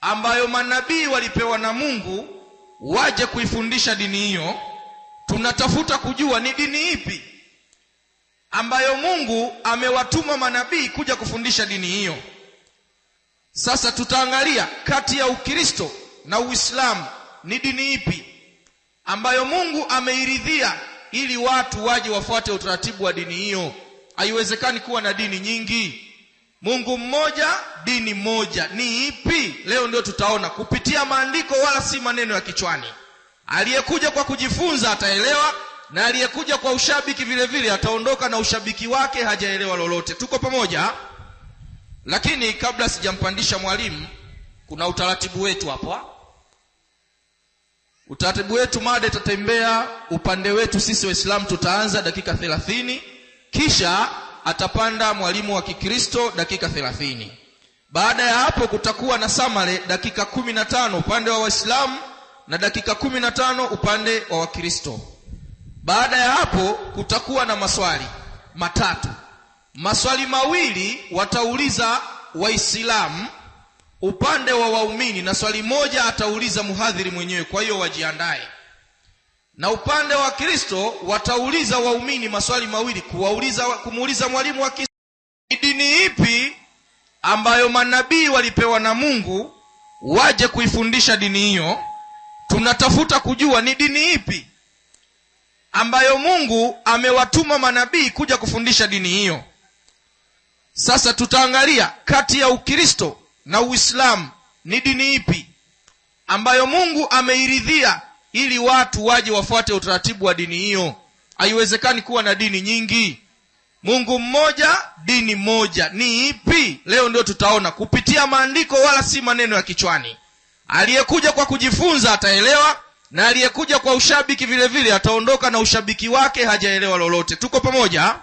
ambayo manabii walipewa na Mungu waje kuifundisha dini hiyo? Tunatafuta kujua ni dini ipi ambayo Mungu amewatuma manabii kuja kufundisha dini hiyo. Sasa tutaangalia kati ya Ukristo na Uislamu ni dini ipi ambayo Mungu ameiridhia ili watu waje wafuate utaratibu wa dini hiyo. Haiwezekani kuwa na dini nyingi. Mungu mmoja, dini moja. Ni ipi? Leo ndio tutaona kupitia maandiko, wala si maneno ya kichwani. Aliyekuja kwa kujifunza ataelewa, na aliyekuja kwa ushabiki vile vile ataondoka na ushabiki wake hajaelewa lolote. Tuko pamoja? Lakini kabla sijampandisha mwalimu, kuna utaratibu wetu hapa. Utaratibu wetu, mada itatembea upande wetu sisi Waislamu, tutaanza dakika 30, kisha atapanda mwalimu wa Kikristo dakika 30. Baada ya hapo kutakuwa na samale dakika 15 upande wa Waislamu na dakika 15 upande wa Wakristo. Baada ya hapo kutakuwa na maswali matatu. Maswali mawili watauliza Waislamu upande wa waumini, na swali moja atauliza muhadhiri mwenyewe, kwa hiyo wajiandae. Na upande wa Kristo watauliza waumini maswali mawili, kumuuliza mwalimu wa Kristo dini ipi ambayo manabii walipewa na Mungu waje kuifundisha dini hiyo. Tunatafuta kujua ni dini ipi ambayo Mungu amewatuma manabii kuja kufundisha dini hiyo. Sasa tutaangalia kati ya Ukristo na Uislamu ni dini ipi ambayo Mungu ameiridhia ili watu waje wafuate utaratibu wa dini hiyo. Haiwezekani kuwa na dini nyingi. Mungu mmoja, dini moja. Ni ipi? Leo ndio tutaona kupitia maandiko, wala si maneno ya kichwani. Aliyekuja kwa kujifunza ataelewa, na aliyekuja kwa ushabiki vile vile ataondoka na ushabiki wake hajaelewa lolote. Tuko pamoja?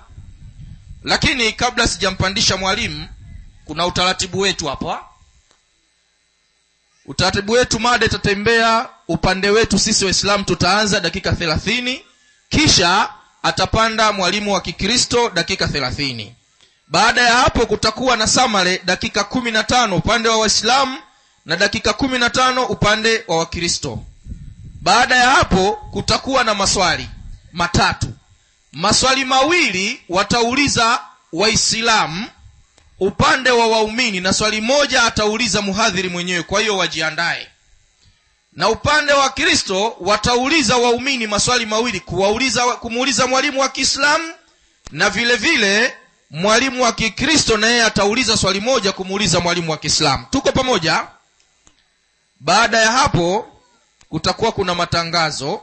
Lakini kabla sijampandisha mwalimu, kuna utaratibu wetu hapa. Utaratibu wetu, mada itatembea upande wetu sisi Waislamu, tutaanza dakika 30, kisha atapanda mwalimu wa Kikristo dakika 30. Baada ya hapo kutakuwa na samale dakika 15 upande wa Waislamu na dakika 15 upande wa Wakristo. Baada ya hapo kutakuwa na maswali matatu. Maswali mawili watauliza Waislamu upande wa waumini, na swali moja atauliza muhadhiri mwenyewe, kwa hiyo wajiandae. Na upande wa Kristo watauliza waumini maswali mawili, kumuuliza mwalimu wa Kiislamu, na vile vile mwalimu wa Kikristo na yeye atauliza swali moja kumuuliza mwalimu wa Kiislamu. Tuko pamoja? Baada ya hapo kutakuwa kuna matangazo.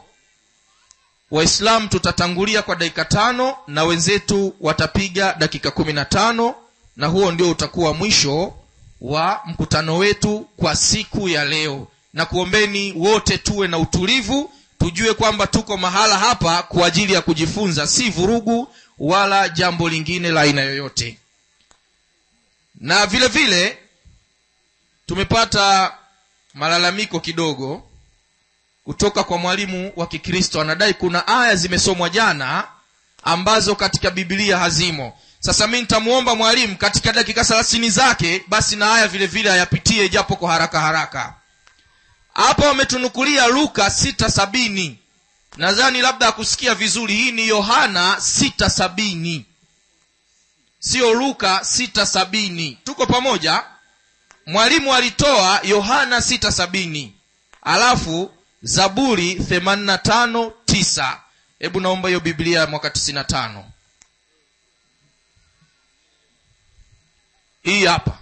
Waislamu tutatangulia kwa dakika 5 na wenzetu watapiga dakika 15, na huo ndio utakuwa mwisho wa mkutano wetu kwa siku ya leo. Na kuombeni wote tuwe na utulivu, tujue kwamba tuko mahala hapa kwa ajili ya kujifunza, si vurugu wala jambo lingine la aina yoyote. Na vile vile tumepata malalamiko kidogo kutoka kwa mwalimu wa Kikristo, anadai kuna aya zimesomwa jana ambazo katika Biblia hazimo. Sasa mimi nitamuomba mwalimu katika dakika 30 zake basi na aya vile vile ayapitie japo kwa haraka haraka. Hapa wametunukulia Luka 6:70. Nadhani labda kusikia vizuri, hii ni Yohana 6:70. Sio Luka 6:70. Tuko pamoja? Mwalimu alitoa Yohana 6:70. Alafu Zaburi 85:9. Hebu naomba hiyo Biblia mwaka 95. Hii hapa.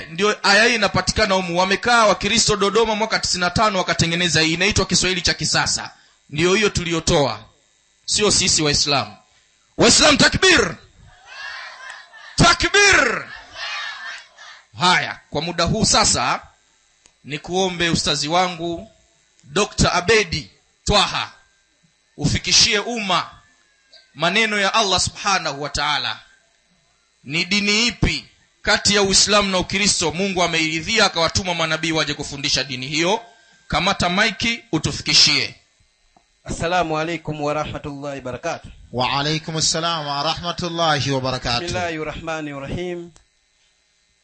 Ndio aya hii inapatikana humu. Wamekaa Wakristo Dodoma mwaka 95 wakatengeneza hii, inaitwa Kiswahili cha kisasa. Ndio hiyo tuliotoa. Sio sisi Waislamu. Waislamu takbir. Takbir. Haya, kwa muda huu sasa nikuombe ustazi wangu Dr. Abedi Twaha ufikishie umma maneno ya Allah Subhanahu wa Ta'ala. Ni dini ipi kati ya Uislamu na Ukristo Mungu ameiridhia akawatuma manabii waje kufundisha dini hiyo? Kamata maiki utufikishie. Assalamu alaikum wa rahmatullahi wa barakatuh. Wa alaikum assalam wa rahmatullahi wa barakatuh. Bismillahirrahmanirrahim.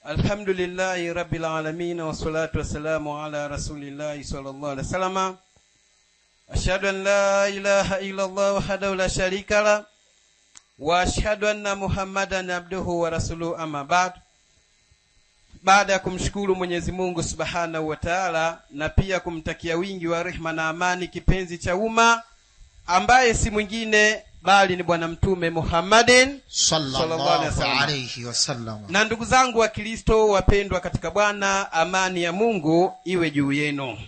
Alhamdulillahi rabbil alamin wassalatu wassalamu ala rasulillahi sallallahu alaihi wasallam. Ashhadu an la ilaha illa Allah wahdahu la sharika la wa ashhadu anna Muhammadan abduhu wa rasuluhu, amma ba'd. Baada ya kumshukuru Mwenyezi Mungu Subhanahu wa Ta'ala na pia kumtakia wingi wa rehma na amani kipenzi cha umma ambaye si mwingine bali ni Bwana Mtume Muhammadin sallallahu alayhi wasallam. Na ndugu zangu wa Kristo wapendwa katika Bwana, amani ya Mungu iwe juu yenu.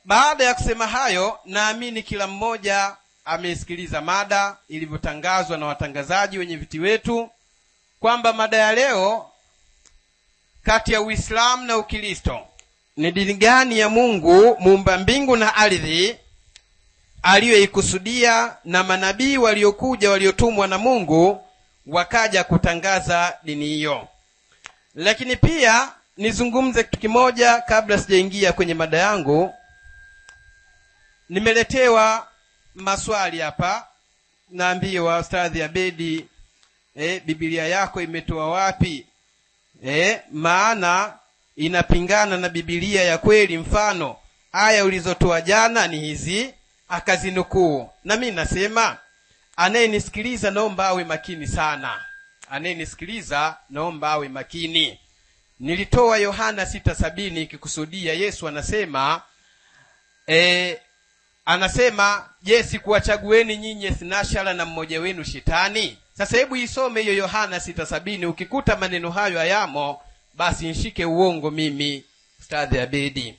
Baada ya kusema hayo, naamini kila mmoja amesikiliza mada ilivyotangazwa na watangazaji wenye viti wetu kwamba mada ya leo, kati ya Uislamu na Ukristo, ni dini gani ya Mungu muumba mbingu na ardhi aliyoikusudia na manabii waliokuja waliotumwa na Mungu wakaja kutangaza dini hiyo. Lakini pia nizungumze kitu kimoja kabla sijaingia kwenye mada yangu. Nimeletewa maswali hapa, naambiwa Ustadhi Abedi, Biblia yako imetoa wapi? Maana inapingana na Biblia ya kweli. Mfano aya ulizotoa jana ni hizi, akazinukuu. Na mimi nasema anayenisikiliza naomba awe makini sana. Anayenisikiliza naomba awe makini. Nilitoa Yohana 6:70 ikikusudia Yesu anasema anasema, je, sikuwachagueni nyinyi 12 na mmoja wenu shetani? Sasa hebu isome hiyo Yohana 6:70, ukikuta maneno hayo hayamo basi nishike uongo mimi Ustadhi Abedi.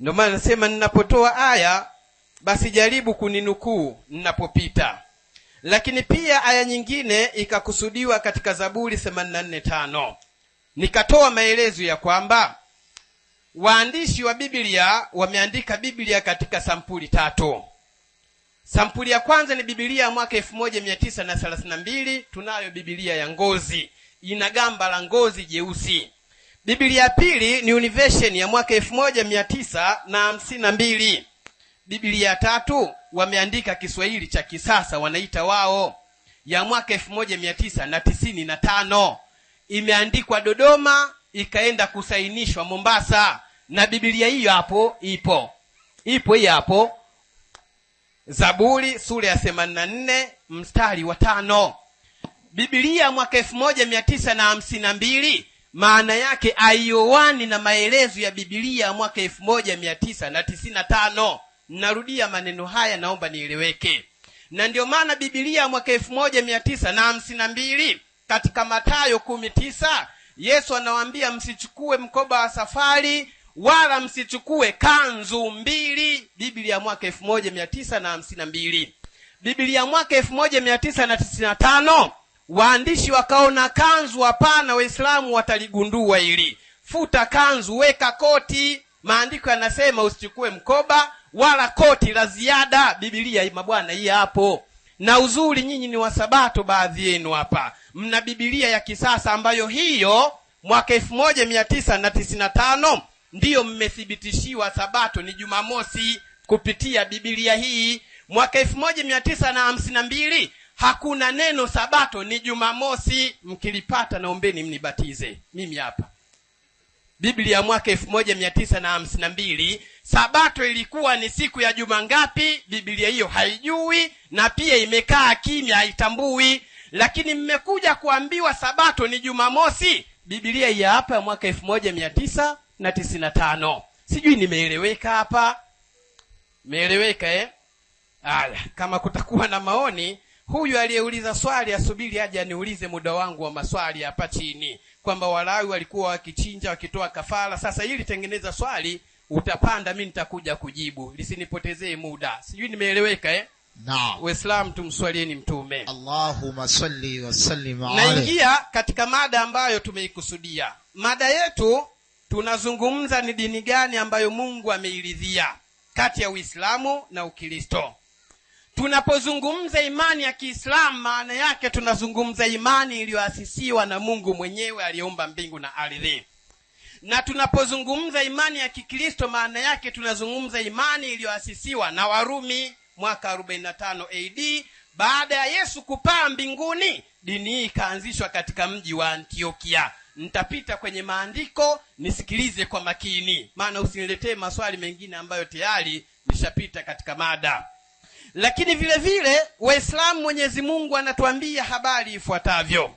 Ndio maana nasema ninapotoa aya basi jaribu kuninukuu ninapopita. Lakini pia aya nyingine ikakusudiwa katika Zaburi 84:5. Nikatoa maelezo ya kwamba waandishi wa Biblia wameandika Biblia katika sampuli tatu. Sampuli ya kwanza ni Biblia ya mwaka 1932, tunayo Biblia ya ngozi, ina gamba la ngozi jeusi. Biblia ya pili ni Universion ya mwaka 1952. Biblia ya tatu wameandika Kiswahili cha kisasa wanaita wao, ya mwaka 1995, imeandikwa Dodoma ikaenda kusainishwa Mombasa, na Biblia hiyo hapo ipo. Ipo hii hapo. Zaburi sura ya 84 mstari wa 5. Biblia mwaka 1952 maana yake aiowani na maelezo ya Biblia mwaka 1995. Narudia maneno haya, naomba nieleweke. Na ndio maana Biblia mwaka 1952 katika Mathayo 19 Yesu anawaambia msichukue mkoba wa safari wala msichukue kanzu mbili. Biblia mwaka 1952. Biblia mwaka 1995 waandishi wakaona kanzu hapana, Waislamu wataligundua hili. Futa kanzu, weka koti. Maandiko yanasema usichukue mkoba wala koti la ziada. Biblia mabwana hii hapo. Na uzuri nyinyi ni wasabato baadhi yenu hapa, mna Biblia ya kisasa ambayo hiyo mwaka 1995 ndiyo mmethibitishiwa sabato ni Jumamosi kupitia Biblia hii. Mwaka 1952 hakuna neno sabato ni Jumamosi. Mkilipata naombeni mnibatize mimi hapa. Biblia mwaka 1952 sabato ilikuwa ni siku ya juma ngapi? Biblia hiyo haijui na pia imekaa kimya, haitambui. Lakini mmekuja kuambiwa sabato ni Jumamosi. Biblia hii hapa mwaka 1995. Sijui nimeeleweka hapa? Nimeeleweka Aya, kama kutakuwa na maoni, huyu aliyeuliza swali asubiri aje aniulize muda wangu wa maswali hapa chini, kwamba Walawi walikuwa wakichinja wakitoa kafara. Sasa ili tengeneza swali, utapanda mimi nitakuja kujibu, lisinipotezee muda. Sijui nimeeleweka Naam. Waislamu tumswalieni Mtume. Allahumma salli wa sallim alayhi. Naingia katika mada ambayo tumeikusudia. Mada yetu tunazungumza ni dini gani ambayo Mungu ameiridhia kati ya Uislamu na Ukristo. Tunapozungumza imani ya Kiislamu, maana yake tunazungumza imani iliyoasisiwa na Mungu mwenyewe aliyeumba mbingu na ardhi. Na tunapozungumza imani ya Kikristo, maana yake tunazungumza imani iliyoasisiwa na Warumi mwaka 45 AD, baada ya Yesu kupaa mbinguni. Dini hii ikaanzishwa katika mji wa Antiokia. Nitapita kwenye maandiko, nisikilize kwa makini, maana usiniletee maswali mengine ambayo tayari nishapita katika mada. Lakini vile vile Waislamu, Mwenyezi Mungu anatuambia habari ifuatavyo.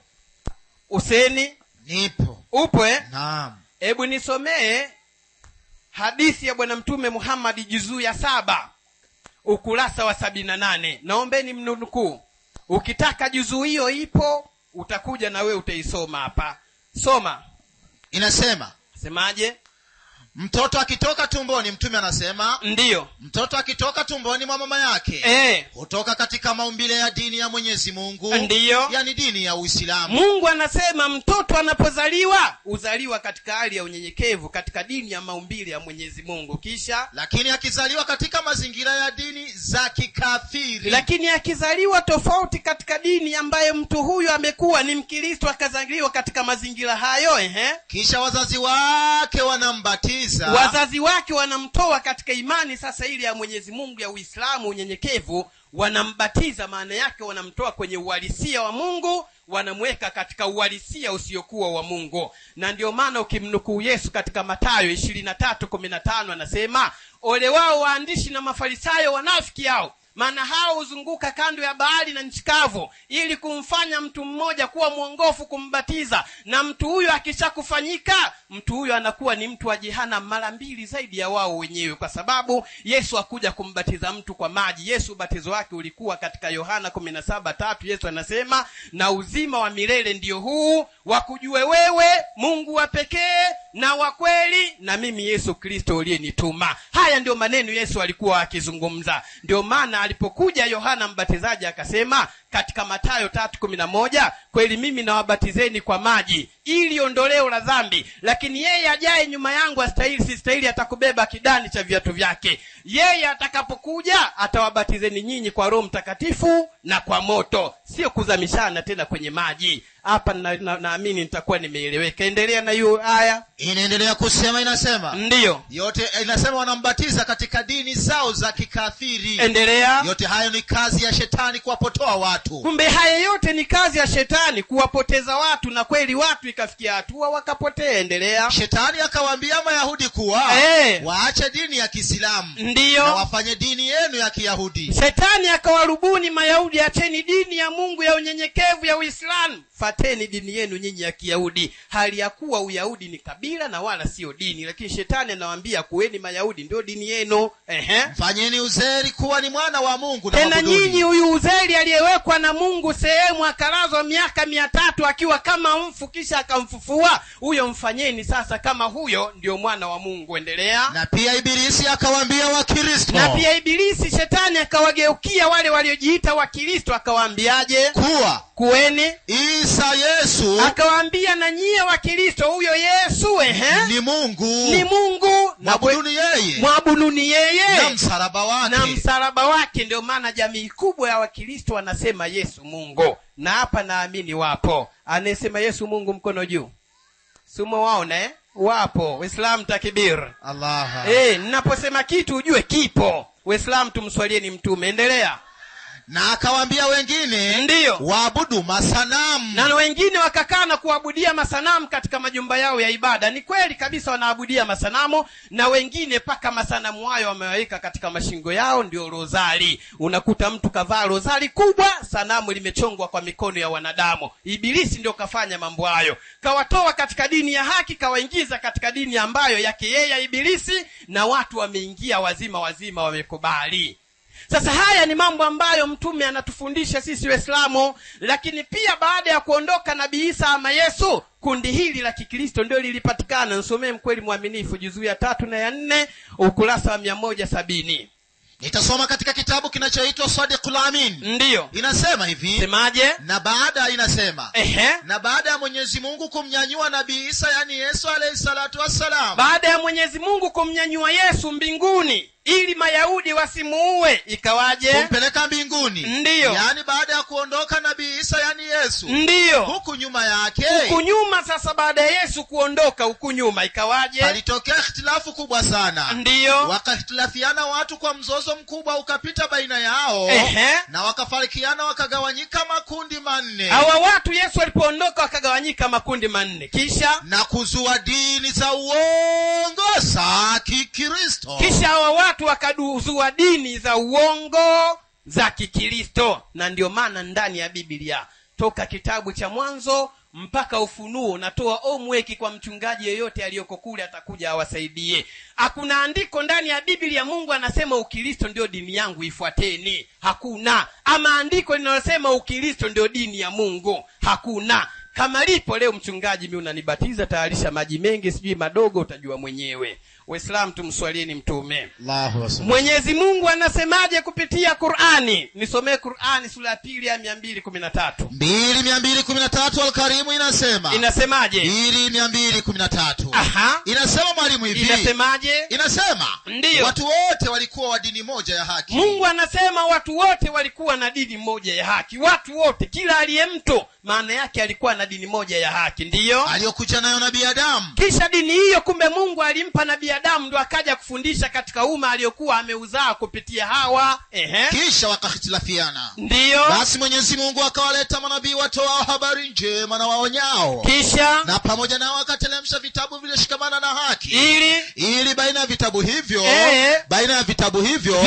Useni, Nipo. Upo Naam. Hebu nisomee hadithi ya Bwana Mtume Muhammad juzuu ya 7 ukurasa wa 78. Naombeni mnukuu. Ukitaka juzuu hiyo ipo, utakuja na wewe utaisoma hapa. Soma. Inasema. Semaje? Mtoto akitoka tumboni, Mtume anasema, Ndiyo. Mtoto akitoka tumboni mwa mama yake, hutoka katika maumbile ya dini ya Mwenyezi Mungu. Ndiyo. Yani dini ya Uislamu. Mungu anasema mtoto anapozaliwa, huzaliwa katika hali ya unyenyekevu, katika dini ya maumbile ya Mwenyezi Mungu. Kisha lakini akizaliwa katika mazingira ya dini za kikafiri. Lakini akizaliwa tofauti katika dini ambayo mtu huyu amekuwa ni Mkristo, akazaliwa katika mazingira hayo, Kisha wazazi wake wanambatiza. Wazazi wake wanamtoa katika imani sasa ile ya Mwenyezi Mungu ya Uislamu, unyenyekevu, wanambatiza. Maana yake wanamtoa kwenye uhalisia wa Mungu, wanamweka katika uhalisia usiokuwa wa Mungu. Na ndio maana ukimnukuu Yesu katika Mathayo 23:15 anasema, ole wao waandishi na Mafarisayo wanafiki hao, maana hao huzunguka kando ya bahari na nchi kavu ili kumfanya mtu mmoja kuwa mwongofu, kumbatiza. Na mtu huyo akishakufanyika, mtu huyo anakuwa ni mtu wa jehanamu mara mbili zaidi ya wao wenyewe, kwa sababu Yesu hakuja kumbatiza mtu kwa maji. Yesu ubatizo wake ulikuwa katika Yohana 17:3. Yesu anasema, na uzima wa milele ndio huu, wakujue wewe Mungu wa pekee na wa kweli, na mimi Yesu Kristo uliyenituma. Haya ndio maneno Yesu alikuwa akizungumza. Ndio maana alipokuja Yohana Mbatizaji akasema katika Mathayo 3:11, kweli mimi nawabatizeni kwa maji ili ondoleo la dhambi, lakini yeye ajaye nyuma yangu astahili, sistahili atakubeba kidani cha viatu vyake. Yeye atakapokuja atawabatizeni nyinyi kwa Roho Mtakatifu na kwa moto. Sio kuzamishana tena kwenye maji. Hapa naamini nitakuwa nimeeleweka. Endelea na hiyo aya. Inaendelea kusema, inasema. Ndiyo. Yote inasema wanambatiza katika dini zao za kikafiri. Endelea. Yote hayo ni kazi ya shetani kuwapotoa watu. Kumbe haya yote ni kazi ya shetani kuwapoteza watu, na kweli watu ikafikia hatua wakapotea. Endelea. Shetani akawaambia Mayahudi kuwa waache dini ya Kiislamu. Ndiyo. Na wafanye dini yenu ya Kiyahudi. Shetani akawarubuni Mayahudi, acheni dini ya Mungu ya unyenyekevu ya Uislamu, fateni dini yenu nyinyi ya Kiyahudi. Hali ya kuwa Uyahudi ni kabila na wala sio dini, lakini shetani anawaambia kuweni Mayahudi ndio dini yenu. Mfanyeni Uzeri kuwa ni mwana wa Mungu na tena nyinyi huyu Uzeri aliyewekwa na Mungu sehemu akalazwa miaka 300 akiwa kama mfu, kisha akamfufua, huyo mfanyeni sasa kama huyo ndio mwana wa Mungu. Endelea. Na pia Ibilisi akawaambia Wakristo. Na pia Ibilisi shetani akawageukia wale waliojiita Wakristo akawaambiaje? Kuwa kuweni Isa Yesu. Akawaambia na nyie Wakristo huyo Yesu ni Mungu. Ni Mungu. Mwabuduni yeye. Mwabuduni yeye. Na msalaba wake. Na msalaba wake. Ndio maana jamii kubwa ya Wakristo wanasema Yesu Mungu. Na hapa naamini wapo. Anasema Yesu Mungu mkono juu. Sumo waona Wapo. Uislamu takbir. Allah. Ninaposema kitu ujue kipo. Uislamu tumswalieni Mtume. Endelea. Na akawaambia wengine, ndiyo, waabudu masanamu. Na wengine wakakaa na kuabudia masanamu katika majumba yao ya ibada. Ni kweli kabisa wanaabudia masanamu, na wengine paka masanamu hayo wameweka katika mashingo yao ndio rozari. Unakuta mtu kavaa rozari kubwa, sanamu limechongwa kwa mikono ya wanadamu. Ibilisi ndio kafanya mambo hayo. Kawatoa katika dini ya haki, kawaingiza katika dini ambayo yake yeye Ibilisi, na watu wameingia wazima wazima, wamekubali. Sasa haya ni mambo ambayo Mtume anatufundisha sisi Waislamu. Lakini pia baada ya kuondoka Nabii Isa ama Yesu, kundi hili la Kikristo ndio lilipatikana. Nisomee Mkweli Mwaminifu juzuu ya 3 na ya 4 ukurasa wa 170. Nitasoma katika kitabu kinachoitwa Sadiqul Amin. Ndiyo. Inasema hivi. Semaje? Na baada inasema. Na baada ya Mwenyezi Mungu kumnyanyua Nabii Isa, yani Yesu alayhi salatu wassalam. Baada ya Mwenyezi Mungu kumnyanyua Yesu mbinguni Ili Mayahudi wasimuue. Ikawaje? Kumpeleka mbinguni. Ndiyo. Yaani baada ya kuondoka Nabii Isa, yani Yesu. Ndiyo. Huku nyuma yake. Huku nyuma sasa baada ya Yesu kuondoka huku nyuma ikawaje? Palitokea ikhtilafu kubwa sana. Ndiyo. Wakakhtilafiana watu kwa mzozo mkubwa ukapita baina yao. Na wakafarikiana wakagawanyika makundi manne. Hawa watu Yesu alipoondoka wakagawanyika makundi manne. Kisha na kuzua dini za uongo za Kikristo. Kisha hawa watu wakazua dini za uongo za Kikristo. Na ndio maana ndani ya Biblia toka kitabu cha Mwanzo mpaka Ufunuo, natoa homework kwa mchungaji yeyote aliyoko kule atakuja awasaidie. Hakuna andiko ndani ya Biblia Mungu anasema Ukristo ndio dini yangu ifuateni. Hakuna. Ama andiko linalosema Ukristo ndio dini ya Mungu. Hakuna. Kama lipo leo mchungaji mimi unanibatiza, tayarisha maji mengi sijui madogo, utajua mwenyewe. Waislamu tumswalieni Mtume. Allahu akbar. Mwenyezi Mungu anasemaje kupitia Qur'ani? Nisomee Qur'ani sura ya 2 aya 213. 2:213 Al-Karimu inasema. Inasemaje? 2:213. Aha. Inasema mwalimu hivi. Inasemaje? Inasema. Ndiyo. Watu wote walikuwa wa dini moja ya haki. Mungu anasema watu wote walikuwa na dini moja ya haki. Watu wote, kila aliyemto maana yake alikuwa na dini moja ya haki. Ndiyo. Aliyokuja nayo Nabii Adamu. Kisha dini hiyo kumbe Mungu alimpa Nabii Adamu ndo akaja kufundisha katika umma aliyokuwa ameuzaa kupitia Hawa. Kisha wakahitilafiana. Ndiyo. Basi Mwenyezi Mungu akawaleta manabii watoao habari njema na waonyao. Kisha na pamoja nao akatelemsha vitabu vilivyoshikamana na haki. Ili baina ya vitabu hivyo, baina ya vitabu hivyo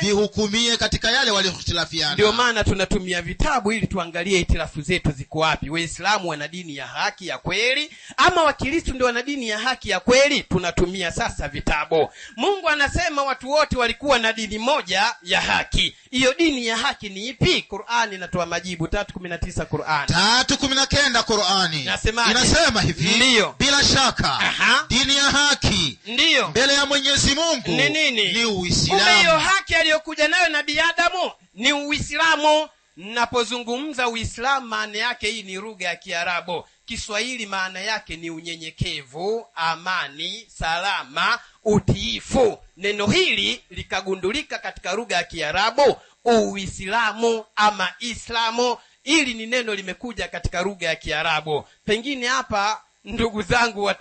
vihukumie katika yale waliohitilafiana. Ndio maana tunatumia vitabu ili tuangalie hitilafu zetu ziko wapi. Waislamu wana dini ya haki ya kweli ama Wakristo ndio wana dini ya haki ya kweli? Tunatumia sasa vitabu. Mungu anasema watu wote walikuwa na dini moja ya haki. Hiyo dini ya haki ni ipi? Qur'ani inatoa majibu. 3:19 Qur'ani. 3:19 Qur'ani. Inasemaje? Inasema hivi. Ndiyo. Bila shaka. Aha. Dini ya haki. Ndiyo. Mbele ya Mwenyezi Mungu ni nini? Ni Uislamu. Kumbe hiyo haki aliyokuja nayo Nabii Adamu ni Uislamu. Napozungumza Uislamu maana yake hii ni lugha ya Kiarabu. Kiswahili maana yake ni unyenyekevu, amani, salama, utiifu. Neno hili likagundulika katika lugha ya Kiarabu, Uislamu ama Islamu. Hili ni neno limekuja katika lugha ya Kiarabu. Pengine hapa ndugu zangu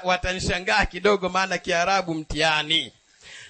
watanishangaa kidogo maana Kiarabu mtihani.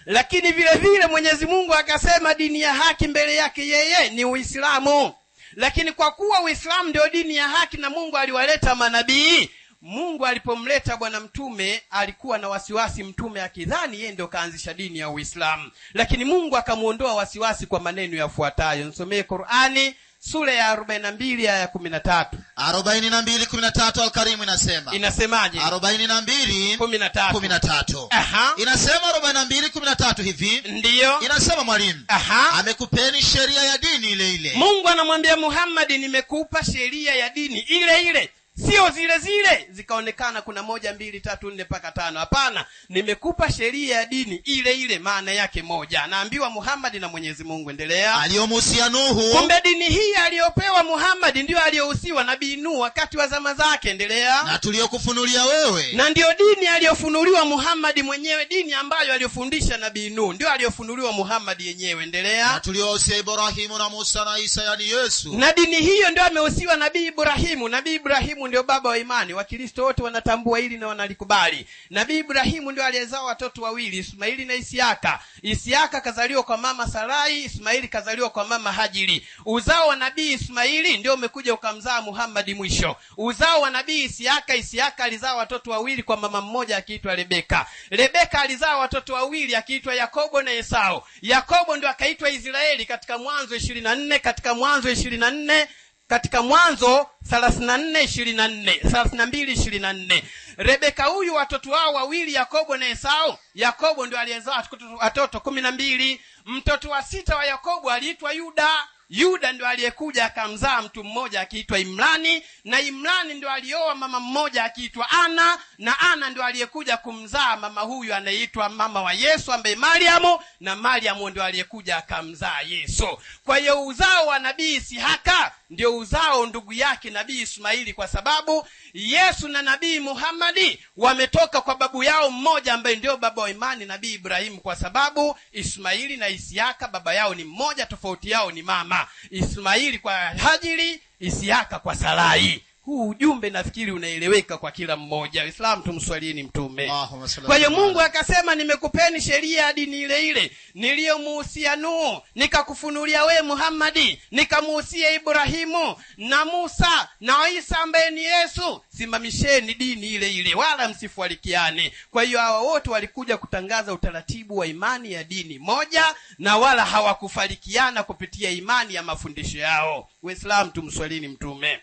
Lakini vile vile Mwenyezi Mungu akasema dini ya haki mbele yake yeye ni Uislamu. Lakini kwa kuwa Uislamu ndio dini ya haki na Mungu aliwaleta manabii, Mungu alipomleta Bwana Mtume alikuwa na wasiwasi, Mtume akidhani yeye ndio kaanzisha dini ya Uislamu. Lakini Mungu akamuondoa wasiwasi kwa maneno yafuatayo. Nisomee Qur'ani sura ya 42 aya 13. 42:13 Al-Karimu inasema. Inasemaje? 42:13. 13. Aha. Inasema 42:13 hivi. Ndiyo. Inasema mwalimu. Aha. Amekupeni sheria ya dini ile ile. Mungu anamwambia Muhammad, nimekupa sheria ya dini ile ile. Sio zile zile zikaonekana kuna 1 2 3 4 mpaka 5. Hapana, nimekupa sheria ya dini ile ile, maana yake moja. Naambiwa Muhammad na Mwenyezi Mungu. Endelea. Aliyomuhusia Nuhu. Kumbe dini hii aliyopewa Muhammad ndio aliyohusiwa Nabii Nuhu wakati wa zama zake. Endelea. Na tuliyokufunulia wewe. Na ndio dini aliyofunuliwa Muhammad mwenyewe, dini ambayo aliyofundisha Nabii Nuhu ndio aliyofunuliwa Muhammad yenyewe. Endelea. Na tuliyohusia Ibrahimu na Musa na Isa, yani Yesu. Na dini hiyo ndio amehusiwa Nabii Ibrahimu. Nabii Ibrahimu ndio baba wa imani. Wakristo wote wanatambua hili na wanalikubali. Nabii Ibrahimu ndio aliyezaa watoto wawili, Ismaili na Isiaka. Isiaka kazaliwa kwa mama Sarai, Ismaili kazaliwa kwa mama Hajiri. Uzao wa Nabii Ismaili ndio umekuja ukamzaa Muhammad mwisho. Uzao wa Nabii Isiaka, Isiaka alizaa watoto wawili kwa mama mmoja akiitwa Rebeka. Rebeka alizaa watoto wawili akiitwa Yakobo na Esau. Yakobo ndio akaitwa Israeli katika Mwanzo 24, katika Mwanzo 24, katika Mwanzo 34:24, 32:24. Rebeka huyu watoto wao wawili Yakobo na Esau, Yakobo ndio aliyezaa watoto 12. Mtoto wa 6 wa Yakobo aliitwa Yuda. Yuda ndio aliyekuja akamzaa mtu mmoja akiitwa Imrani, na Imrani ndio alioa mama mmoja akiitwa Ana, na Ana ndio aliyekuja kumzaa mama huyu anayeitwa mama wa Yesu ambaye Mariamu, na Mariamu ndio aliyekuja akamzaa Yesu. Kwa hiyo uzao wa Nabii Isihaka ndio uzao ndugu yake Nabii Ismaili, kwa sababu Yesu na Nabii Muhammadi wametoka kwa babu yao mmoja ambaye ndio baba wa imani, Nabii Ibrahimu, kwa sababu Ismaili na Isihaka baba yao ni mmoja, tofauti yao ni mama. Ismaili kwa Hajiri, Isihaka kwa Sarai. Huu ujumbe nafikiri unaeleweka kwa kila mmoja. Uislamu, tumswalieni Mtume. Kwa hiyo Mungu akasema, nimekupeni sheria ya dini ile ile niliyomuhusia Nuhu, nikakufunulia we Muhammadi, nikamuhusia Ibrahimu na Musa na Isa ambaye ni Yesu. Simamisheni dini ile ile, wala msifarikiane. Kwa hiyo hawa wote walikuja kutangaza utaratibu wa imani ya dini moja, na wala hawakufarikiana kupitia imani ya mafundisho yao. Uislamu, tumswalini Mtume.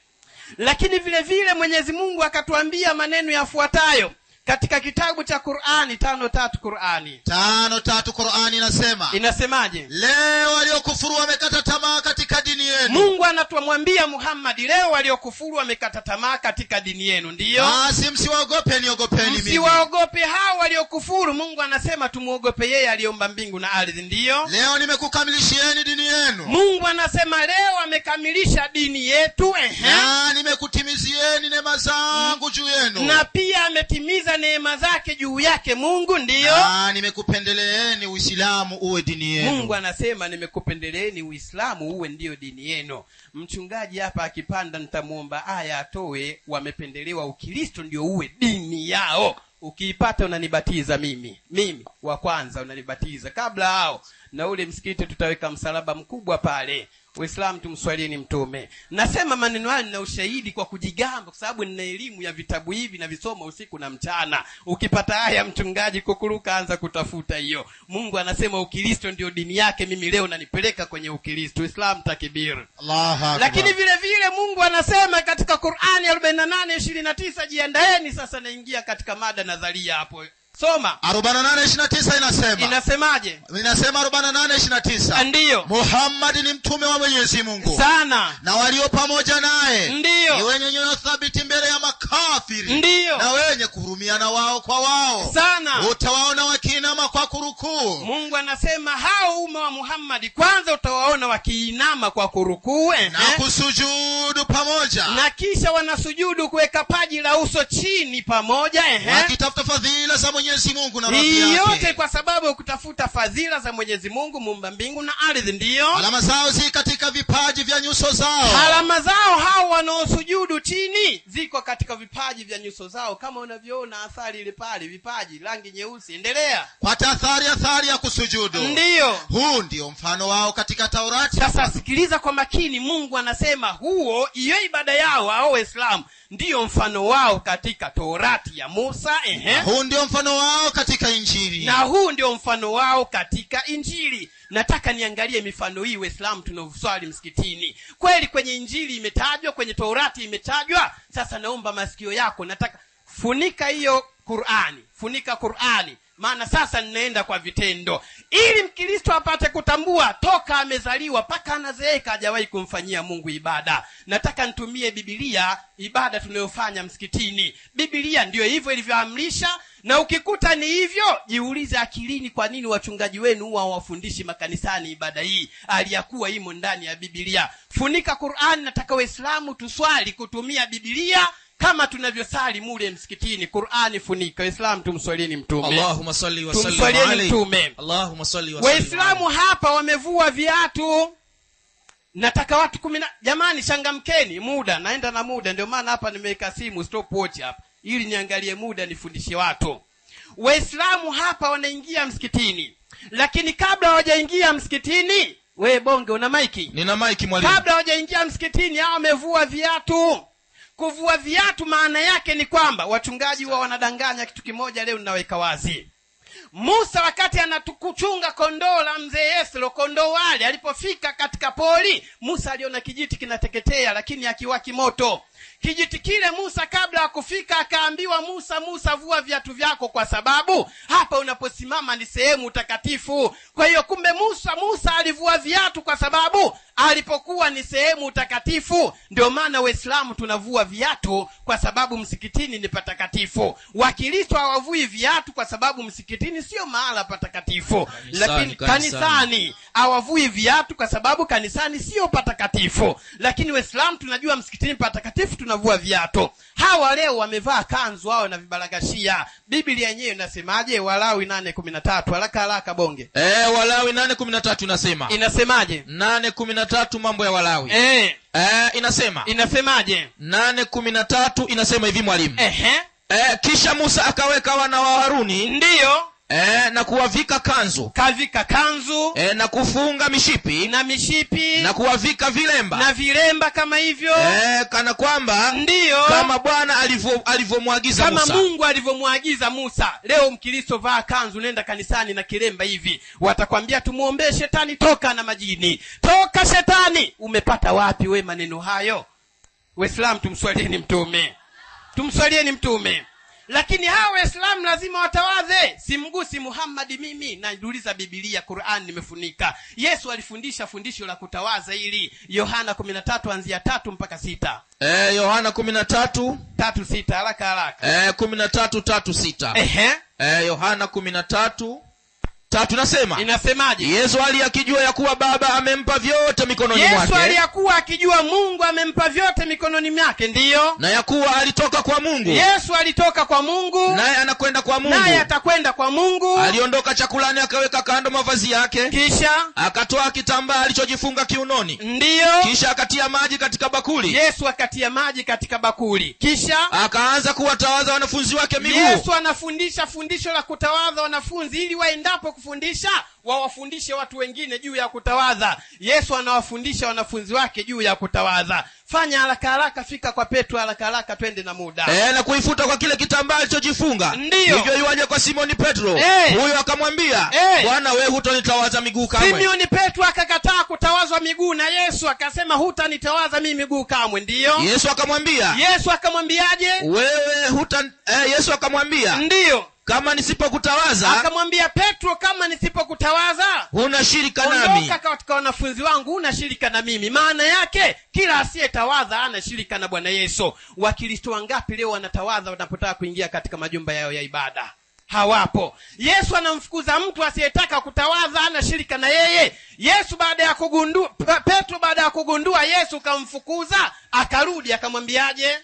Lakini vile vile Mwenyezi Mungu akatuambia maneno yafuatayo katika kitabu cha Qur'ani 5:3. Qur'ani 5:3 Qur'ani inasema. Inasemaje? Leo waliokufuru wamekata tamaa katika dini yenu. Mungu anatuambia Muhammad, leo waliokufuru wamekata tamaa katika dini yenu, ndiyo? Basi msiwaogope, niogopeni mimi. Msiwaogope hao waliokufuru. Mungu anasema tumuogope yeye aliyeumba mbingu na ardhi, ndiyo? Leo nimekukamilishieni dini yenu. Mungu anasema leo amekamilisha dini yetu, Na nimekutimizieni neema zangu juu yenu. Na pia ametimiza neema zake juu yake Mungu, ndiyo? Na nimekupendeleeni Uislamu uwe dini yenu. Mungu anasema nimekupendeleeni Uislamu uwe ndiyo dini yenu. Mchungaji hapa akipanda nitamuomba aya atoe, wamependelewa Ukristo ndio uwe dini yao. Ukiipata unanibatiza mimi. Mimi wa kwanza unanibatiza kabla hao. Na ule msikiti tutaweka msalaba mkubwa pale. Uislamu, tumswalieni Mtume. Nasema maneno haya nina ushahidi kwa kujigamba, kwa sababu nina elimu ya vitabu hivi na visoma usiku na mchana. Ukipata haya mchungaji kukuruka, anza kutafuta hiyo. Mungu anasema Ukristo ndio dini yake, mimi leo nanipeleka kwenye Ukristo. Uislamu, takbir. Allahu Akbar. Lakini vile vile Mungu anasema katika Qur'ani 48:29, jiandaeni sasa, naingia katika mada nadharia hapo. Soma. 48:29 inasema. Inasemaje? Inasema 48:29. Ndiyo. Muhammad ni mtume wa Mwenyezi Mungu. Sana. Na walio pamoja naye. Ndiyo. Ni wenye nyoyo thabiti mbele ya makafiri. Ndiyo. Na wenye kuhurumiana wao kwa wao. Sana. Utawaona wakiinama kwa kurukuu. Mungu anasema hao umma wa Muhammad kwanza utawaona wakiinama kwa kurukuu, na kusujudu pamoja. Na kisha wanasujudu kuweka paji la uso chini pamoja, Wakitafuta fadhila za Mwenyezi Mungu na radhi yake. Yote kwa sababu kutafuta fadhila za Mwenyezi Mungu muumba mbingu na ardhi, ndiyo. Alama zao zi katika vipaji vya nyuso zao. Alama zao hao wanaosujudu chini ziko katika vipaji vya nyuso zao, kama unavyoona athari ile pale, vipaji rangi nyeusi. Endelea. Kwa athari ya kusujudu. Ndiyo. Huu ndio mfano wao katika Taurati. Sasa sikiliza kwa makini, Mungu anasema huo hiyo ibada yao hao Waislamu ndiyo mfano wao katika Torati ya Musa, Huu ndio mfano wao katika Injili. Na huu ndio mfano wao katika Injili. Nataka niangalie mifano hii Waislamu tunaoswali msikitini. Kweli kwenye Injili imetajwa, kwenye Torati imetajwa. Sasa naomba masikio yako, nataka funika hiyo Qur'ani, funika Qur'ani, maana sasa ninaenda kwa vitendo ili Mkristo apate kutambua toka amezaliwa paka anazeeka hajawahi kumfanyia Mungu ibada. Nataka nitumie Biblia ibada tunayofanya msikitini. Biblia ndiyo hivyo ilivyoamrisha, na ukikuta ni hivyo jiulize akilini, kwa nini wachungaji wenu huwa hawafundishi makanisani ibada hii aliyakuwa imo ndani ya Biblia? Funika Qur'an. Nataka Waislamu tuswali kutumia Biblia kama tunavyosali mule msikitini. Qur'ani funika. Waislamu tumswalieni Mtume. Allahumma salli wa sallim Tumswalieni Mtume. Allahumma salli wa sallim. Waislamu hapa wamevua viatu. Nataka watu 10, jamani changamkeni, muda naenda na muda, ndio maana hapa nimeweka simu stopwatch hapa ili niangalie muda nifundishe watu. Waislamu hapa wanaingia msikitini, lakini kabla hawajaingia msikitini, we bonge una maiki? Nina maiki mwalimu. Kabla hawajaingia msikitini hao wamevua viatu. Kuvua viatu maana yake ni kwamba wachungaji huwa wanadanganya kitu kimoja, leo ninaweka wazi. Musa wakati anatukuchunga kondoo la mzee Yesro, kondoo wale, alipofika katika pori, Musa aliona kijiti kinateketea lakini hakiwaki moto. Kijiti kile Musa kabla ya kufika akaambiwa, Musa, Musa, vua viatu vyako kwa sababu hapa unaposimama ni sehemu takatifu. Kwa hiyo kumbe Musa alivua viatu kwa sababu alipokuwa ni sehemu takatifu. Ndio maana Waislamu tunavua viatu kwa sababu msikitini ni patakatifu. Wakristo hawavui viatu kwa sababu msikitini sio mahala patakatifu. Lakini kanisani hawavui viatu kwa sababu kanisani sio patakatifu. Lakini Waislamu tunajua msikitini patakatifu, tunavua viatu. Hawa leo wamevaa kanzu hao na vibaragashia. Biblia yenyewe inasemaje? Walawi 8:13. Haraka haraka bonge. Walawi 8:13 inasema. Inasemaje? 8:13 mambo ya Walawi. Inasema. Inasemaje? 8:13 inasema hivi mwalimu. Kisha Musa akaweka wana wa Haruni. Ndiyo. Na kuwavika kanzu. Kavika kanzu. Na kufunga mishipi. Na mishipi. Na kuwavika vilemba. Na vilemba kama hivyo. Kana kwamba ndiyo, kama Bwana alivyomwagiza Musa. Kama Mungu alivyomwagiza Musa. Leo Mkristo vaa kanzu nenda kanisani na kilemba hivi, watakwambia tumuombee shetani toka na majini. Toka shetani. Umepata wapi we maneno hayo? Waislamu tumswalieni mtume. Tumswalieni mtume. Lakini hawa Waislamu lazima watawadhe. Simgusi Muhammad mimi, najiuliza Biblia, Qur'an nimefunika. Yesu alifundisha fundisho la kutawaza hili. Yohana 13 anzia 3 mpaka 6. Yohana 13 3:6 haraka haraka. 13:3:6. Yohana 13:3 nasema. Inasemaje? Yesu aliyakijua ya kuwa Baba amempa vyote mikononi mwake. Yesu aliyakuwa akijua Mungu amempa vyote mikononi mwake, ndiyo. Na ya kuwa alitoka kwa Mungu. Yesu alitoka kwa Mungu. Naye anakwenda kwa Mungu. Naye atakwenda kwa Mungu. Aliondoka chakulani akaweka kando mavazi yake. Kisha akatoa kitambaa alichojifunga kiunoni. Ndiyo. Kisha akatia maji katika bakuli. Yesu akatia maji katika bakuli. Kisha akaanza kuwatawaza wanafunzi wake miguu. Yesu anafundisha fundisho la kutawaza wanafunzi ili waendapo kufundisha wawafundishe watu wengine juu ya kutawadha. Yesu anawafundisha wanafunzi wake juu ya kutawadha. Fanya haraka haraka, fika kwa Petro haraka haraka, twende na muda. Na kuifuta kwa kile kitambaa alichojifunga. Hivyo yuaje kwa Simoni Petro. Huyo akamwambia, Bwana wewe hutonitawaza miguu kamwe. Simoni Petro akakataa kutawazwa miguu na Yesu akasema hutanitawaza mimi miguu kamwe, ndiyo. Yesu akamwambia. Yesu akamwambiaje? Wewe hutan Yesu akamwambia. Ndiyo. Kama nisipokutawaza, akamwambia Petro, kama nisipokutawaza huna shirika nami. Ondoka katika wanafunzi wangu, huna shirika na mimi. Maana yake kila asiyetawadha hana shirika na Bwana Yesu. Wakristo wangapi leo wanatawadha wanapotaka kuingia katika majumba yao ya ibada? Hawapo. Yesu anamfukuza mtu asiyetaka kutawadha, hana shirika na yeye. Yesu baada ya kugundua, Petro baada ya kugundua Yesu kamfukuza, akarudi akamwambiaje?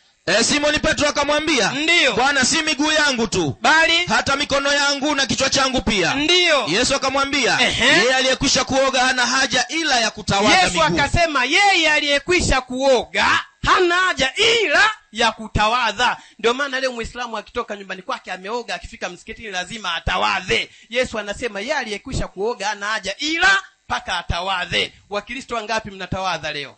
Simoni Petro akamwambia, ndiyo, Bwana si miguu yangu tu, bali hata mikono yangu na kichwa changu pia. Ndiyo. Yesu akamwambia, yeye aliyekwisha kuoga hana haja ila ya kutawadha miguu. Yesu akasema yeye aliyekwisha kuoga hana haja ila ya kutawadha. Ndio maana leo Muislamu akitoka nyumbani kwake ameoga, akifika msikitini lazima atawadhe. Yesu anasema yeye aliyekwisha kuoga hana haja ila paka atawadhe. Wakristo wangapi mnatawadha leo?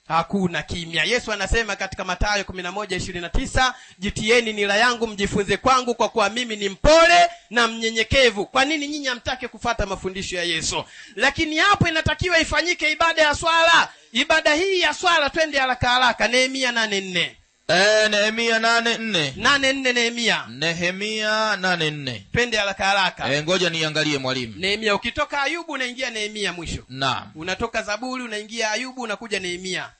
Hakuna kimya. Yesu anasema katika Mathayo 11:29, jitieni nira yangu mjifunze kwangu, kwa kuwa mimi ni mpole na mnyenyekevu. Kwa nini nyinyi hamtaki kufuata mafundisho ya Yesu? Lakini hapo inatakiwa ifanyike ibada ya swala. Ibada hii ya swala twende haraka haraka. Nehemia 8:4. Nehemia 8:4. 8:4 Nehemia. Nehemia 8:4. Twende haraka haraka. Ngoja niangalie mwalimu. Nehemia, ukitoka Ayubu unaingia Nehemia mwisho. Naam. Unatoka Zaburi unaingia Ayubu unakuja Nehemia.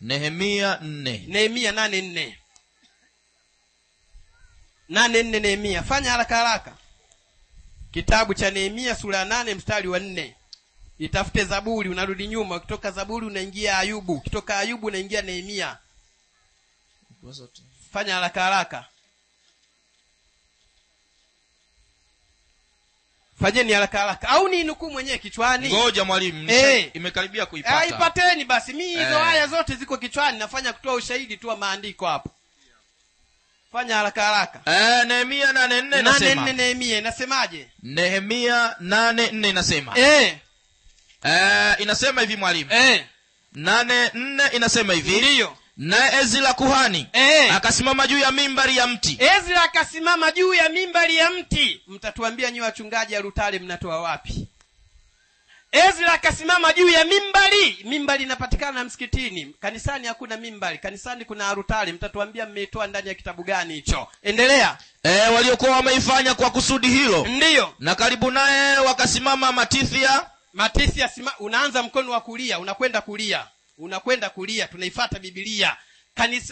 Nehemia 4. Nehemia 8:4. 8:4 Nehemia. Fanya haraka haraka. Kitabu cha Nehemia sura 8 mstari wa 4. Itafute Zaburi, unarudi nyuma, ukitoka Zaburi unaingia Ayubu, ukitoka Ayubu unaingia Nehemia. Fanya haraka haraka. Fanyeni haraka haraka. Au ni nukuu mwenyewe kichwani? Ngoja mwalimu, imekaribia kuipata. Ipateni basi. Mimi hizo haya zote ziko kichwani, nafanya kutoa ushahidi tu wa maandiko hapo. Fanya haraka haraka. Nehemia 8:4 inasema. 8:4 Nehemia inasemaje? Nehemia 8:4 inasema. Inasema hivi mwalimu. 8:4 inasema hivi. Ndiyo. Na Ezra kuhani akasimama juu ya mimbari ya mti. Ezra akasimama juu ya mimbari ya mti. Mtatuambia nyinyi wachungaji ya Rutale mnatoa wapi? Ezra akasimama juu ya mimbari. Mimbari inapatikana msikitini. Kanisani hakuna mimbari. Kanisani kuna arutali. Mtatuambia mmeitoa ndani ya kitabu gani hicho? Endelea. Waliokuwa wameifanya kwa kusudi hilo. Ndiyo. Na karibu naye wakasimama Matithia. Matithia, unaanza mkono wa kulia, unakwenda kulia. Unakwenda kulia, tunaifuata Biblia.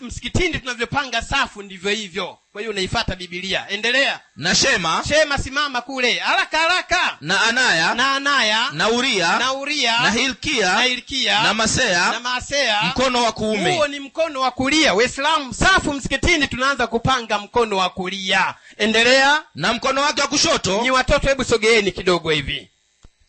Msikitini tunavyopanga safu ndivyo hivyo. Kwa hiyo unaifuata Biblia. Endelea. Na Shema. Shema simama kule. Haraka haraka. Na Anaya. Na Anaya. Na Uria. Na Uria. Na Hilkia. Na Hilkia. Na Masea. Na Masea. Mkono wa kuume. Huo ni mkono wa kulia. Waislamu safu msikitini tunaanza kupanga mkono wa kulia. Endelea. Na mkono wake wa kushoto. Ni watoto, hebu sogeeni kidogo hivi.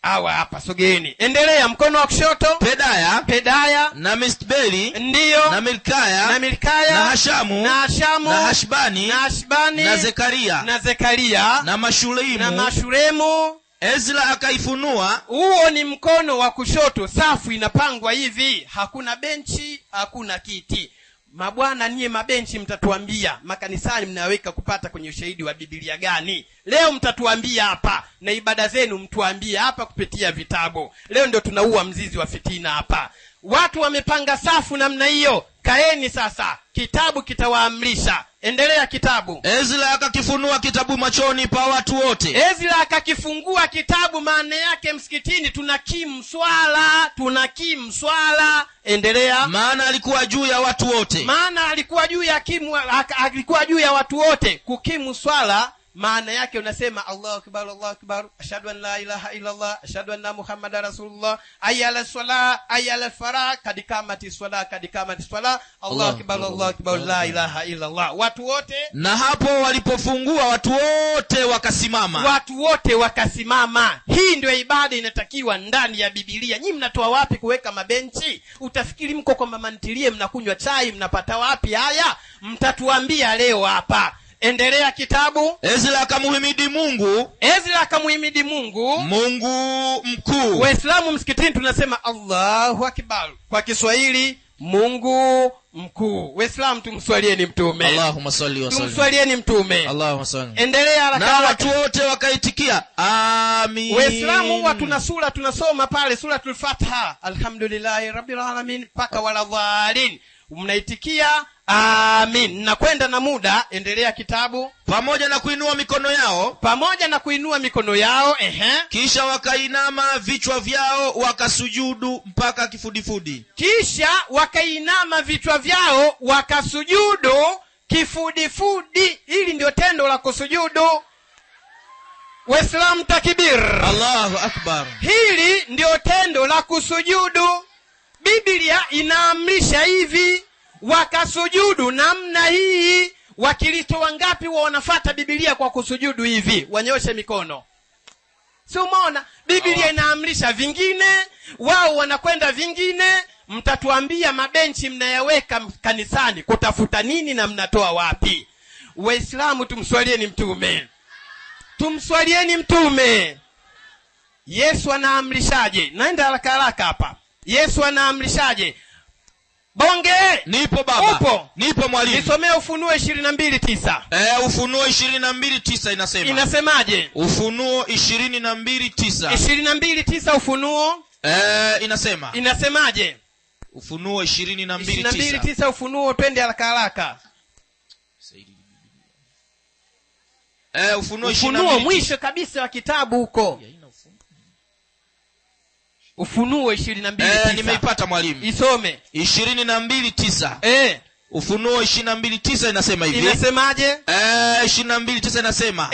Hawa hapa sogeeni. Endelea. Mkono wa kushoto. Pedaya. Pedaya. Na Mistbeli. Ndiyo. Na Milkaya. Na Milkaya. Na Hashamu. Na Hashamu. Na Hashbani. Na Hashbani. Na Zekaria. Na Zekaria. Na Mashulemu. Na Mashulemu. Ezra akaifunua. Huo ni mkono wa kushoto. Safu inapangwa hivi. Hakuna benchi, hakuna kiti. Mabwana nyie mabenchi mtatuambia makanisani mnaweka kupata kwenye ushahidi wa Biblia gani? Leo mtatuambia hapa, na ibada zenu mtuambie hapa kupitia vitabu. Leo ndio tunaua mzizi wa fitina hapa. Watu wamepanga safu namna hiyo. Kaeni sasa, kitabu kitawaamrisha. Endelea kitabu. Ezra akakifunua kitabu machoni pa watu wote. Ezra akakifungua kitabu, maana yake msikitini tunakimu swala, tunakimu swala. Endelea. Maana alikuwa juu ya watu wote. Maana alikuwa juu ya kimu, alikuwa juu ya watu wote. Kukimu swala maana yake unasema Allahu akbar, Allahu akbar, ashhadu an la ilaha illa Allah, ashhadu anna Muhammadar Rasulullah, hayya ala salah, hayya ala farah, kad kamati salah, kad kamati salah, Allahu akbar, Allahu akbar, la ilaha illa Allah. Watu wote. Na hapo walipofungua watu wote wakasimama. Watu wote wakasimama. Hii ndio ibada inatakiwa ndani ya Biblia. Nyinyi mnatoa wapi kuweka mabenchi? Utafikiri mko kwa mama ntilie mnakunywa chai, mnapata wapi haya? Mtatuambia leo hapa. Endelea kitabu. Ezra akamuhimidi Mungu. Ezra akamuhimidi Mungu. Mungu mkuu. Waislamu msikitini tunasema Allahu Akbar. Kwa Kiswahili Mungu mkuu. Waislamu tumswalieni mtume. Allahumma salli wa sallim. Tumswalieni mtume. Allahumma salli. Endelea haraka. Na watu wote wakaitikia amin. Waislamu huwa tuna sura tunasoma pale, suratul Fatiha, alhamdulillahi rabbil alamin mpaka waladhalin. Mnaitikia amin. Nakwenda na muda. Endelea kitabu. Pamoja na kuinua mikono yao. Pamoja na kuinua mikono yao, ehe. Kisha wakainama vichwa vyao wakasujudu mpaka kifudifudi. Kisha wakainama vichwa vyao wakasujudu kifudifudi. Hili ndio tendo la kusujudu. Waislamu takbir. Allahu akbar. Hili ndio tendo la kusujudu. Biblia inaamrisha hivi, wakasujudu namna hii. Wakristo wangapi wanafuata Biblia kwa kusujudu hivi? Wanyoshe mikono. Si umeona Biblia inaamrisha vingine, wao wanakwenda vingine. Mtatuambia mabenchi mnayaweka kanisani kutafuta nini na mnatoa wapi? Waislamu tumswalieni mtume. Tumswalieni mtume. Yesu anaamrishaje? Naenda haraka haraka hapa. Yesu anaamrishaje? Bonge. Nipo baba. Upo? Nipo mwalimu. Nisomee Ufunuo 22:9. Ufunuo 22:9 inasema. Inasemaje? Ufunuo 22:9. 22:9 Ufunuo. Inasema. Inasemaje? Ufunuo 22:9. 22:9 Ufunuo, twende haraka haraka. Ufunuo 22. Ufunuo mwisho kabisa wa kitabu huko. Ufunuo 22:9. Nimeipata mwalimu. Isome. 22:9. Ufunuo 22:9 inasema hivi. Inasemaje? 22:9 inasema.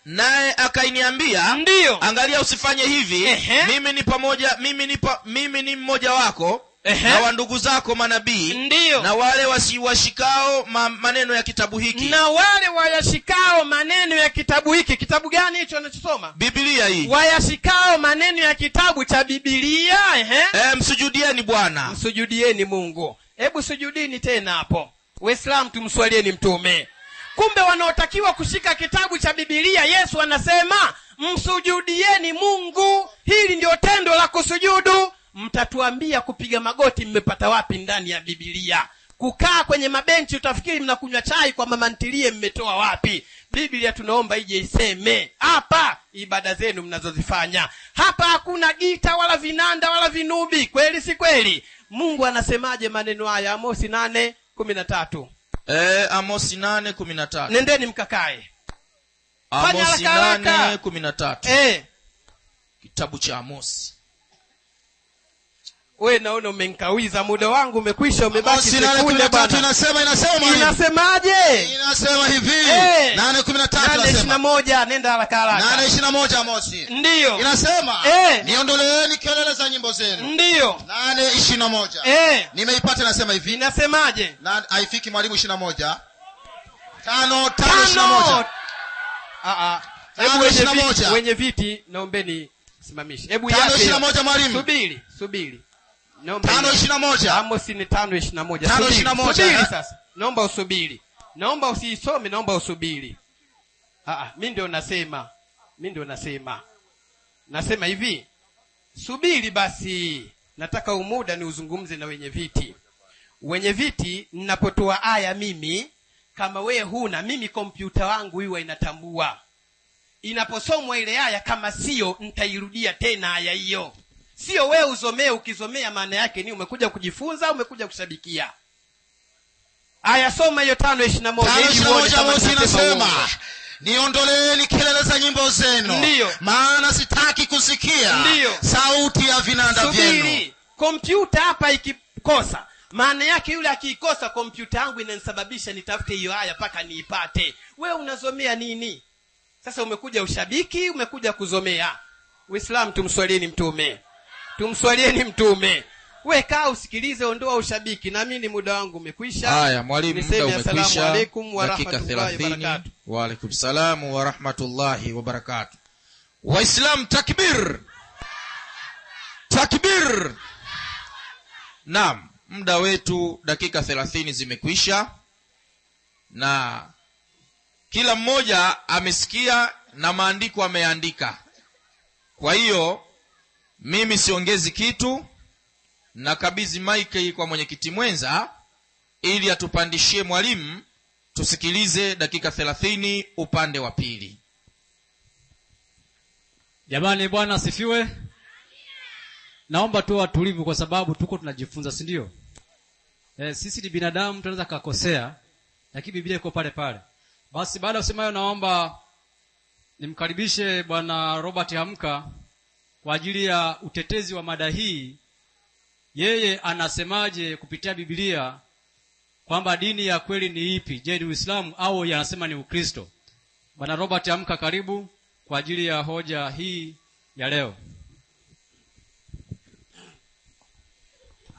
Naye akainiambia, ndio, angalia usifanye hivi. Mimi ni pamoja, mimi ni mmoja wako na wa ndugu zako manabii, na wale washikao maneno ya kitabu hiki. Na wale wayashikao maneno ya kitabu hiki. Kitabu gani hicho anachosoma? Biblia hii. Wayashikao maneno ya kitabu cha Biblia, Msujudieni Bwana. Msujudieni Mungu. Hebu sujudini tena hapo. Waislamu tumswalieni mtume. Kumbe wanaotakiwa kushika kitabu cha Biblia, Yesu anasema msujudieni Mungu. Hili ndio tendo la kusujudu. Mtatuambia kupiga magoti mmepata wapi ndani ya Biblia? Kukaa kwenye mabenchi utafikiri mnakunywa chai kwa mama ntilie, mmetoa wapi? Biblia tunaomba ije iseme hapa. ibada zenu mnazozifanya. Hapa hakuna gita wala vinanda wala vinubi. Kweli si kweli? Mungu anasemaje maneno haya? Amosi 8:13. Amosi 8:13. Nendeni mkakae. Amosi 8:13. Kitabu cha Amosi. Wewe naona umenkawiza, muda wangu umekwisha, umebaki sekunde bwana. Inasema inasemaje? Inasema hivi. 8:13 inasema. 8:21, nenda haraka haraka. 8:21 Amosi. Ndio. Inasema niondoleeni kelele za nyimbo zenu. Ndio. 8:21. Nimeipata, inasema hivi. Inasemaje? Na haifiki mwalimu 21. 5:21. Hebu wenye viti naombeni simamishe. Hebu yake. 5:21 mwalimu. Subiri. 5:21. Amosi ni 5:21. 5:21. Subiri sasa. Naomba usubiri. Naomba usiisome, naomba usubiri. Mimi ndio nasema. Nasema hivi. Subiri basi. Nataka umuda ni uzungumze na wenye viti. Wenye viti, ninapotoa aya mimi, kama wewe huna, mimi kompyuta wangu hiyo inatambua. Inaposomwa ile aya, kama sio nitairudia tena aya hiyo. Sio wewe uzomee, ukizomea maana yake ni umekuja kujifunza, umekuja kushabikia. Aya, soma hiyo 5:21 ili uone kama inasema niondoleeni kelele za nyimbo zenu. Ndiyo. Maana sitaki kusikia. Ndiyo. Sauti ya vinanda vyenu. Kompyuta hapa ikikosa, maana yake yule akiikosa kompyuta yangu inanisababisha nitafute hiyo aya paka niipate. Wewe unazomea nini? Sasa umekuja ushabiki, umekuja kuzomea. Uislamu, tumswalieni mtume. Tumswalieni mtume. We kaa usikilize, ondoa ushabiki. Na mimi muda wangu umekwisha. Haya mwalimu, muda umekwisha. Asalamu alaykum wa rahmatullahi wa barakatuh. Wa alaykum salamu wa rahmatullahi wa barakatuh. Waislam takbir. Takbir. Naam, muda wetu dakika 30 zimekwisha. Na kila mmoja amesikia na maandiko ameandika. Kwa hiyo mimi siongezi kitu, nakabidhi maiki kwa mwenyekiti mwenza ili atupandishie mwalimu tusikilize dakika 30 upande wa pili. Jamani, Bwana asifiwe. Naomba tu watulivu kwa sababu tuko tunajifunza, si ndio? Sisi ni binadamu, tunaweza kukosea, lakini Biblia iko pale pale. Basi baada ya kusema hayo, naomba nimkaribishe Bwana Robert Hamka kwa ajili ya utetezi wa mada hii. Yeye anasemaje kupitia Biblia kwamba dini ya kweli ni ipi? Je, ni Uislamu au yeye anasema ni Ukristo? Bwana Robert Hamka, karibu kwa ajili ya hoja hii ya leo.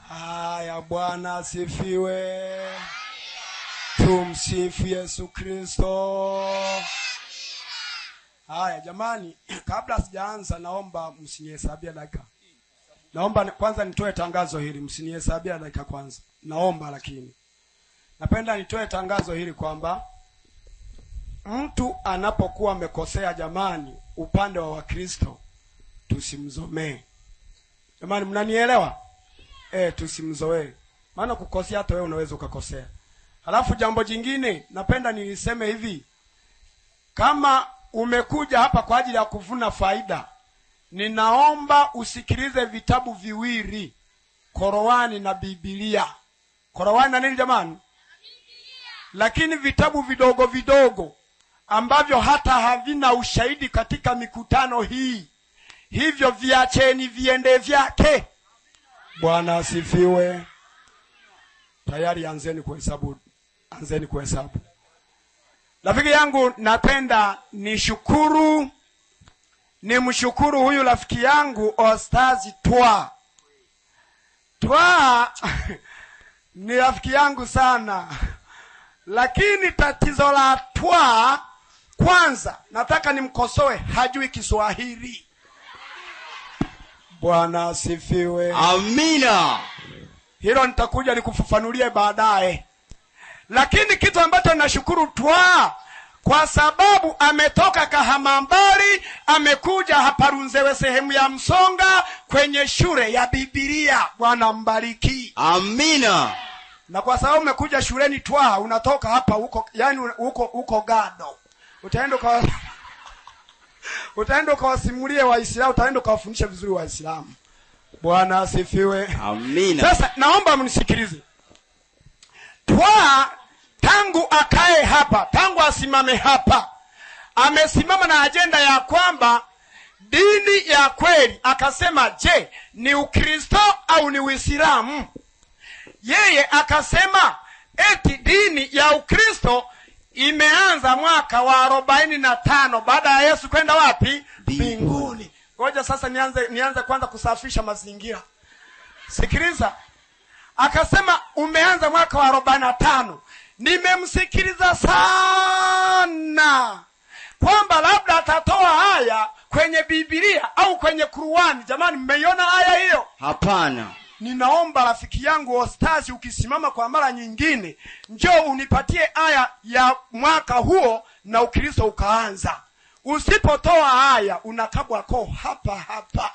Haya, Bwana asifiwe. Tumsifu Yesu Kristo. Haya jamani, kabla sijaanza naomba msinihesabia dakika. Naomba kwanza nitoe tangazo hili, msinihesabia dakika kwanza. Naomba, lakini napenda nitoe tangazo hili kwamba mtu anapokuwa amekosea, jamani, upande wa Wakristo tusimzomee. Jamani, mnanielewa? Tusimzoee. Maana kukosea hata wewe unaweza ukakosea. Halafu jambo jingine napenda niliseme hivi. Kama umekuja hapa kwa ajili ya kuvuna faida, ninaomba usikilize vitabu viwili, Korani na Biblia. Korani na nini jamani? Lakini vitabu vidogo vidogo ambavyo hata havina ushahidi katika mikutano hii, hivyo viacheni viende vyake. Bwana asifiwe. Tayari anzeni kuhesabu, anzeni kuhesabu. Rafiki yangu, napenda nishukuru, nimshukuru huyu rafiki yangu Ostazi Twa. Twa ni rafiki yangu sana. Lakini tatizo la Twa, kwanza nataka nimkosoe, hajui Kiswahili. Bwana asifiwe. Amina. Hilo nitakuja nikufafanulie baadaye. Lakini kitu ambacho nashukuru Twa, kwa sababu ametoka Kahama mbali, amekuja hapa Runzewe sehemu ya Msonga kwenye shule ya Biblia. Bwana mbariki. Amina. Na kwa sababu umekuja shuleni Twa, unatoka hapa huko, yani huko huko Gado. Utaenda kwa Utaenda ukawasimulie Waislamu, utaenda ukawafundisha vizuri Waislamu. Bwana asifiwe. Amina. Sasa naomba mnisikilize. Twaa tangu akae hapa, tangu asimame hapa, amesimama na ajenda ya kwamba dini ya kweli. Akasema, je, ni Ukristo au ni Uislamu? Yeye akasema eti dini ya Ukristo imeanza mwaka wa 45 baada ya Yesu kwenda wapi? Mbinguni. Ngoja sasa nianze kwanza kusafisha mazingira. Sikiliza. Akasema umeanza mwaka wa 45. Nimemsikiliza sana kwamba labda atatoa haya kwenye Biblia au kwenye Qur'ani. Jamani, mmeiona haya hiyo? Hapana. Ninaomba rafiki yangu Ostasi, ukisimama kwa mara nyingine, njoo unipatie aya ya mwaka huo na Ukristo ukaanza. Usipotoa haya unakabwa koo hapa hapa.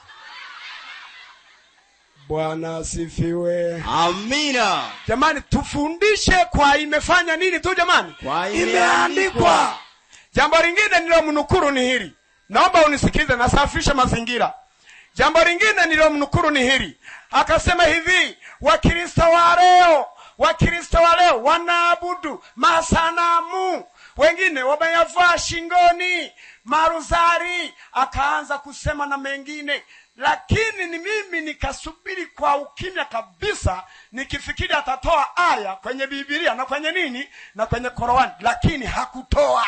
Bwana asifiwe. Amina. Jamani, tufundishe kwa imefanya nini tu jamani? Kwa imeandikwa. Jambo lingine nililomnukuru ni hili. Naomba unisikilize, nasafisha mazingira. Jambo lingine nililomnukuru ni hili. Akasema hivi, Wakristo wa leo wanaabudu masanamu, wengine wameyavaa shingoni maruzari. Akaanza kusema na mengine, lakini ni mimi nikasubiri kwa ukimya kabisa, nikifikiri atatoa aya kwenye Biblia na kwenye nini na kwenye Qur'an, lakini hakutoa.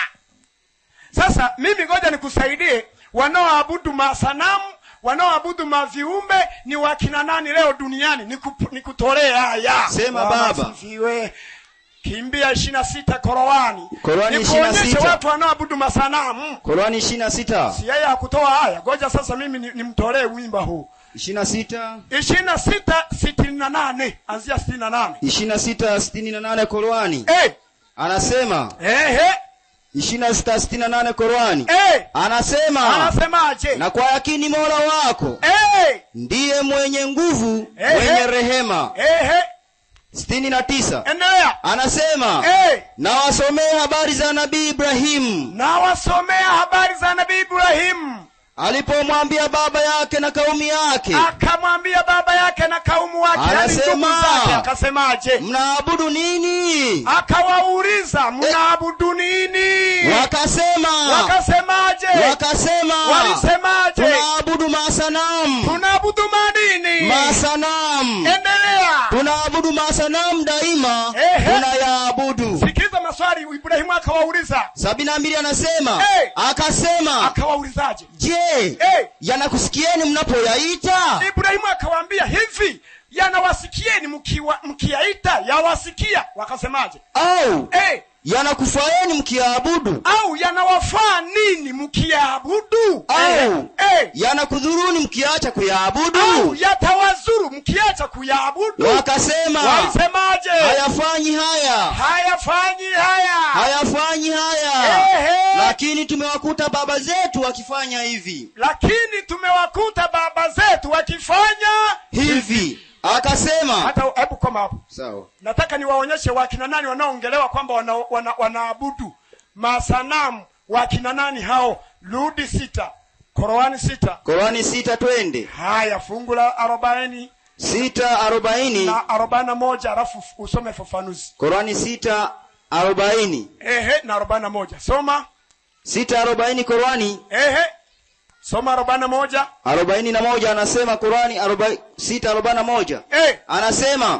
Sasa mimi ngoja nikusaidie. Wanaoabudu masanamu, wanaoabudu maviumbe ni wakina nani leo duniani? Nikutolee haya. Sema baba. Sifiwe. Kimbia 26 Qur'ani. Qur'ani Nikuonyeshe 26. watu wanaoabudu masanamu. Qur'ani 26. Si yeye hakutoa haya. Ngoja sasa mimi nimtolee wimba huu. 26. 26 68. Anzia 68. 26 68 Qur'ani. Anasema. 26:68 Qur'ani. Anasema. Anasemaje? Na kwa yakini Mola wako ndiye mwenye nguvu, mwenye rehema. 69. Endelea. Anasema, na wasomea habari za Nabii Ibrahim. Na wasomea habari za Nabii Ibrahim. Alipomwambia baba yake na kaumu yake. Akamwambia baba yake na kaumu wake, yani ndugu zake. Akasemaje? Mnaabudu nini? Akawauliza, mnaabudu nini? Wakasema. Wakasemaje? Wakasema. Walisemaje? Tunaabudu masanamu. Tunaabudu manini? Masanamu. Endelea. Tunaabudu masanamu daima. Tunayaabudu. Sikiza maswali Ibrahimu akawauliza. 72 anasema. Akasema. Akawaulizaje? Je, yanakusikieni mnapoyaita? Ibrahimu akawaambia hivi, yanawasikieni mkiyaita, yawasikia. Wakasemaje? Au yanakufaeni mkiabudu? Au yanawafaa nini mkiabudu? Au yanakudhuruni mkiacha kuyaabudu? Au yatawazuru mkiacha kuyaabudu? Wakasema. Walisemaje? Hayafanyi haya. Hayafanyi haya. Hayafanyi haya. Lakini tumewakuta baba zetu wakifanya hivi. Lakini tumewakuta baba zetu wakifanya hivi. Akasema. Hata hebu koma hapo. Sawa. Nataka niwaonyeshe wakina nani wanaoongelewa kwamba wanaabudu masanamu. Wakina nani hao? Rudi 6. Qur'ani 6. Qur'ani 6 twende. Haya, fungu la 40. 6:40 na 41, alafu usome fafanuzi. Qur'ani 6:40. Na 41. Soma. 6:40 Qur'ani. Soma 41. 41 anasema Qur'ani 6:41. Anasema,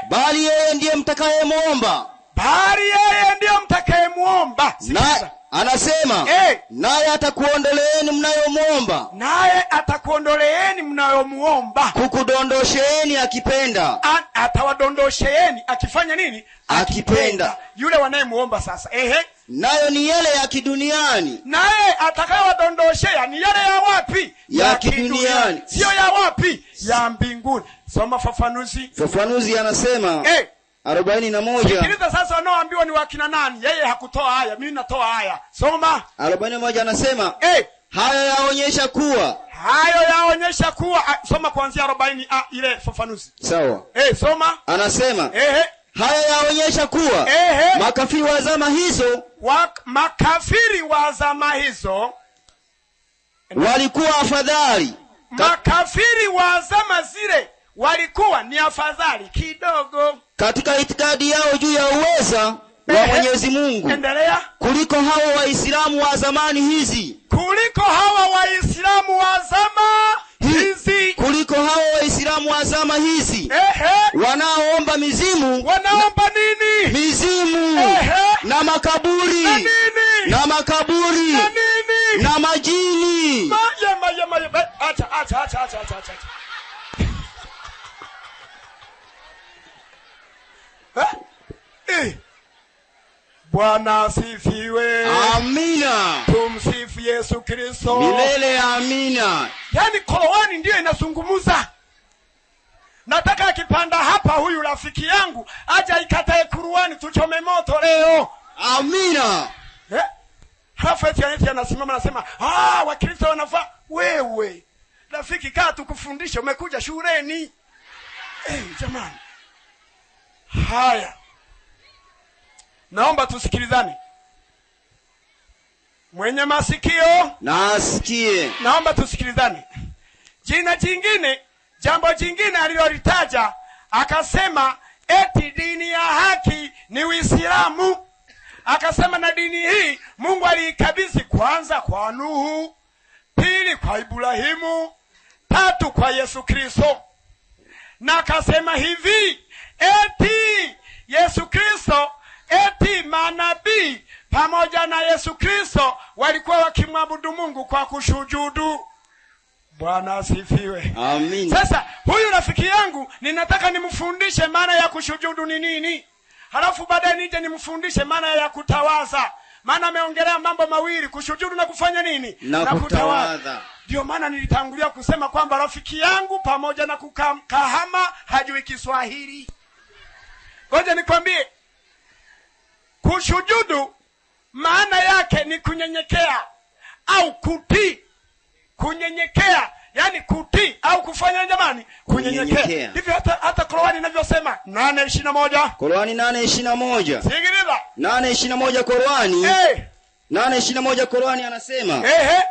bali yeye ndiye mtakayemuomba. Bali yeye ndiye mtakayemuomba. Na anasema, naye atakuondoleeni mnayomuomba. Naye atakuondoleeni mnayomuomba. Kukudondosheeni akipenda. Atawadondosheeni akifanya nini? Akipenda. Yule wanayemuomba sasa. Nayo ni yale ya kiduniani. Naye atakayewadondoshea ni yale ya wapi? Ya kiduniani. Sio ya wapi? Ya mbinguni. Soma fafanuzi. Fafanuzi anasema 41. Sikiliza sasa, wanaoambiwa ni wakina nani? Yeye hakutoa haya, mimi natoa haya. Soma. 41 anasema, haya yaonyesha kuwa. Hayo yaonyesha kuwa. Soma kuanzia 40 ile fafanuzi. Sawa. Soma. Anasema, haya yaonyesha kuwa makafiri wa zama hizo, makafiri wa zama hizo Walikuwa afadhali. Makafiri wa zama zile walikuwa ni afadhali kidogo katika itikadi yao juu ya uweza wa Mwenyezi Mungu. Endelea. Kuliko hawa Waislamu wa zamani hizi. Kuliko hawa Waislamu wa zama hizi. Kuliko hawa Waislamu wa zama hizi. Wanaoomba mizimu. Wanaomba nini? Mizimu. Na makaburi. Na nini? Na makaburi. Na nini? Na majini. Maya. Acha. Bwana asifiwe. Amina. Tumsifu Yesu Kristo. Milele amina. Yaani Qur'ani ndiyo inazungumza. Nataka akipanda hapa huyu rafiki yangu aje ikatae Qur'ani tuchome moto leo. Amina. Halafu eti anasimama anasema, Wakristo wanafaa. Wewe rafiki, kaa tukufundishe, umekuja shuleni. Jamani. Haya. Naomba tusikilizane. Mwenye masikio na asikie. Naomba tusikilizane. Jina jingine, jambo jingine alilolitaja, akasema eti dini ya haki ni Uislamu. Akasema na dini hii Mungu aliikabidhi kwanza kwa Nuhu, pili kwa Ibrahimu, tatu kwa Yesu Kristo. Na akasema hivi, eti Yesu Kristo, eti manabii pamoja na Yesu Kristo walikuwa wakimwabudu Mungu kwa kushujudu. Bwana asifiwe. Amin. Sasa huyu rafiki yangu ninataka nimfundishe maana ya kushujudu ni nini. Halafu baadaye nije nimfundishe maana ya kutawaza. Maana ameongelea mambo mawili, kushujudu na kufanya nini? Na kutawaza. Ndio maana nilitangulia kusema kwamba rafiki yangu pamoja na kukahama hajui Kiswahili. Ngoja nikwambie. Kushujudu maana yake ni kunyenyekea au kutii. Kunyenyekea, yani kutii au kufanya jamani, kunyenyekea. Ndivyo hata Qur'ani inavyosema 8:21. Qur'ani 8:21. Sikiliza. 8:21 Qur'ani. 8:21 Qur'ani anasema.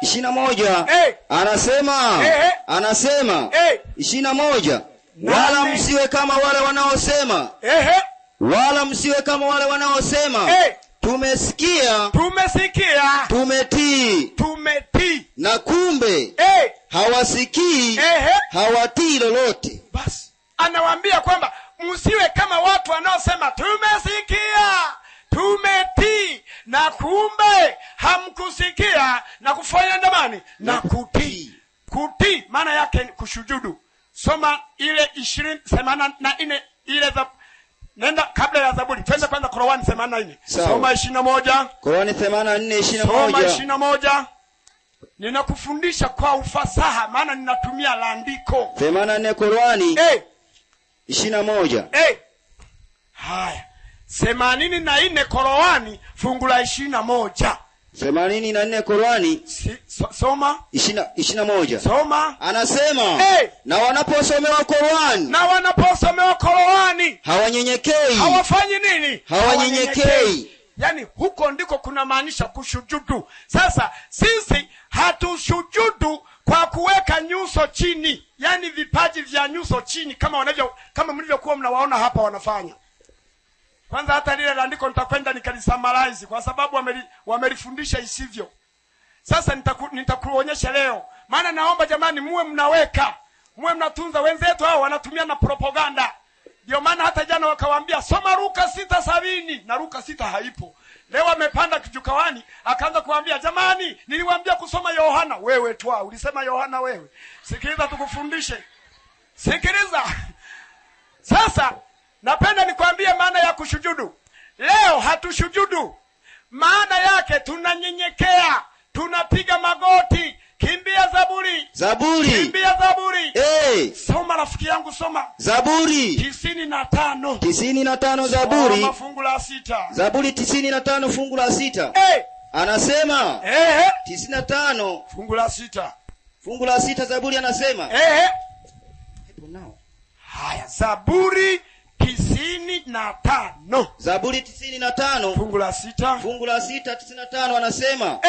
21. Anasema. Anasema. 21. Wala msiwe kama wale wanaosema. Wala msiwe kama wale wanaosema. Tumesikia, tumetii, na kumbe hawasikii, hawatii lolote. Basi anawaambia kwamba msiwe kama watu wanaosema tumesikia, tumetii, na kumbe hamkusikia na kufanya ndamani na kutii. Kutii maana yake kushujudu. Soma ile 20:84 ile za nenda kabla ya Zaburi. Twende kwanza Qur'ani 84. Soma 21. Qur'ani 84:21. Soma 21. Ninakufundisha kwa ufasaha maana ninatumia landiko. 84 Qur'ani. 21. Haya. 84 Qur'ani fungu la 21. 84 Qur'ani soma 21. Soma. Anasema na wanaposomewa Qur'ani, na wanaposomewa Qur'ani hawanyenyekei. Hawafanyi nini? Hawanyenyekei. Yaani huko ndiko kuna maanisha kushujudu. Sasa sisi hatushujudu kwa kuweka nyuso chini, yani vipaji vya nyuso chini kama wanavyo, kama mlivyokuwa mnawaona hapa wanafanya. Kwanza hata lile andiko nitakwenda nikalisamalize kwa sababu wamelifundisha isivyo. Sasa nitakuonyesha leo. Maana naomba jamani muwe mnaweka, muwe mnatunza. Wenzetu hao wanatumia na propaganda. Ndio maana hata jana wakawaambia soma Luka 6:70 na Luka 6 haipo. Leo amepanda kijukawani akaanza kuambia jamani niliwaambia kusoma Yohana. Wewe twa ulisema Yohana wewe. Sikiliza tukufundishe. Sikiliza. Sasa napenda nikwambie maana ya kushujudu. Leo hatushujudu. Maana yake tunanyenyekea, tunapiga magoti. Kimbia Zaburi. Zaburi. Kimbia Zaburi. Soma rafiki yangu soma. Zaburi 95. 95 Zaburi. Soma fungu la 6. Zaburi 95 fungu la 6. Anasema 95 fungu la 6. Fungu la 6 Zaburi anasema. Haya, Zaburi 95. Zaburi 95 fungu la 6. Fungu la 6 95 anasema.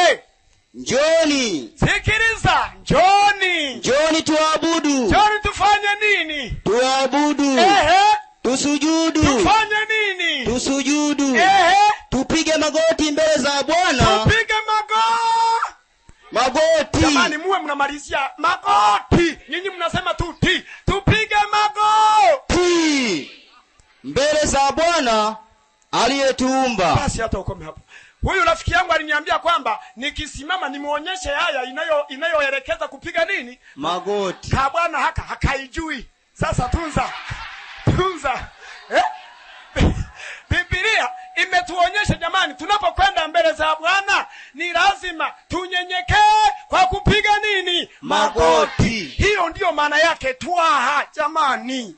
Njoni. Sikiliza, njoni. Njoni tuabudu. Njoni tufanye nini? Tuabudu. Ehe. Tusujudu. Tufanye nini? Tusujudu. Ehe. Tupige magoti mbele za Bwana. Tupige magoti. Jamani, muwe mnamalizia magoti. Nyinyi mnasema tu ti. Tupige magoti mbele za Bwana aliyetuumba. Basi hata ukome hapo. Huyu rafiki yangu aliniambia kwamba nikisimama nimuonyeshe haya inayoelekeza kupiga nini? Magoti. Ka Bwana haka hakaijui. Sasa tunza. Tunza. Biblia imetuonyesha jamani, tunapokwenda mbele za Bwana ni lazima tunyenyekee kwa kupiga nini? Magoti. Hiyo ndiyo maana yake twaha jamani.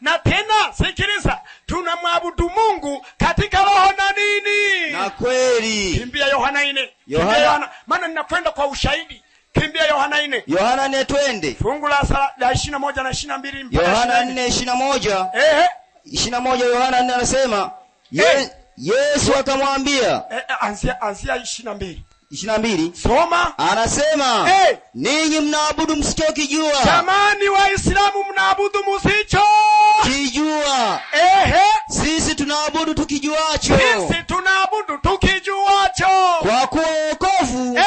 Na tena sikiliza, tunamwabudu Mungu katika roho na nini? Na kweli. Kimbia Yohana 4. Yohana, maana ninakwenda kwa ushahidi. Kimbia Yohana 4. Yohana 4 twende. Fungu la 21 na 22 mpaka Yohana 4:21. Ehe. 21 Yohana 4 anasema Yesu akamwambia, anzia 22. 22. Soma. Anasema, ninyi mnaabudu msichokijua. Jamani Waislamu, mnaabudu msicho kijua. Ehe. Sisi tunaabudu tukijuacho. Sisi tunaabudu tukijuacho. Kwa kuwa wokovu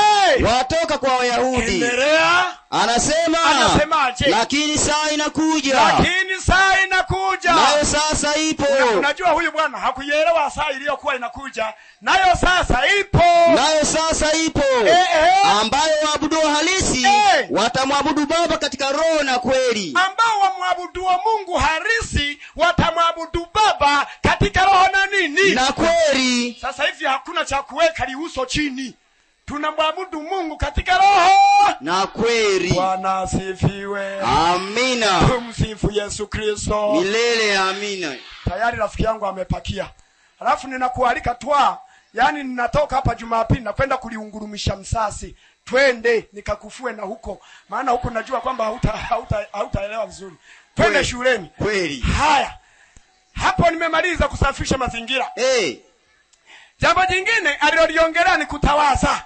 watoka kwa Wayahudi. Endelea. Anasema, anasemaje? Lakini saa inakuja. Lakini saa inakuja. Nayo sasa ipo. Unajua huyu bwana hakuielewa saa iliyokuwa inakuja. Nayo sasa ipo. Nayo sasa ipo. Ambayo waabudu halisi watamwabudu Baba katika roho na kweli. Ambao wamwabudu Mungu halisi watamwabudu Baba katika roho na nini? Na kweli. Sasa hivi hakuna cha kuweka liuso chini. Tunamwabudu Mungu katika roho na kweli. Bwana asifiwe. Amina. Tumsifu Yesu Kristo milele. Amina. Tayari rafiki yangu amepakia. Alafu ninakualika twa, yani ninatoka hapa Jumapili na kwenda kuliungurumisha Msasi. Twende nikakufue na huko, maana huko najua kwamba hautaelewa vizuri. Twende shuleni. Kweli. Haya. Hapo nimemaliza kusafisha mazingira. Jambo jingine aliloliongelea ni kutawaza.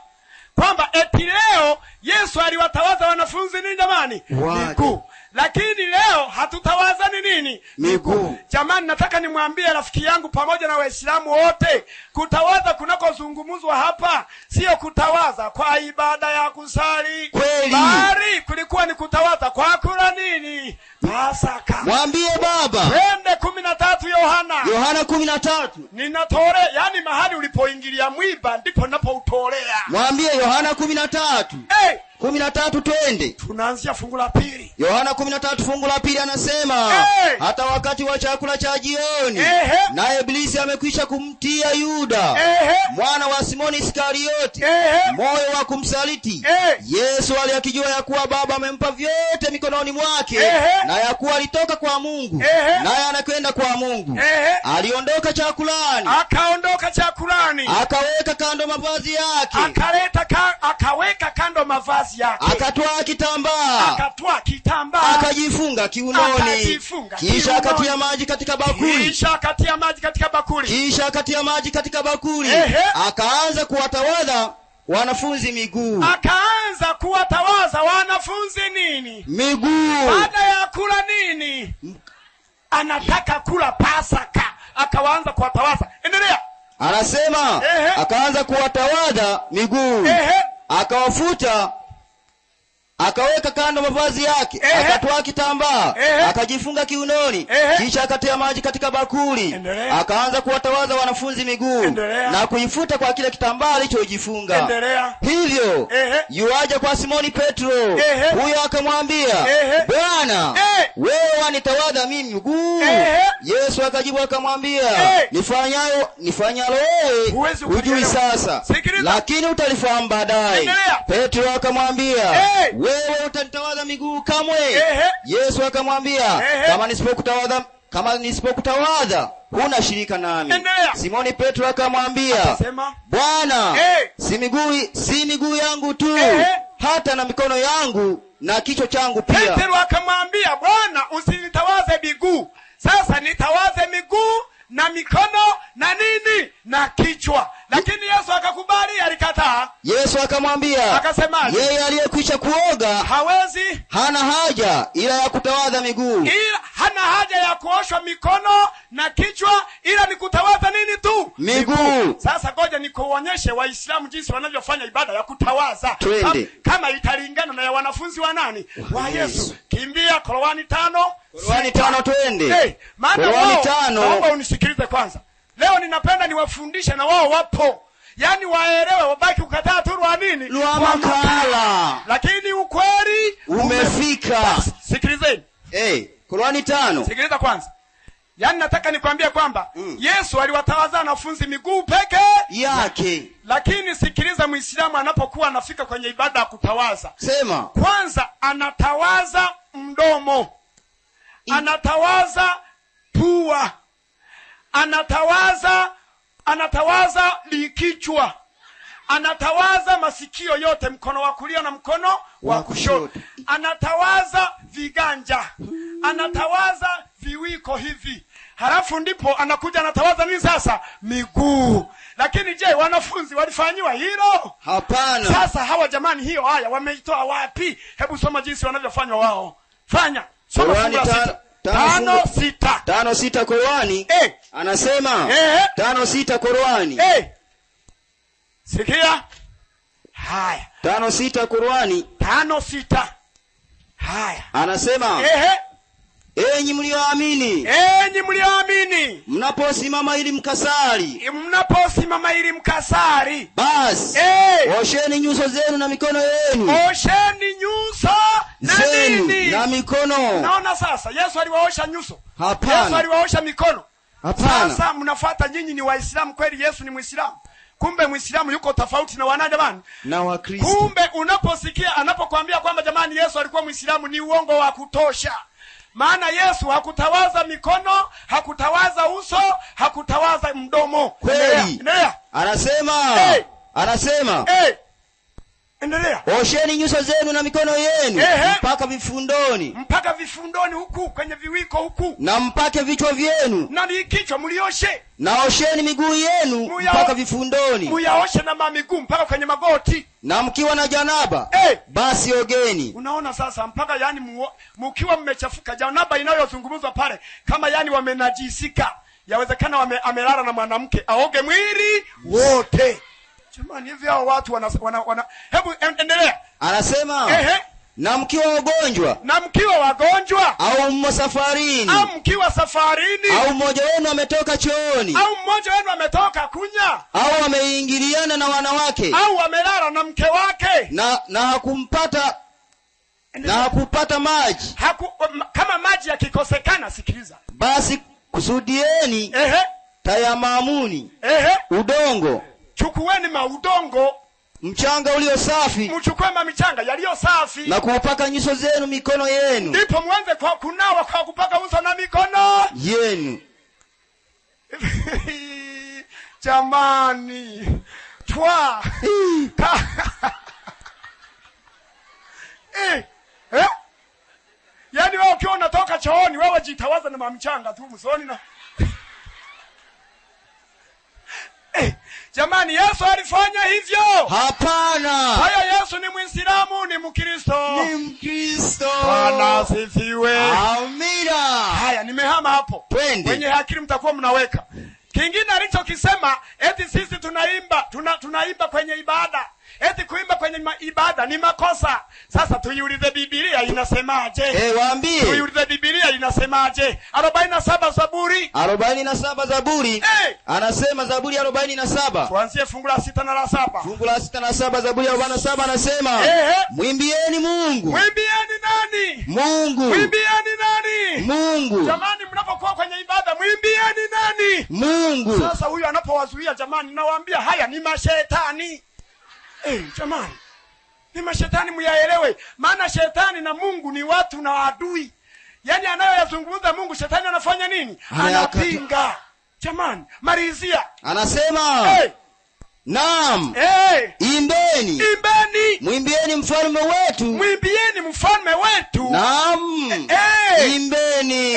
Kwamba eti leo Yesu aliwatawaza wanafunzi nini jamani? Miguu. Lakini leo hatutawaza ni nini? Miguu. Jamani, nataka nimwambie rafiki yangu pamoja na Waislamu wote, kutawaza kunakozungumzwa hapa sio kutawaza kwa ibada ya kusali. Bali kulikuwa ni kutawaza kwa kula nini? Pasaka. Mwambie Baba. Twende 13 Yohana. Yohana 13. Ninatore, yani mahali ulipoingilia mwiba ndipo ninapoutolea. Mwambie Yohana 13. 13 twende. Tunaanzia fungu la pili. Yohana 13 fungu la pili anasema, hata wakati wa chakula cha jioni, naye Ibilisi amekwisha kumtia Yuda mwana wa Simoni Iskarioti moyo wa kumsaliti. Yesu aliyakijua ya kuwa Baba amempa vyote mikononi mwake, na ya kuwa alitoka kwa Mungu naye anakwenda kwa Mungu. Aliondoka chakulani. Akaondoka chakulani. Akaweka kando mavazi yake. Akaweka kando mavazi yake. Akatwaa kitambaa. Akatwaa kitambaa. Akajifunga kiunoni. Kisha akatia maji katika bakuli. Kisha akatia maji katika bakuli. Kisha akatia maji katika bakuli. Akaanza kuwatawadha wanafunzi miguu. Akaanza kuwatawaza wanafunzi nini? Miguu. Baada ya kula nini? Anataka kula Pasaka. Akaanza kuwatawaza. Endelea. Anasema akaanza kuwatawadha miguu. Akawafuta, akaweka kando mavazi yake, akatwaa kitambaa, akajifunga kiunoni, kisha akatia maji katika bakuli, akaanza kuwatawaza wanafunzi miguu na kuifuta kwa kile kitambaa alichojifunga. Hivyo yuaja kwa Simoni Petro, huyo akamwambia, Bwana, wewe wanitawadha mimi miguu? Yesu akajibu akamwambia, nifanyalo wewe hujui sasa, lakini utalifahamu baadaye. Petro akamwambia, wewe utanitawadha miguu kamwe? Yesu akamwambia, kama nisipokutawadha huna shirika nami. Simoni Petro akamwambia, Bwana, si miguu yangu tu, hata na mikono yangu na kichwa changu pia. Petro akamwambia, Bwana, usinitawaze miguu. Sasa nitawaze miguu na mikono na nini? Na kichwa. Lakini Yesu akakubali, alikataa? Endelea. Yesu akamwambia, akasemaje? Yeye aliyekwisha kuoga hawezi, hana haja ila ya kutawadha miguu. Ila hana haja ya kuoshwa mikono na kichwa, ila ni kutawadha nini tu? Miguu. Sasa ngoja nikuonyeshe Waislamu jinsi wanavyofanya ibada ya kutawaza. Kama italingana na ya wanafunzi wa nani? Wa Yesu. Kimbia Qur'ani 5. Qur'ani 5 twende. Hey, maana wao, naomba unisikilize kwanza. Leo ninapenda niwafundishe na wao wapo. Yaani waelewe, wabaki kukataa tu rwa nini? Rwa makala. Lakini ukweli umefika. Sikilizeni. Qur'ani 5. Sikiliza kwanza. Yaani nataka nikwambie kwamba Yesu aliwatawaza wanafunzi miguu peke yake. Lakini sikiliza, Muislamu anapokuwa anafika kwenye ibada ya kutawaza, sema kwanza anatawaza mdomo, anatawaza pua, anatawaza likichwa, anatawaza masikio yote, mkono wa kulia na mkono wa kushoto, anatawaza viganja, anatawaza viwiko hivi. Halafu ndipo anakuja anatawaza nini sasa? Miguu. Lakini je, wanafunzi walifanyiwa hilo? Hapana. Sasa hawa jamani, hiyo haya wameitoa wapi? Hebu soma jinsi wanavyofanywa wao. Fanya. Soma fungu la 6. 5:6. 5:6 Qur'ani. Anasema 5:6 Qur'ani. Sikia. Haya. 5:6 Qur'ani. 5:6. Haya. Anasema enyi mlioamini, enyi mlioamini, mnaposimama ili mkasali, mnaposimama ili mkasali, basi osheni nyuso zenu na mikono yenu. Osheni nyuso na nini? Na mikono. Naona sasa Yesu aliwaosha nyuso. Hapana. Yesu aliwaosha mikono. Hapana. Sasa mnafuata nyinyi ni Waislamu kweli? Yesu ni Muislamu? Kumbe Muislamu yuko tofauti na wana jamani, na Wakristo. Kumbe unaposikia anapokuambia kwamba jamani Yesu alikuwa Muislamu, ni uongo wa kutosha. Maana Yesu hakutawaza mikono, hakutawaza uso, hakutawaza mdomo. Kweli. Endelea. Anasema, anasema, endelea. Osheni nyuso zenu na mikono yenu mpaka vifundoni. Mpaka vifundoni huku kwenye viwiko huku. Na mpake vichwa vyenu. Na ni kichwa mlioshe. Na osheni miguu yenu mpaka vifundoni. Muyaoshe na miguu mpaka kwenye magoti. Na mkiwa na janaba, basi ogeni. Unaona sasa, mpaka yani mkiwa mmechafuka, janaba inayozungumzwa pale kama yani wamenajisika. Yawezekana amelala na mwanamke, aoge mwili wote. Jamani, hivi hao watu wana hebu endelea. Anasema na mkiwa wagonjwa, na mkiwa wagonjwa, au mmo safarini, au mkiwa safarini, au mmoja wenu ametoka chooni, au mmoja wenu ametoka kunya, au ameingiliana na wanawake, au amelala na mke wake, na hakumpata, na hakupata maji, kama maji yakikosekana, sikiliza, basi kusudieni tayamamuni, udongo, chukueni maudongo, mchanga ulio safi, mchukue mamichanga yaliyo safi, na kuupaka nyuso zenu mikono yenu, ndipo mwanze kwa kunawa kwa kupaka uso na mikono yenu. Jamani, twa Yaani wewe ukiwa unatoka chooni, wewe jitawaza na mamichanga tu usoni na Jamani, Yesu alifanya hivyo? Hapana. Haya, Yesu ni Muislamu, ni Mkristo? Ni Mkristo. Bwana asifiwe. Amina. Haya, nimehama hapo. Twende. Wenye akili mtakuwa mnaweka. Kingine alichokisema, eti sisi tunaimba, tunaimba kwenye ibada. Eti kuimba kwenye ibada ni makosa. Sasa tuiulize Biblia inasemaje? Waambie. Tuiulize Biblia inasemaje? 47 Zaburi. 47 Zaburi. Anasema Zaburi 47. Tuanzie fungu la 6 na la 7. Fungu la 6 na 7 Zaburi 47 anasema, mwimbieni Mungu. Mwimbieni nani? Mungu. Mwimbieni nani? Mungu. Jamani, mnapokuwa kwenye ibada mwimbieni nani? Mungu. Sasa huyu anapowazuia, jamani, nawaambia haya ni mashetani. Jamani, ni mashetani, muyaelewe. Maana shetani na Mungu ni watu na adui. Yaani anayoyazungumza Mungu, shetani anafanya nini? Anapinga. Jamani, malizia. Anasema, naam, imbeni. Imbeni. Mwimbieni mfalme wetu. Mwimbieni mfalme wetu. Naam. Imbeni.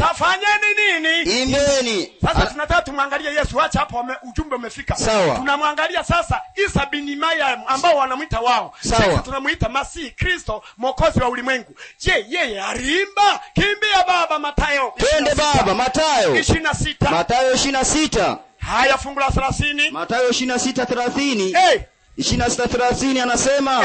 Safanyeni nini? Imbeni. Sasa tunataka tumwangalie Yesu. Acha hapo ujumbe umefika. Tunamwangalia sasa Isa bin Maryam ambao wanamuita wao. Sasa tunamuita Masihi Kristo, Mwokozi wa ulimwengu. Je, yeye aliimba? Kimbia baba, Mathayo. Twende baba, Mathayo 26. Mathayo 26. Haya, fungu la 30. Mathayo 26:30. 26:30 anasema.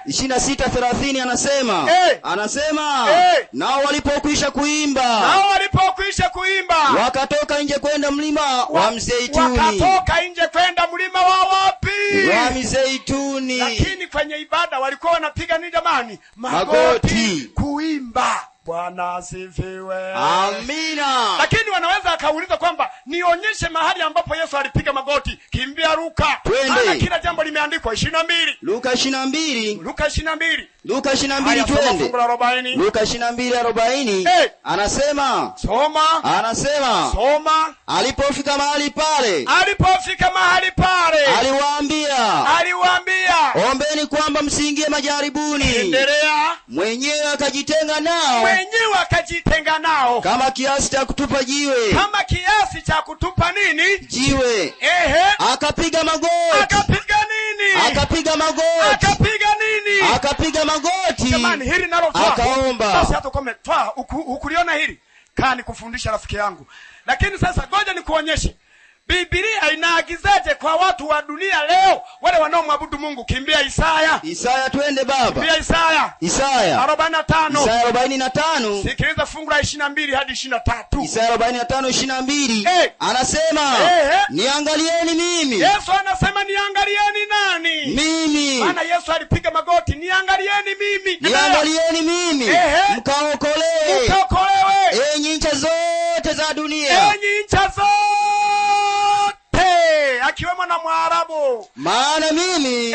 26:30 anasema. Anasema, nao walipokwisha kuimba. Nao walipokwisha kuimba. Wakatoka nje kwenda mlima wa Mzeituni. Wakatoka nje kwenda mlima wa wapi? Wa Mzeituni. Lakini kwenye ibada walikuwa wanapiga nini jamani? Magoti kuimba. Bwana asifiwe. Amina. Lakini wanaweza akauliza kwamba nionyeshe mahali ambapo Yesu alipiga magoti. Kimbia Luka. Maana kila jambo limeandikwa. 22. Luka 22. Luka 22. Luka 22 twende. Luka 22:40. Anasema. Soma. Anasema. Soma. Alipofika mahali pale. Alipofika mahali pale. Aliwaambia. Aliwaambia. Ombeni kwamba msiingie majaribuni. Endelea. Mwenyewe akajitenga nao. Mwenyewe akajitenga nao. Kama kiasi cha kutupa jiwe. Kama kiasi cha kutupa nini? Jiwe. Ehe. Akapiga magoti. Akapiga nini? Akapiga magoti. Akapiga nini? Akapiga magoti. Jamani, hili nalo toa. Akaomba. Sasa hata kama toa ukuliona hili. Kaa nikufundisha rafiki yangu. Lakini sasa ngoja nikuonyeshe. Biblia inaagizaje kwa watu wa dunia leo wale wanaomwabudu Mungu? Kimbia Isaya. Isaya twende baba. Kimbia Isaya. Isaya 45. Isaya 45. Sikiliza fungu la 22 hadi 23. Isaya 45:22. Anasema, niangalieni mimi. Yesu anasema niangalieni nani? Mimi. Maana Yesu alipiga magoti, niangalieni mimi. Niangalieni mimi. Mkaokolewe. Mkaokolewe. Enyi ncha zote za dunia. Enyi ncha zote, akiwemo na Mwarabu. Maana mimi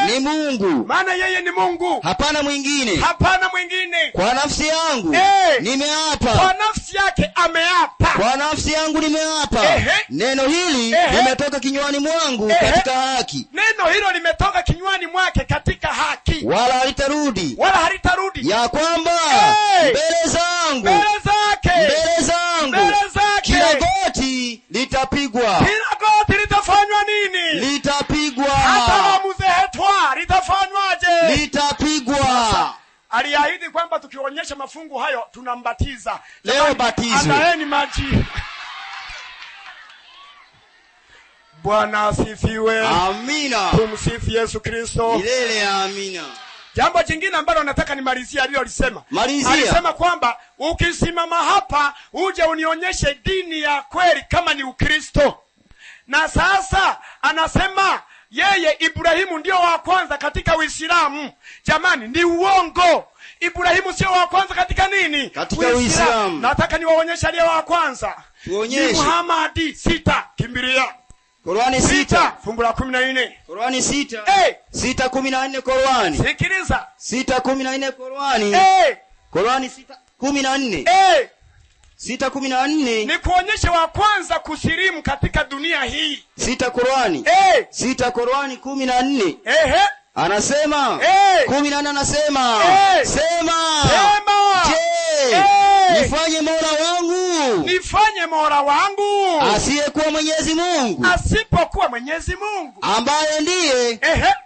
ni Mungu. Maana yeye ni Mungu. Hapana mwingine. Hapana mwingine. Kwa nafsi yangu nimeapa. Kwa nafsi yake ameapa. Kwa nafsi yangu nimeapa. Neno hili limetoka kinywani mwangu katika haki. Neno hilo limetoka kinywani mwake katika haki. Wala halitarudi. Wala halitarudi. Ya kwamba mbele zangu. Mbele zake. Mbele zangu. Mbele zake. Kila goti litapigwa. Kila goti litafanywa nini? Litapigwa. Hata muzehetwa litafanywaje? Litapigwa. Aliahidi kwamba tukionyesha mafungu hayo tunambatiza. Leo batizwe. Andaeni maji. Bwana asifiwe. Amina. Tumsifu Yesu Kristo. Milele amina. Jambo jingine ambalo nataka nimalizie alilolisema. Malizia. Alisema kwamba ukisimama hapa uje unionyeshe dini ya kweli kama ni Ukristo. Na sasa anasema yeye Ibrahimu ndio wa kwanza katika Uislamu. Jamani, ni uongo. Ibrahimu sio wa kwanza katika nini? Katika Uislamu. Nataka niwaonyeshe aliye wa kwanza. Tuonyeshe. Ni Muhammad 6. Kimbilia. Qur'ani 6 fungu la 14. Qur'ani 6. 6:14 Qur'ani. Sikiliza. 6:14 Qur'ani. Qur'ani 6:14. 6:14. Ni kuonyesha wa kwanza kusilimu katika dunia hii. 6 Qur'ani. 6 Qur'ani 14. Anasema 14 anasema, sema. Sema. Je, nifanye Mola wangu. Nifanye Mola wangu. Asiyekuwa Mwenyezi Mungu. Asipokuwa Mwenyezi Mungu. Ambaye ndiye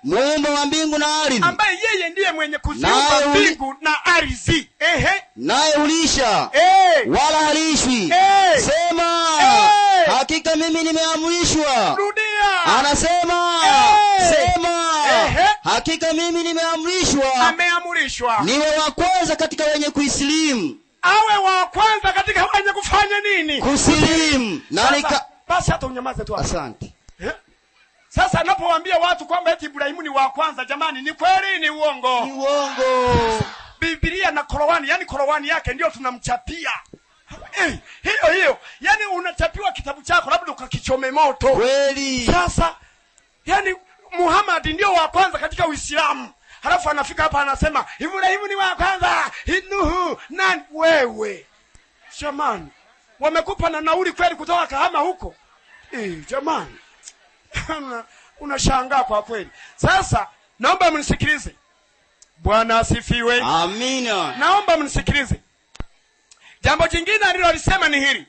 muumba wa mbingu na ardhi. Ambaye yeye ndiye mwenye kuziumba mbingu na ardhi. Naye ulisha. Wala halishwi. Sema. Hakika mimi nimeamrishwa. Rudia. Anasema. Sema. Hakika mimi nimeamrishwa. Ameamrishwa. Niwe wa kwanza katika wenye kuisilimu. Awe wa kwanza katika wenye kufanya nini? Kusilimu. Na basi hata unyamaze tu. Asante. Sasa anapowaambia watu kwamba eti Ibrahimu ni wa kwanza, jamani, ni kweli ni uongo? Ni uongo. Biblia na Qur'ani, yani Qur'ani yake ndio tunamchapia. Hiyo hiyo. Yani unachapiwa kitabu chako labda ukakichome moto. Kweli. Sasa yani Muhammad ndio wa kwanza katika Uislamu. Halafu anafika hapa anasema Ibrahimu ni wa kwanza, Nuhu nani wewe? Jamani, wamekupa na nauli kweli kutoka Kahama huko? Jamani. Unashangaa kwa kweli. Sasa naomba mnisikilize. Bwana asifiwe. Amina. Naomba mnisikilize. Jambo jingine alilolisema ni hili.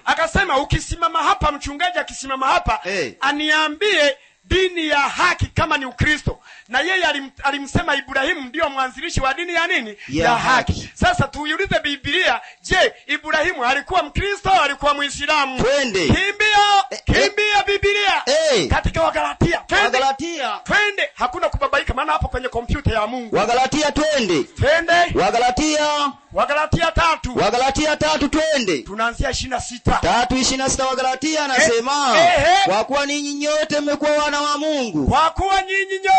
Akasema ukisimama hapa, mchungaji akisimama hapa, aniambie dini ya haki kama ni Ukristo. Na yeye alimsema Ibrahimu ndio mwanzilishi wa dini ya nini? Ya haki. Sasa tuiulize Biblia, je, Ibrahimu alikuwa Mkristo au alikuwa Muislamu? Twende. Kimbia Biblia. Katika Wagalatia. Twende. Wagalatia. Twende, hakuna kubabaika maana hapo kwenye kompyuta ya Mungu. Wagalatia twende. Twende. Wagalatia. Wagalatia 3. Wagalatia 3 twende. Tunaanzia 26. 3:26 Wagalatia anasema, kwa kuwa ninyi nyote mmekuwa wana wa Mungu. Kwa kuwa nyinyi nyote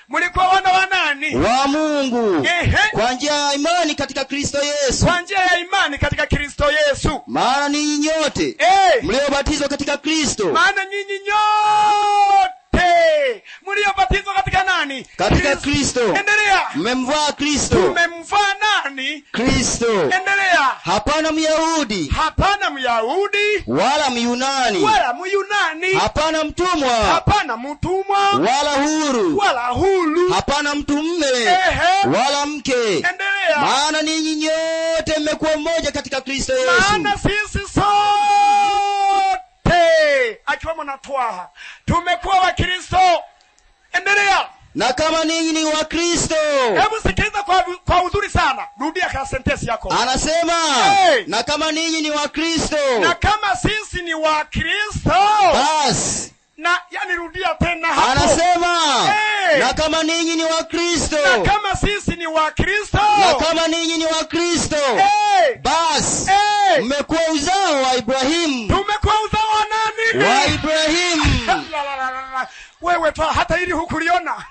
mlikuwa wana wa nani? Wa Mungu. Kwa njia ya imani katika Kristo Yesu. Kwa njia ya imani katika Kristo Yesu. Maana ninyi nyote mliobatizwa katika Kristo. Maana nyinyi nyote mliobatizwa katika nani? Katika Kristo. Endelea. Mmemvaa Kristo. Tumemvaa nani? Kristo. Endelea. Hapana Myahudi. Hapana Myahudi. Wala Myunani. Wala Myunani. Hapana mtumwa. Hapana mtumwa. Wala huru. Wala huru. Hapana mtu mume. Wala mke. Endelea. Maana ninyi nyote mmekuwa mmoja katika Kristo Yesu. Maana sisi sote akiwemo na Twaha tumekuwa wa Kristo. Endelea. Na kama ninyi ni wa Kristo. Hebu sikiliza kwa uzuri sana. Rudia kwa sentensi yako. Anasema, na kama ninyi ni wa Kristo. Na kama sisi ni wa Kristo. Bas. Na yani rudia tena hapo. Anasema, na kama ninyi ni wa Kristo. Na kama sisi ni wa Kristo. Na kama ninyi ni wa Kristo. Bas. Mmekuwa uzao wa Ibrahimu. Tumekuwa uzao wa nani? Wa Ibrahimu. La. Wewe tu hata ili hukuliona.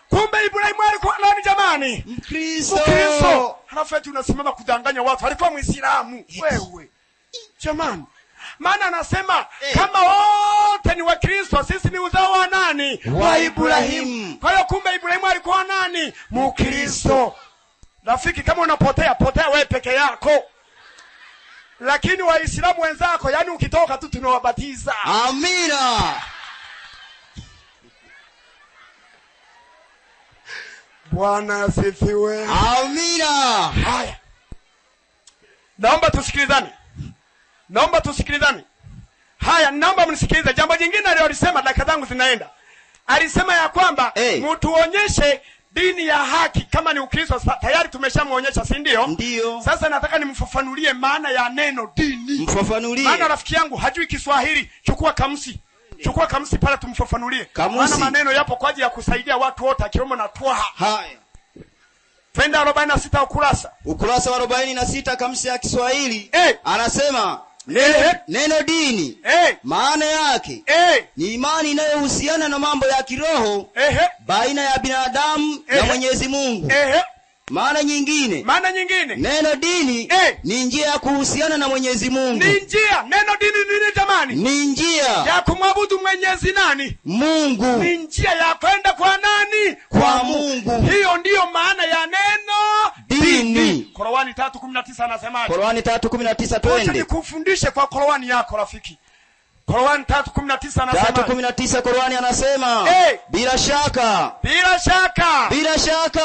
Kumbe Ibrahimu alikuwa nani jamani? Mkristo. Mkristo. Halafu eti unasimama kudanganya watu. Alikuwa Muislamu. Wewe. Jamani. Maana anasema kama wote ni wa Kristo, sisi ni uzao wa nani? Wa Ibrahimu. Kwa hiyo kumbe Ibrahimu alikuwa nani? Mkristo. Rafiki, kama unapotea, potea wewe peke yako. Lakini Waislamu wenzako, yani ukitoka tu tunawabatiza. Amina. Bwana asifiwe. Amina. Haya. Naomba tusikilizane. Naomba tusikilizane. Haya, naomba mnisikilize. Jambo jingine alilolisema, dakika zangu zinaenda. Alisema ya kwamba mtuonyeshe dini ya haki kama ni Ukristo. Tayari tumeshamuonyesha, si ndio? Ndio. Sasa nataka nimfafanulie maana ya neno dini. Mfafanulie. Maana rafiki yangu hajui Kiswahili. Chukua kamusi. Chukua kamusi pale tumfafanulie. Maana maneno yapo kwa ajili ya kusaidia watu wote akiwemo na Twaha. Haya. Twende 46 ukurasa. Ukurasa wa 46 kamusi ya Kiswahili. Anasema neno dini maana yake ni imani inayohusiana na mambo ya kiroho baina ya binadamu na Mwenyezi Mungu. Maana nyingine, neno dini ni njia ya kuhusiana na Mwenyezi Mungu. Ni njia. Neno dini nini jamani? Ni njia ya kumwabudu Mwenyezi nani? Mungu. Ni njia ya kwenda kwa nani? Kwa Mungu. Hiyo ndiyo maana ya neno dini. Korani 3:19 anasemaje? Korani 3:19 twende. Nikufundishe kwa Korani yako rafiki. Korani 3:19 anasema. 3:19 Korani anasema, bila shaka, bila shaka, bila shaka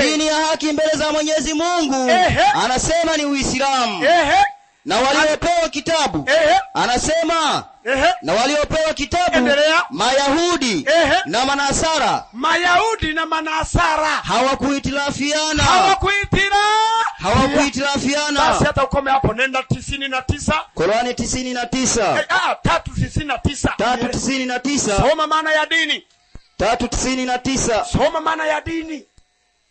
dini ya haki mbele za Mwenyezi Mungu anasema ni Uislamu. Na waliopewa kitabu anasema na waliopewa kitabu Mayahudi na Manasara, Mayahudi na Manasara hawakuitilafiana, hawakuitilafiana. Basi hata ukome hapo, nenda 99. Korani 99. 3:99. 3:99. Soma maana ya dini. 3:99. Soma maana ya dini.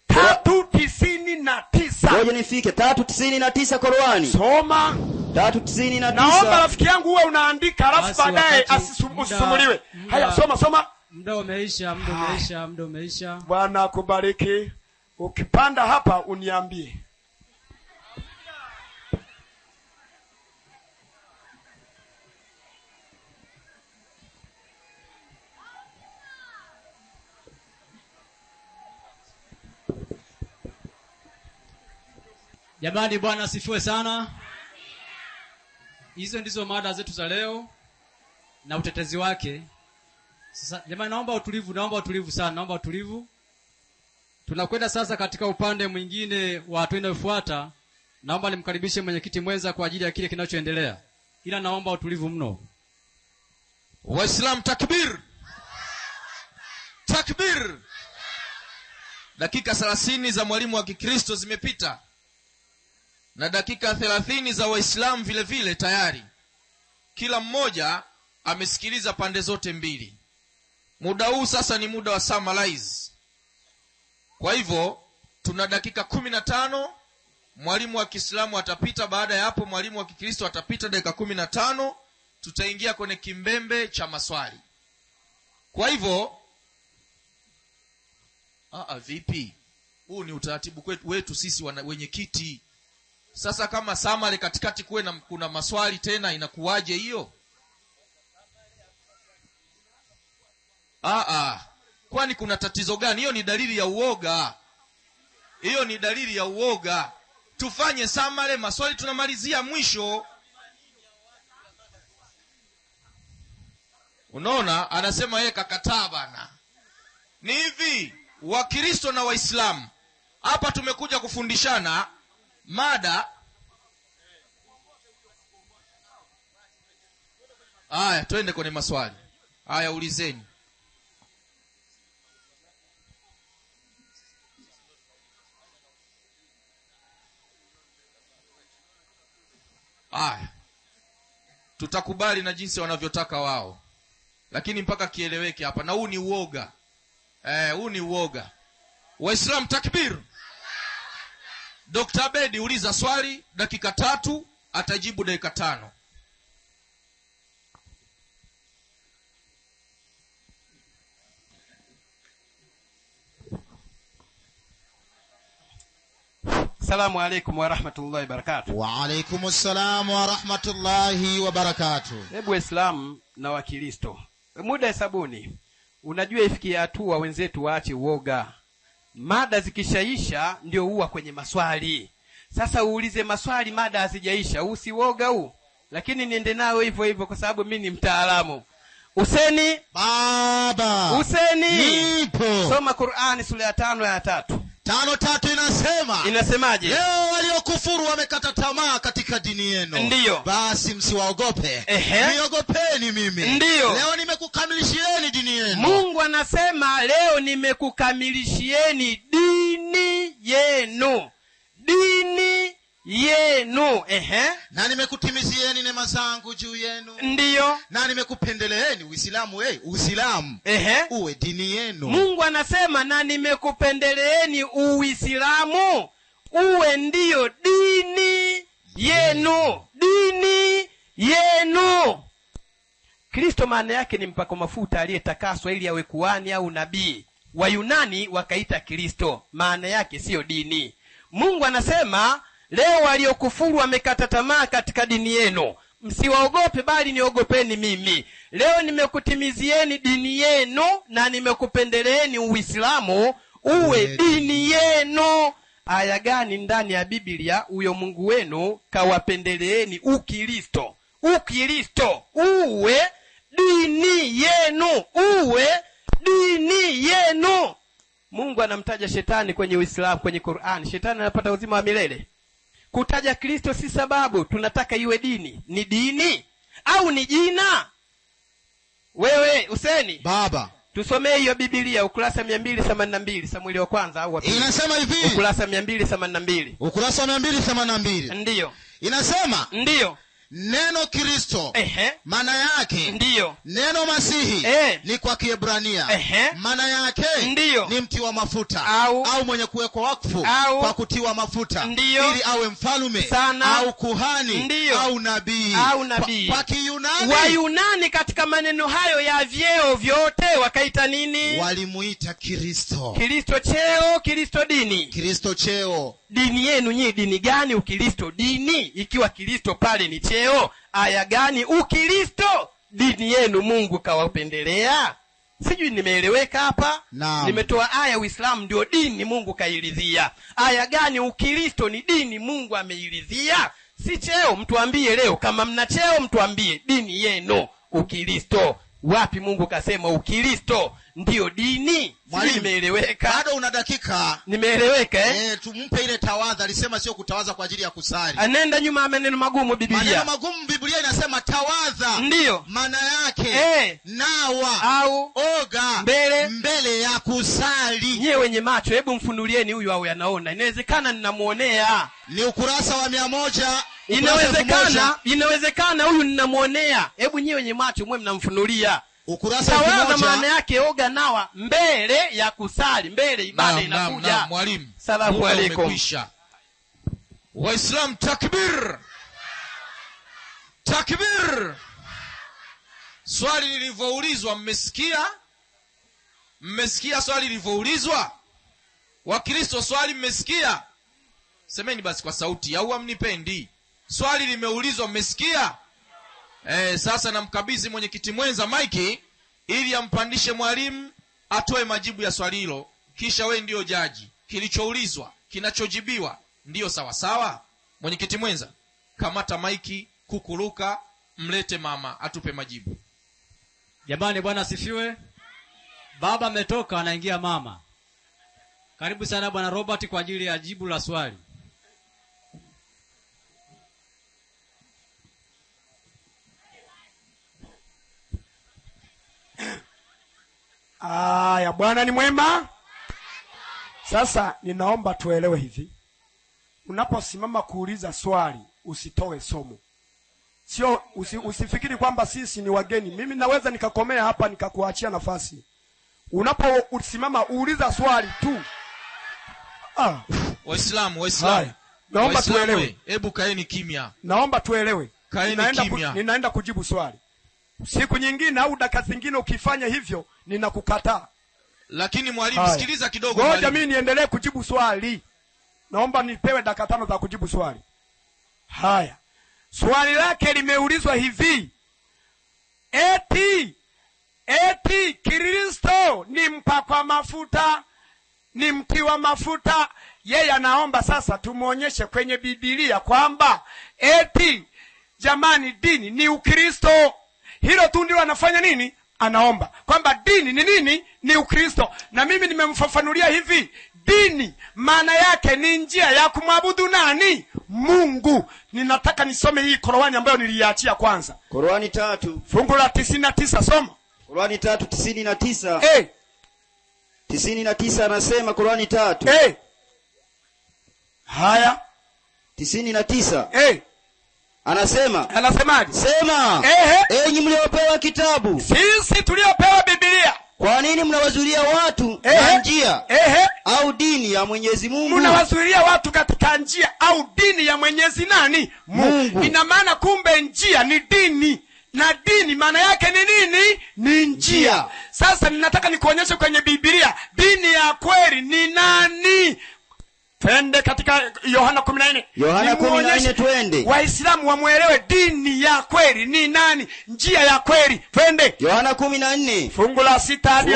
3:99. Ngoja nifike 3:99 Korani. Soma 3:99. Naomba rafiki yangu uwe unaandika alafu baadaye asisumuliwe. Haya, soma soma. Muda umeisha, muda umeisha, muda umeisha. Bwana akubariki. Ukipanda hapa uniambie. Jamani, Bwana asifiwe sana. Hizo ndizo mada zetu za leo na utetezi wake. Sasa jamani, naomba utulivu, naomba utulivu sana, naomba utulivu. Tunakwenda sasa katika upande mwingine wa hatua inayofuata. Naomba nimkaribishe mwenyekiti mwenza kwa ajili ya kile kinachoendelea, ila naomba utulivu mno. Waislamu takbir, takbir. Dakika 30 za mwalimu wa Kikristo zimepita na dakika 30 za Waislamu vile vile tayari. Kila mmoja amesikiliza pande zote mbili. Muda huu sasa ni muda wa summarize. Kwa hivyo tuna dakika 15, mwalimu wa Kiislamu atapita, baada ya hapo mwalimu wa Kikristo atapita dakika 15, tutaingia kwenye kimbembe cha maswali. Kwa hivyo vipi? Huu ni utaratibu wetu sisi wenyekiti. Sasa kama summary katikati kuwe na kuna maswali tena, inakuwaje hiyo? Kwani kuna tatizo gani? Hiyo ni dalili ya uoga. Hiyo ni dalili ya uoga. Tufanye summary, maswali tunamalizia mwisho. Unaona, anasema yeye kakataa bana. Ni hivi, Wakristo na Waislamu hapa tumekuja kufundishana mada. Haya, twende kwenye maswali. Haya, ulizeni. Haya, tutakubali na jinsi wanavyotaka wao, lakini mpaka kieleweke hapa. Na huu ni uoga. Huu ni uoga. Waislamu takbir. Dr. Abedi uliza swali dakika 3, atajibu dakika 5. Assalamu alaikum wa rahmatullahi wa barakatuh. Wa alaikumussalam wa rahmatullahi wa barakatuh. Hebu Waislamu na Wakristo, muda hesabuni. Unajua ifikie hatua wenzetu waache uoga. Mada zikishaisha ndio huwa kwenye maswali. Sasa uulize maswali mada hazijaisha, usiwoga huu. Lakini niende nao hivyo hivyo kwa sababu mimi ni mtaalamu. Useni baba. Useni nipo. Soma Qur'ani sura ya 5 aya 3. 5:3 inasema. Inasemaje? Leo waliokufuru wamekata tamaa katika dini yenu. Ndiyo. Basi msiwaogope. Niogopeni mimi. Ndiyo. Leo nimekukamilishieni dini yenu. Mungu anasema leo nimekukamilishieni dini yenu. Dini yenu. Na nimekutimizieni neema zangu juu yenu. Ndiyo. Na nimekupendeleeni Uislamu, Uislamu uwe dini yenu. Mungu anasema na nimekupendeleeni Uislamu uwe ndiyo dini yenu. Dini yenu. Kristo maana yake ni mpako mafuta aliyetakaswa ili awe kuhani au nabii. Wayunani wakaita Kristo, maana yake sio dini. Mungu anasema leo waliokufuru wamekata tamaa katika dini yenu, msiwaogope bali niogopeni mimi. Leo nimekutimizieni dini yenu na nimekupendeleeni Uislamu uwe dini yenu. Aya gani ndani ya Biblia huyo Mungu wenu kawapendeleeni Ukristo? Ukristo uwe dini yenu, uwe dini yenu. Mungu anamtaja shetani kwenye Uislamu, kwenye Qur'an. Shetani anapata uzima wa milele. Kutaja Kristo si sababu, tunataka iwe dini. Ni dini au ni jina? Wewe Useni baba, tusomee hiyo Biblia ukurasa 282, Samueli wa kwanza au wa pili. Inasema hivi. Ukurasa 282. Ukurasa 282. Ndiyo. Inasema ndiyo. Neno Kristo maana yake ndiyo. Neno Masihi ni kwa Kiebrania maana yake ndiyo. Ni mtiwa mafuta au mwenye kuwekwa wakfu kwa kutiwa mafuta ndiyo. Ili awe mfalme sana, au kuhani ndiyo. Au nabii. Au nabii. Kwa Kiyunani, Wayunani katika maneno hayo ya vyeo vyote wakaita nini? Walimuita Kristo. Kristo cheo, Kristo dini. Kristo cheo. Dini yenu nyinyi dini gani? Ukristo dini. Ikiwa Kristo pale ni cheo, aya gani Ukristo dini yenu Mungu kawapendelea? Sijui nimeeleweka hapa? Nimetoa aya Uislamu ndio dini Mungu kairidhia. Aya gani Ukristo ni dini Mungu ameiridhia? Si cheo. Mtuambie leo kama mna cheo, mtuambie dini yenu Ukristo. Wapi Mungu kasema Ukristo ndiyo dini? Mwalimu, nimeeleweka? Bado una dakika. Nimeeleweka eh? Tumpe ile tawadha. Alisema sio kutawaza kwa ajili ya kusali. Anenda nyuma ya maneno magumu Biblia. Maneno magumu Biblia inasema tawadha. Ndiyo. Maana yake nawa au oga mbele ya kusali. Nyewe wenye macho hebu mfunulieni huyu au yanaona. Inawezekana ninamuonea. Ni ukurasa wa 100. Inawezekana huyu ninamuonea. Hebu nyewe wenye macho mwe mnamfunulia. Ukurasa wa 1. Maana yake oga nawa mbele ya kusali, mbele ibada inakuja. Naam, mwalimu. Salamu alaykum. Waislam takbir. Takbir. Swali lilivyoulizwa mmesikia? Mmesikia swali lilivyoulizwa? Wakristo swali mmesikia? Semeni basi kwa sauti au hamnipendi? Swali limeulizwa mmesikia? Sasa namkabidhi mwenyekiti mwenza Mike ili ampandishe mwalimu atoe majibu ya swali hilo, kisha we ndio jaji. Kilichoulizwa, kinachojibiwa ndio sawa sawa. Mwenyekiti mwenza, kamata Mike, kukuruka, mlete mama atupe majibu. Jamani, Bwana asifiwe. Baba ametoka anaingia mama. Karibu sana Bwana Robert kwa ajili ya jibu la swali. Aya, Bwana ni mwema. Sasa ninaomba tuelewe hivi. Unaposimama kuuliza swali, usitoe somo. Sio usifikiri kwamba sisi ni wageni. Mimi naweza nikakomea hapa nikakuachia nafasi. Unaposimama uuliza swali tu. Waislamu. Naomba tuelewe. Hebu kaeni kimya. Naomba tuelewe. Ninaenda kujibu swali. Siku nyingine au dakika zingine ukifanya hivyo ninakukataa. Lakini mwalimu sikiliza kidogo. Ngoja mimi niendelee kujibu swali. Naomba nipewe dakika 5 za kujibu swali. Haya. Swali lake limeulizwa hivi. Eti Kristo ni mpakwa mafuta, ni mtiwa mafuta. Yeye anaomba sasa tumuonyeshe kwenye Biblia kwamba eti jamani dini ni Ukristo. Hilo tu ndilo anafanya nini? Anaomba kwamba dini ni nini? Ni Ukristo. Na mimi nimemfafanulia hivi, dini maana yake ni njia ya kumwabudu nani? Mungu. Ninataka nisome hii Qur'ani ambayo niliiachia kwanza. Qur'ani 3 fungu la 99, soma. Qur'ani 3:99. 99 anasema Qur'ani 3. Haya. 99. Anasema. Anasemaje? Sema. Enyi mliopewa kitabu. Sisi tuliopewa Biblia. Kwa nini mnawazuilia watu na njia au dini ya Mwenyezi Mungu? Mnawazuilia watu katika njia au dini ya Mwenyezi nani? Mungu. Ina maana kumbe njia ni dini. Na dini maana yake ni nini? Ni njia. Sasa ninataka nikuonyeshe kwenye Biblia dini ya kweli ni nani? Twende katika Yohana 14. Yohana 14 twende. Waislamu wamuelewe dini ya kweli ni nani? Njia ya kweli. Twende. Yohana 14. Fungu la 6 hadi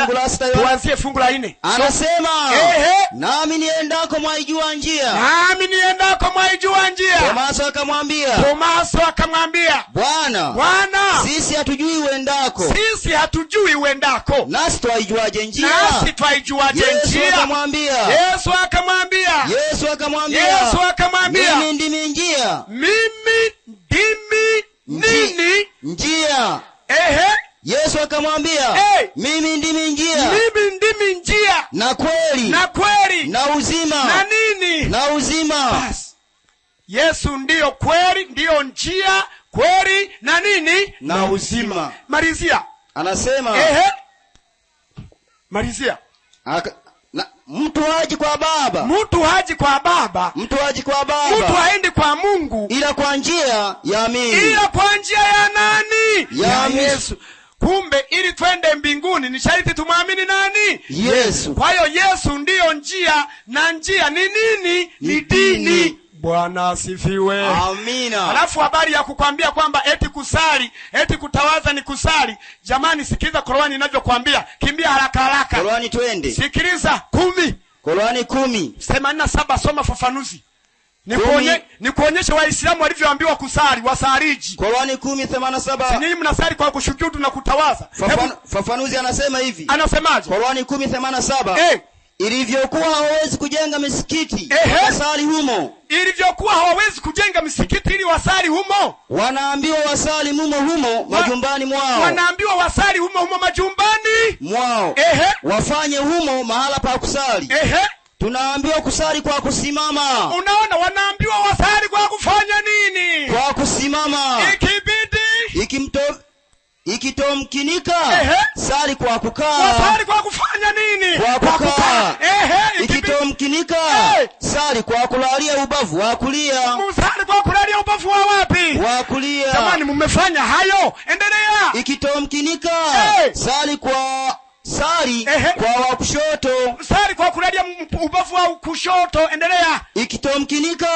tuanzie fungu la 4. Anasema, nami niendako mwaijua njia. Nami niendako mwaijua njia. Tomaso akamwambia. Bwana, sisi hatujui uendako. Sisi hatujui uendako. Nasi twaijuaje njia? Nasi twaijuaje njia? Yesu akamwambia. Yesu akamwambia. Mimi ndimi njia. Mimi ndimi nini? Njia. Yesu akamwambia, mimi ndimi njia. Mimi ndimi njia. Na kweli. Na kweli. Na uzima. Na nini? Na uzima. Bas. Yesu ndiyo kweli, ndiyo njia, kweli na nini? Na uzima. Malizia. Anasema. Malizia. Mtu haji kwa Baba. Mtu haji kwa Baba. Mtu haji kwa Baba. Mtu haendi kwa Mungu ila kwa njia ya mimi. Ila kwa njia ya nani? Ya Yesu. Kumbe ili twende mbinguni ni sharti tumwamini nani? Yesu. Kwa hiyo Yesu ndiyo njia, na njia ni nini? Ni dini. Bwana asifiwe. Amina. Alafu habari ya kukwambia kwamba eti kusali, eti kutawaza ni kusali. Jamani, sikiliza Qur'ani inavyokuambia. Kimbia haraka haraka. Qur'ani twende. Sikiliza 10. Qur'ani 10. 87, soma fafanuzi. Nikuonyeshe Waislamu walivyoambiwa kusali, wasaliji. Qurani 10:87. Ninyi mnasali kwa kushujudu na kutawaza. Fafanuzi anasema hivi. Anasemaje? Qurani 10:87. Ilivyokuwa hawawezi kujenga misikiti wasali humo. Ilivyokuwa hawawezi kujenga misikiti ili wasali humo. Wanaambiwa wasali mumo humo majumbani mwao. Wanaambiwa wasali humo humo majumbani mwao. Wafanye humo mahala pa kusali. Tunaambiwa kusali kwa kusimama. Unaona, wanaambiwa wasali kwa kufanya nini? Kwa kusimama. Ikibidi ikitomkinika sali kwa kukaa. Wasali kwa kufanya nini? Kwa kukaa. Ikitomkinika sali kwa kulalia ubavu wa kulia. Musali kwa kulalia ubavu wa wapi? Wa kulia. Jamani, mmefanya hayo. Endelea. Ikitomkinika sali kwa sali kwa wa kushoto. Sali kwa kulalia ubavu wa kushoto. Endelea. Ikitomkinika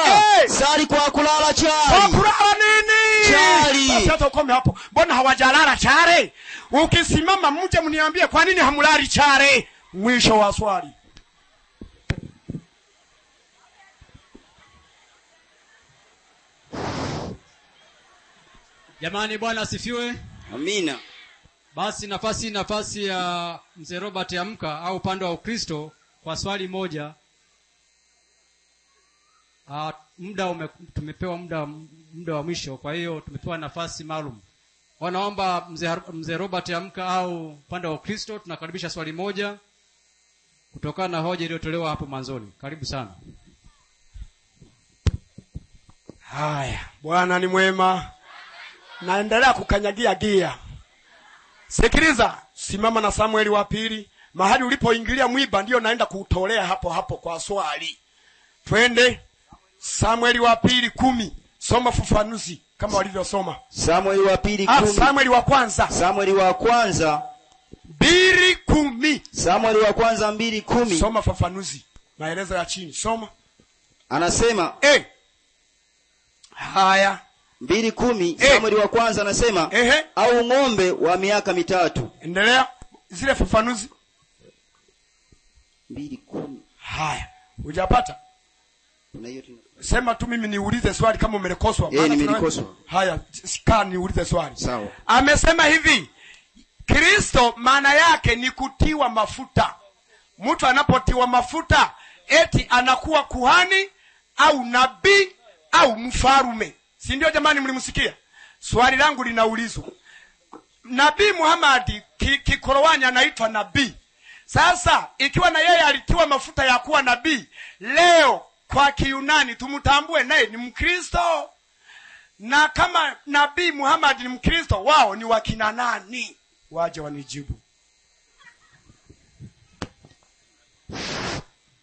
sali kwa kulala chali. Kwa kulala nini? Chali. Basi hata ukome hapo. Mbona hawajalala chale? Ukisimama mje mniambie kwa nini hamulali chale? Mwisho wa swali. Jamani, Bwana asifiwe. Amina. Basi nafasi ya Mzee Robert Amka au upande wa Ukristo kwa swali moja. Muda tumepewa muda wa mwisho, kwa hiyo tumepewa nafasi maalum. Wanaomba Mzee Robert Amka au upande wa Ukristo, tunakaribisha swali moja kutokana na hoja iliyotolewa hapo mwanzoni. Karibu sana. Haya, Bwana ni mwema. Naendelea kukanyagia gia. Sikiliza, simama na Samueli wa pili. Mahali ulipoingilia mwiba ndio naenda kuutolea hapo hapo kwa swali. Twende Samueli wa pili 10. Soma fafanuzi kama walivyosoma. Samueli wa pili 10. Samueli wa kwanza. Samueli wa kwanza 2:10. Samueli wa kwanza 2:10. Soma fafanuzi. Maelezo ya chini. Soma. Anasema Haya. 2:10. Samueli wa kwanza anasema au ng'ombe wa miaka 3. Endelea zile fafanuzi. 2:10. Haya, hujapata? Kuna hiyo. Sema tu mimi niulize swali kama umelikoswa. Nimelikoswa. Haya, sikaa niulize swali. Sawa. Amesema hivi, Kristo maana yake ni kutiwa mafuta. Mtu anapotiwa mafuta eti anakuwa kuhani au nabii au mfarume. Si ndio jamani, mlimsikia? Swali langu linaulizwa. Nabii Muhammad kikorowani anaitwa nabii. Sasa ikiwa na yeye alitiwa mafuta ya kuwa nabii, leo kwa Kiyunani tumtambue naye ni Mkristo. Na kama Nabii Muhammad ni Mkristo, wao ni wakina nani? Waje wanijibu.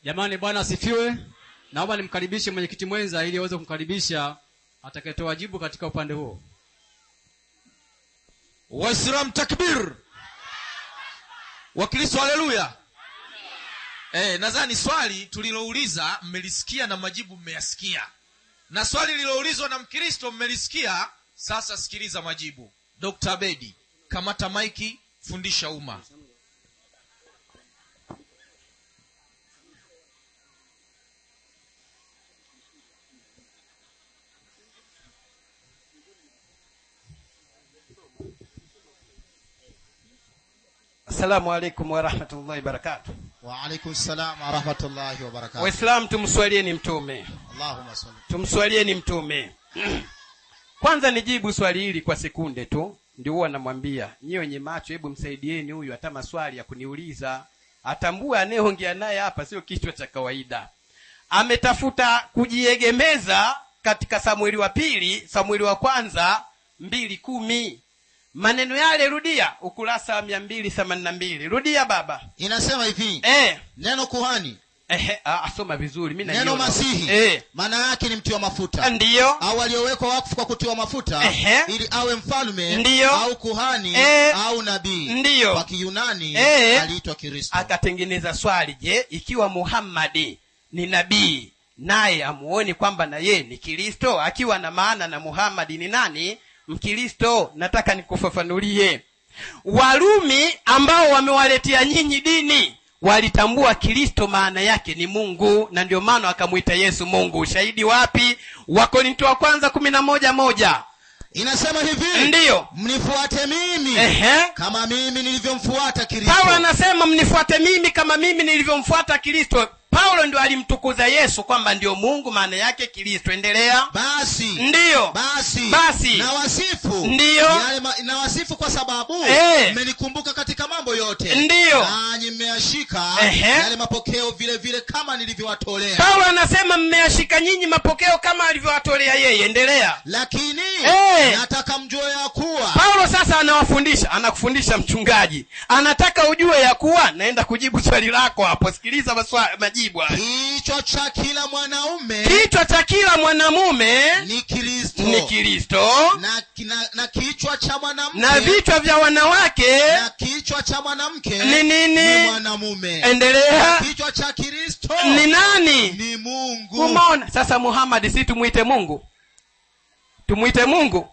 Jamani, Bwana asifiwe. Naomba nimkaribishe mwenyekiti mwenza ili aweze kumkaribisha atakayetoa jibu katika upande huo. Waislamu takbir. Wakristo haleluya. Nadhani swali tulilouliza mmelisikia na majibu mmeyasikia. Na swali lililoulizwa na Mkristo mmelisikia, sasa sikiliza majibu. Dr. Abedi, kamata maiki, fundisha umma. Assalamu alaikum wa rahmatullahi barakatuh. Wa alaikum salam wa rahmatullahi wa barakatuh. Waislamu, tumswalieni mtume. Allahumma salli. Tumswalieni mtume. Kwanza nijibu swali hili kwa sekunde tu. Ndio huwa namwambia, nyie wenye macho hebu msaidieni huyu hata maswali ya kuniuliza. Atambue anayeongea naye hapa sio kichwa cha kawaida. Ametafuta kujiegemeza katika Samueli wa pili, Samueli wa kwanza 2:10. Maneno yale rudia ukurasa wa 282. Rudia baba. Inasema hivi. Neno kuhani. Asoma vizuri mimi naiona. Neno masihi. Maana yake ni mtiwa mafuta. Ndiyo. Au aliyowekwa wakfu kwa kutiwa mafuta ili awe mfalme. Ndiyo. Au kuhani au nabii. Ndiyo. Kwa Kiyunani aliitwa Kristo. Akatengeneza swali, je, ikiwa Muhammad ni nabii naye amuoni kwamba na yeye ni Kristo, akiwa na maana na Muhammad ni nani? Mkristo. Nataka nikufafanulie. Warumi ambao wamewaletea nyinyi dini Walitambua Kristo maana yake ni Mungu, na ndio maana akamwita Yesu Mungu. Ushahidi wapi? Wakorinto wa kwanza 11:1. Inasema hivi, ndiyo, mnifuate mimi kama mimi nilivyomfuata Kristo. Paulo anasema mnifuate mimi kama mimi nilivyomfuata Kristo. Paulo ndio alimtukuza Yesu kwamba ndio Mungu, maana yake Kristo. Endelea. Basi, ndiyo, basi nawasifu, ndiyo, nawasifu kwa sababu mmenikumbuka katika mambo yote, ndiyo, nanyi mmeyashika yale mapokeo vile vile kama nilivyowatolea. Paulo anasema mmeyashika nyinyi mapokeo kama alivyowatolea yeye. Endelea. Lakini nataka mjue ya kuwa. Paulo sasa anawafundisha, anakufundisha mchungaji, anataka ujue ya kuwa, naenda kujibu swali lako hapo, sikiliza majibu. Kichwa cha kila mwanaume, kichwa cha kila mwanamume ni Kristo, ni Kristo. Na kichwa cha mwanamke, na vichwa vya wanawake, na kichwa cha mwanamke ni nini? Ni mwanamume. Endelea. Kichwa cha Kristo ni nani? Ni Mungu. Umeona sasa Muhammad, si tumuite Mungu? Tumuite Mungu?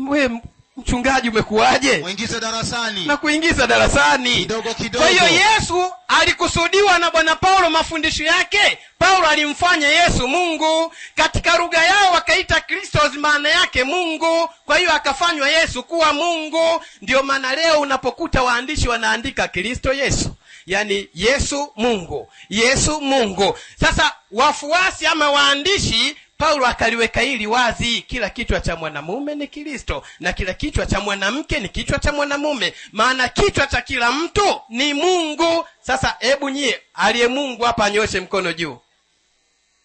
Wewe mchungaji umekuaje? Muingize darasani. Na kuingiza darasani kidogo kidogo. Kwa hiyo Yesu alikusudiwa na Bwana Paulo, mafundisho yake Paulo alimfanya Yesu Mungu. Katika lugha yao wakaita Kristos, maana yake Mungu. Kwa hiyo akafanywa Yesu kuwa Mungu. Ndio maana leo unapokuta waandishi wanaandika Kristo Yesu, yani Yesu Mungu, Yesu Mungu. Sasa wafuasi ama waandishi, Paulo akaliweka hili wazi, kila kichwa cha mwanamume ni Kristo na kila kichwa cha mwanamke ni kichwa cha mwanamume, maana kichwa cha kila mtu ni Mungu. Sasa hebu nyie, aliye Mungu hapa anyoshe mkono juu.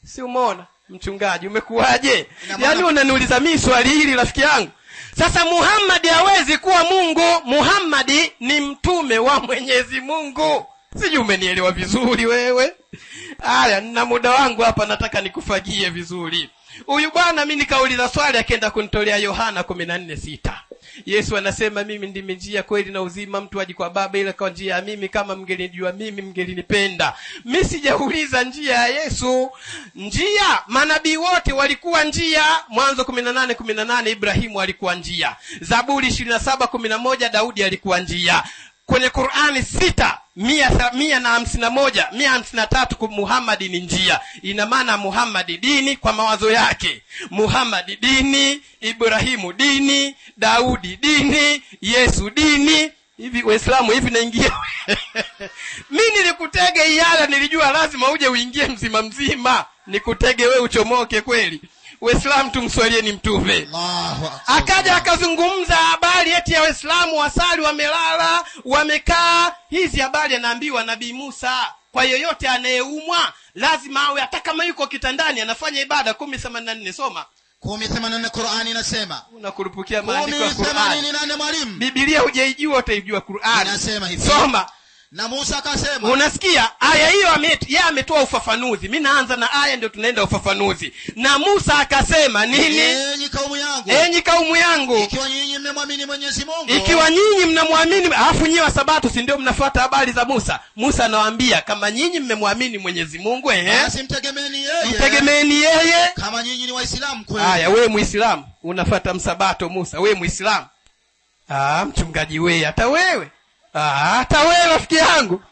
Si umeona mchungaji umekuaje? Yaani unaniuliza mimi swali hili rafiki yangu. Sasa Muhammad hawezi kuwa Mungu. Muhammad ni mtume wa Mwenyezi Mungu. Sijui umenielewa vizuri wewe. Haya, nina muda wangu hapa, nataka nikufagie vizuri. Huyu bwana mimi nikauliza swali, akaenda kunitolea Yohana 14:6. Yesu anasema mimi ndimi njia, kweli na uzima, mtu haji kwa Baba ila kwa njia ya mimi, kama mngelinijua mimi mngelinipenda. Mimi sijauliza njia ya Yesu. Njia, manabii wote walikuwa njia. Mwanzo 18:18 Ibrahimu alikuwa njia. Zaburi 27:11 Daudi alikuwa njia. Kwenye Qur'ani 6 151 153 Muhammad ni njia. Ina maana Muhammad dini kwa mawazo yake. Muhammad dini, Ibrahimu dini, Daudi dini, Yesu dini. Hivi Waislamu hivi naingia. Mimi nilikutega iala, nilijua lazima uje uingie mzima mzima. Nikutege wewe uchomoke kweli. Waislamu tumswalieni mtume. Akaja akazungumza habari eti ya Waislamu wasali wamelala, wamekaa. Hizi habari anaambiwa Nabii Musa. Kwa yoyote anayeumwa lazima awe hata kama yuko kitandani anafanya ibada. 10:84 soma. 10:84 Qur'ani inasema. Unakurupukia maandiko ya Qur'ani. 10:84 mwalimu. Biblia hujaijua, utaijua Qur'ani. Inasema hivi. Soma. Na Musa akasema. Unasikia aya hiyo, yeye ametoa ufafanuzi. Mimi naanza na aya ndio tunaenda ufafanuzi. Na Musa akasema nini? Enyi kaumu yangu. Enyi kaumu yangu. Ikiwa nyinyi mmemwamini Mwenyezi Mungu. Ikiwa nyinyi mnamwamini, alafu nyinyi wa Sabato si ndio mnafuata habari za Musa? Musa anawaambia kama nyinyi mmemwamini Mwenyezi Mungu, basi mtegemeeni yeye. Mtegemeeni yeye. Kama nyinyi ni Waislamu kweli. Haya, wewe Muislamu unafuata msabato Musa, wewe Muislamu. Ah, mchungaji wewe, hata wewe. Hata wewe rafiki yangu.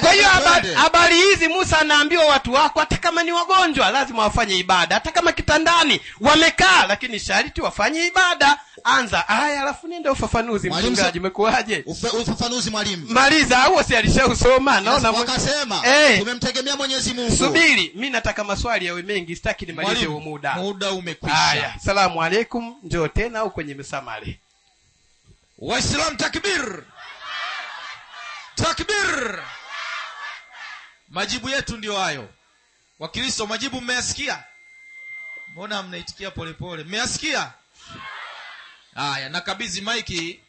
Kwa hiyo habari hizi Musa anaambiwa watu wako hata kama ni wagonjwa lazima wafanye ibada, hata kama kitandani wamekaa lakini sharti wafanye ibada. Anza aya alafu nenda ufafanuzi. Mchungaji umekuaje? Ufafanuzi mwalimu. Maliza, huo si alishausoma. Naona wakasema tumemtegemea Mwenyezi Mungu. Subiri, mimi nataka maswali yawe mengi, sitaki nimalize huo muda. Muda umekwisha. Haya, salamu alaikum, njoo tena au kwenye msamali. Waislamu takbir. Takbir. Majibu yetu ndio hayo. Wakristo majibu mmeyasikia? Mbona mnaitikia polepole? Mmeyasikia? Haya, nakabidhi maiki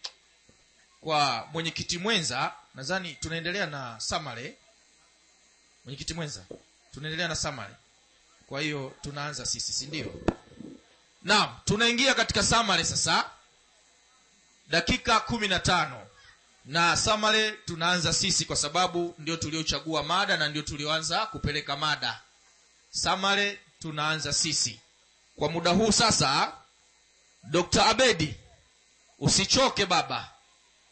kwa mwenyekiti mwenza. Nadhani tunaendelea na Samale. Mwenyekiti mwenza, tunaendelea na Samale. Kwa hiyo tunaanza sisi, si ndio? Naam, tunaingia katika Samale sasa. Dakika 15. Na Samale tunaanza sisi kwa sababu ndio tuliochagua mada na ndio tulioanza kupeleka mada. Samale tunaanza sisi. Kwa muda huu sasa, Dr. Abedi, usichoke baba.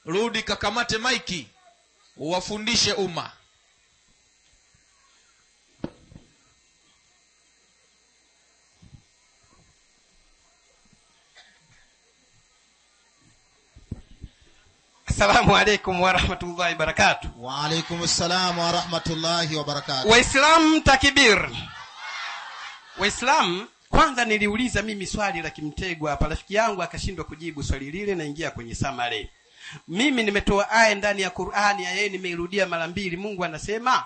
Rudi kakamate maiki. Uwafundishe umma. Assalamu alaikum wa rahmatullahi wa barakatuh. Wa alaikumussalam wa rahmatullahi wa barakatuh. Waislamu takbir. Waislamu, kwanza niliuliza mimi swali la kimtego hapa, rafiki yangu akashindwa kujibu swali lile, naingia kwenye summary. Mimi nimetoa aya ndani ya Qur'ani, aya nimeirudia mara mbili. Mungu anasema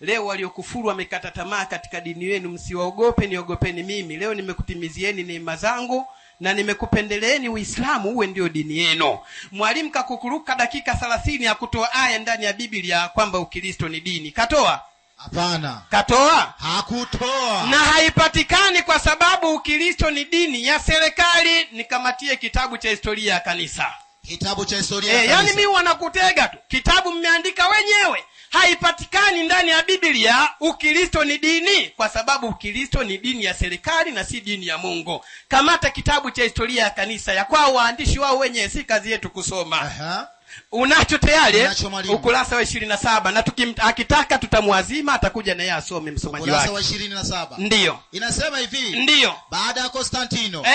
leo waliokufuru wamekata tamaa katika dini yenu, msiwaogope, niogopeni mimi. Leo nimekutimizieni neema zangu na nimekupendeleeni Uislamu uwe ndio dini yenu. Mwalimu kakukuruka dakika 30 ya kutoa aya ndani ya Biblia kwamba Ukristo ni dini. Katoa? Hapana. Katoa? Hakutoa. Na haipatikani kwa sababu Ukristo ni dini ya serikali. Nikamatie kitabu cha historia ya kanisa. Kitabu cha historia ya kanisa. Yani mimi wanakutega tu. Kitabu mmeandika wenyewe. Haipatikani ndani ya Biblia Ukristo ni dini, kwa sababu Ukristo ni dini ya serikali na si dini ya Mungu. Kamata kitabu cha historia ya kanisa ya kwao waandishi wao wenyewe, si kazi yetu kusoma. Aha. Unacho tayari ukurasa wa 27, na akitaka tutamwazima atakuja na yeye asome msomaji wake. Ukurasa wa 27. Ndio. Inasema hivi. Ndio. Baada ya Konstantino.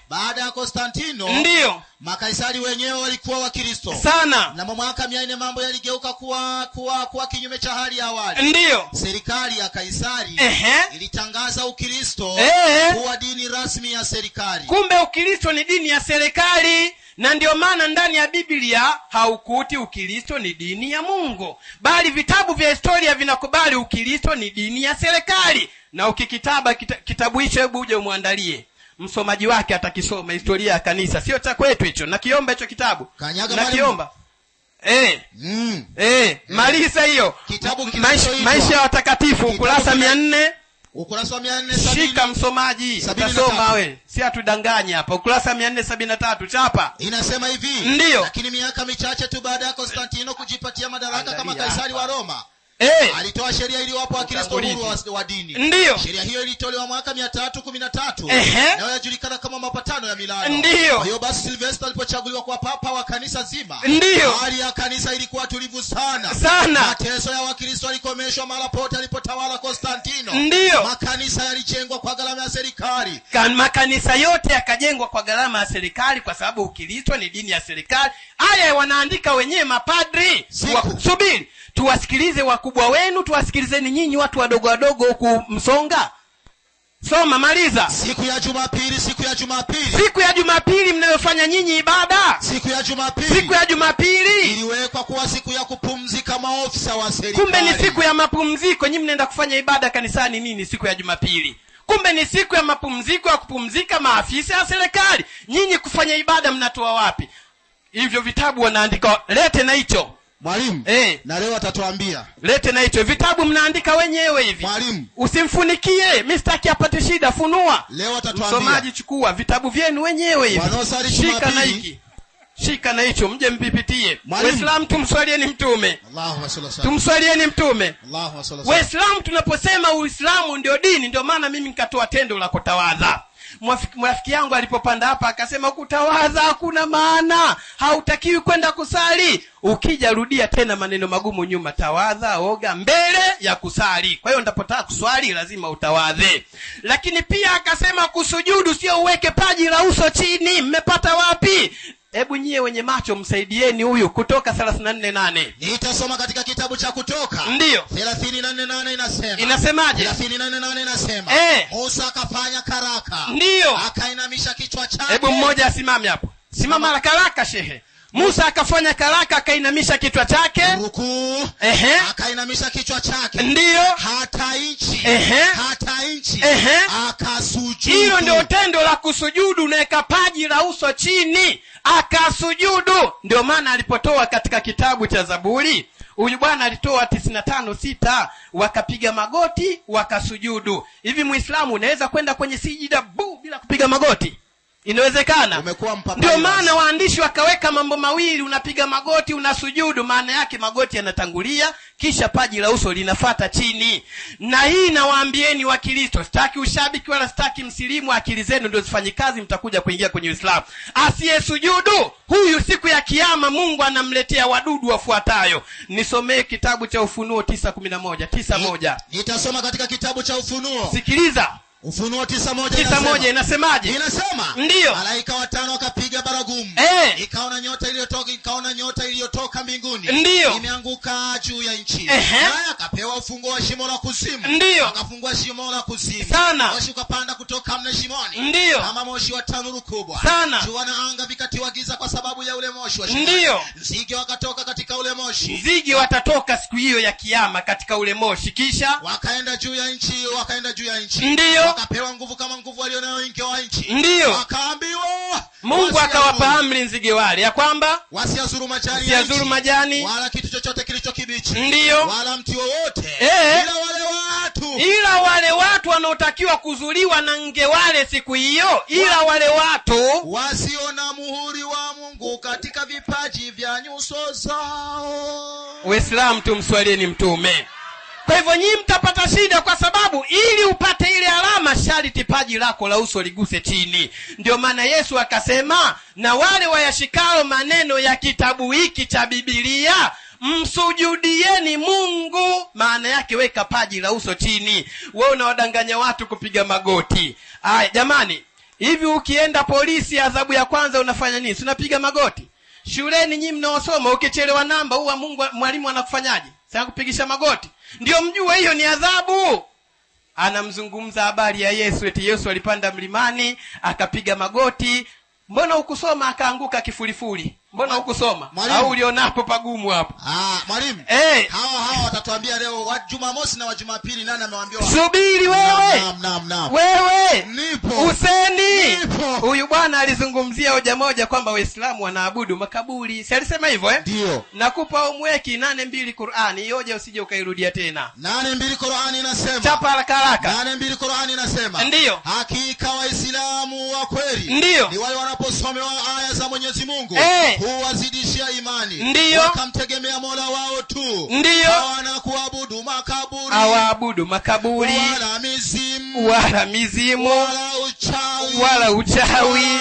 Baada ya Konstantino. Ndio. Makaisari wenyewe walikuwa Wakristo. Sana. Na mwaka 400 mambo yaligeuka kuwa kinyume cha hali ya awali. Ndio. Serikali ya Kaisari ilitangaza Ukristo kuwa dini rasmi ya serikali. Kumbe Ukristo ni dini ya serikali. Na ndio maana ndani ya Biblia haukuti Ukristo ni dini ya Mungu, bali vitabu vya historia vinakubali Ukristo ni dini ya serikali. Na ukikitaba kitabu hicho, hebu uje umwandalie msomaji wake, atakisoma historia ya kanisa. Sio cha kwetu hicho. Nakiomba hicho kitabu. Nakiomba. Maliza hiyo. Kitabu Maisha ya Watakatifu ukurasa 400. Ukurasa wa 470. Shika msomaji, utasoma we. Si atudanganye hapa. Ukurasa 473 chapa. Inasema hivi. Ndio. Lakini miaka michache tu baada ya Konstantino kujipatia madaraka kama Kaisari wa Roma, alitoa sheria iliyowapa Wakristo uhuru wa dini. Ndio. Sheria hiyo ilitolewa mwaka 313 na inajulikana kama mapatano ya Milano. Ndio. Kwa hiyo basi Silvester alipochaguliwa kuwa papa wa kanisa zima, hali ya kanisa ilikuwa tulivu sana. Sana. Mateso ya Wakristo yalikomeshwa mara pote alipotawala Konstantino. Ndio. Makanisa yalijengwa kwa gharama ya serikali. Makanisa yote yakajengwa kwa gharama ya serikali kwa sababu Ukristo ni dini ya serikali. Haya wanaandika wenyewe mapadri. Subiri. Tuwasikilize wakubwa wenu, tuwasikilizeni nyinyi watu wadogo wadogo huku Msonga. Soma, maliza. Siku ya Jumapili, siku ya Jumapili. Siku ya Jumapili mnayofanya nyinyi ibada. Siku ya Jumapili. Siku ya Jumapili iliwekwa kuwa siku ya kupumzika maofisa wa serikali. Kumbe ni siku ya mapumziko. Nyinyi mnaenda kufanya ibada kanisani nini siku ya Jumapili? Kumbe ni siku ya mapumziko ya kupumzika maafisa ya serikali. Nyinyi kufanya ibada mnatoa wapi? Hivyo vitabu wanaandika, lete na hicho. Mwalimu, na leo atatuambia. Lete na hicho vitabu mnaandika wenyewe hivi. Mwalimu, usimfunikie, mimi sitaki apate shida, funua. Leo atatuambia. Msomaji chukua vitabu vyenu wenyewe hivi. Shika na hiki. Shika na hicho mje mpipitie. Waislamu tumswalieni mtume. Allahumma salli ala. Tumswalieni mtume. Allahumma salli ala. Waislamu tunaposema Uislamu ndio dini, ndio maana mimi nikatoa tendo la kutawadha. Mrafiki yangu alipopanda hapa akasema kutawadha hakuna maana, hautakiwi kwenda kusali. Ukija rudia tena maneno magumu nyuma, tawadha, oga mbele ya kusali. Kwa hiyo unapotaka kuswali lazima utawadhe. Lakini pia akasema kusujudu sio uweke paji la uso chini. Mmepata wapi? Hebu nyie wenye macho msaidieni huyu. Kutoka 34:8. Nitasoma katika kitabu cha Kutoka. Ndio. 34:8 inasema. Inasemaje? 34:8 inasema. Musa akafanya karaka. Ndio. Akainamisha kichwa chake. Hebu mmoja asimame hapo. Simama haraka haraka shehe. Musa akafanya karaka akainamisha kichwa chake. Rukuu. Akainamisha kichwa chake. Ndio. Hata nchi. Hata nchi. Akasujudu. Hilo ndio tendo la kusujudu, unaweka paji la uso chini. Akasujudu. Ndio maana alipotoa katika kitabu cha Zaburi, huyu bwana alitoa 95:6, wakapiga magoti wakasujudu. Hivi Muislamu unaweza kwenda kwenye sijida bu bila kupiga magoti? Inawezekana. Ndio maana waandishi wakaweka mambo mawili, unapiga magoti, unasujudu, maana yake magoti yanatangulia kisha paji la uso linafata chini. Na hii nawaambieni Wakristo, sitaki ushabiki wala sitaki msilimu, akili zenu ndio zifanye kazi, mtakuja kuingia kwenye Uislamu. Asiyesujudu huyu siku ya kiyama Mungu anamletea wadudu wafuatayo. Nisomee kitabu cha Ufunuo 9:11, 9:1. Nitasoma katika kitabu cha Ufunuo. Sikiliza. Ufunuo 9:1 inasemaje? Inasema, ndio, malaika watano wakapiga baragumu. Ikaona nyota iliyotoka mbinguni, ndio, imeanguka juu ya nchi. Naye akapewa ufunguo wa shimo la kuzimu. Ndio, akafungua shimo la kuzimu. Sana. Moshi ukapanda kutoka mle shimoni. Ndio, kama moshi wa tanuru kubwa. Sana. Jua na anga vikatiwa giza kwa sababu ya ule moshi wa shimo. Ndio, nzige wakatoka katika ule moshi. Nzige watatoka siku hiyo ya kiyama katika ule moshi, kisha wakaenda juu ya nchi, Ndio, wakapewa nguvu kama nguvu walionayo nge wa nchi. Ndio, wakaambiwa, Mungu akawapa amri nzige wale ya kwamba wasiazuru majani, wala kitu chochote kilicho kibichi, ndio, wala mti wowote, ila wale watu wanaotakiwa kuzuliwa na nge wale siku hiyo, ila wale watu wasio na muhuri wa Mungu katika vipaji vya nyuso zao. Uislamu tumswalieni Mtume. Kwa hivyo nyinyi mtapata shida, kwa sababu ili upate ile alama sharti paji lako la uso liguse chini. Ndio maana Yesu akasema, na wale wayashikao maneno ya kitabu hiki cha Biblia msujudieni Mungu. Maana yake weka paji la uso chini. Wewe unawadanganya watu kupiga magoti. Aya jamani, hivi ukienda polisi adhabu ya kwanza unafanya nini? Si unapiga magoti? Shuleni nyinyi mnaosoma ukichelewa namba huwa Mungu mwalimu anakufanyaje? Sasa kupigisha magoti. Ndio mjue hiyo ni adhabu. Anamzungumza habari ya Yesu, eti Yesu alipanda mlimani akapiga magoti. Mbona hukusoma akaanguka kifulifuli? Mbona hukusoma? Au ulionapo pagumu hapo? Mwalimu. Hawa watatuambia leo wa Jumamosi na wa Jumapili nani amewaambia? Subiri wewe. Naam. Wewe. Nipo. Useni. Huyu bwana alizungumzia hoja moja kwamba Waislamu wanaabudu makaburi. Si alisema hivyo eh? Ndio. Nakupa homework 8:2 Qur'ani. Hiyo hoja usije ukairudia tena. 8:2 Qur'ani inasema. Chapa haraka haraka. 8:2 Qur'ani inasema. Ndio. Hakika Waislamu wa kweli ndio ni wale wanaposomewa aya za Mwenyezi Mungu huwazidishia imani, ndio, wakamtegemea Mola wao tu, ndio, hawana kuabudu makaburi, hawaabudu makaburi, wala mizimu, wala uchawi, wala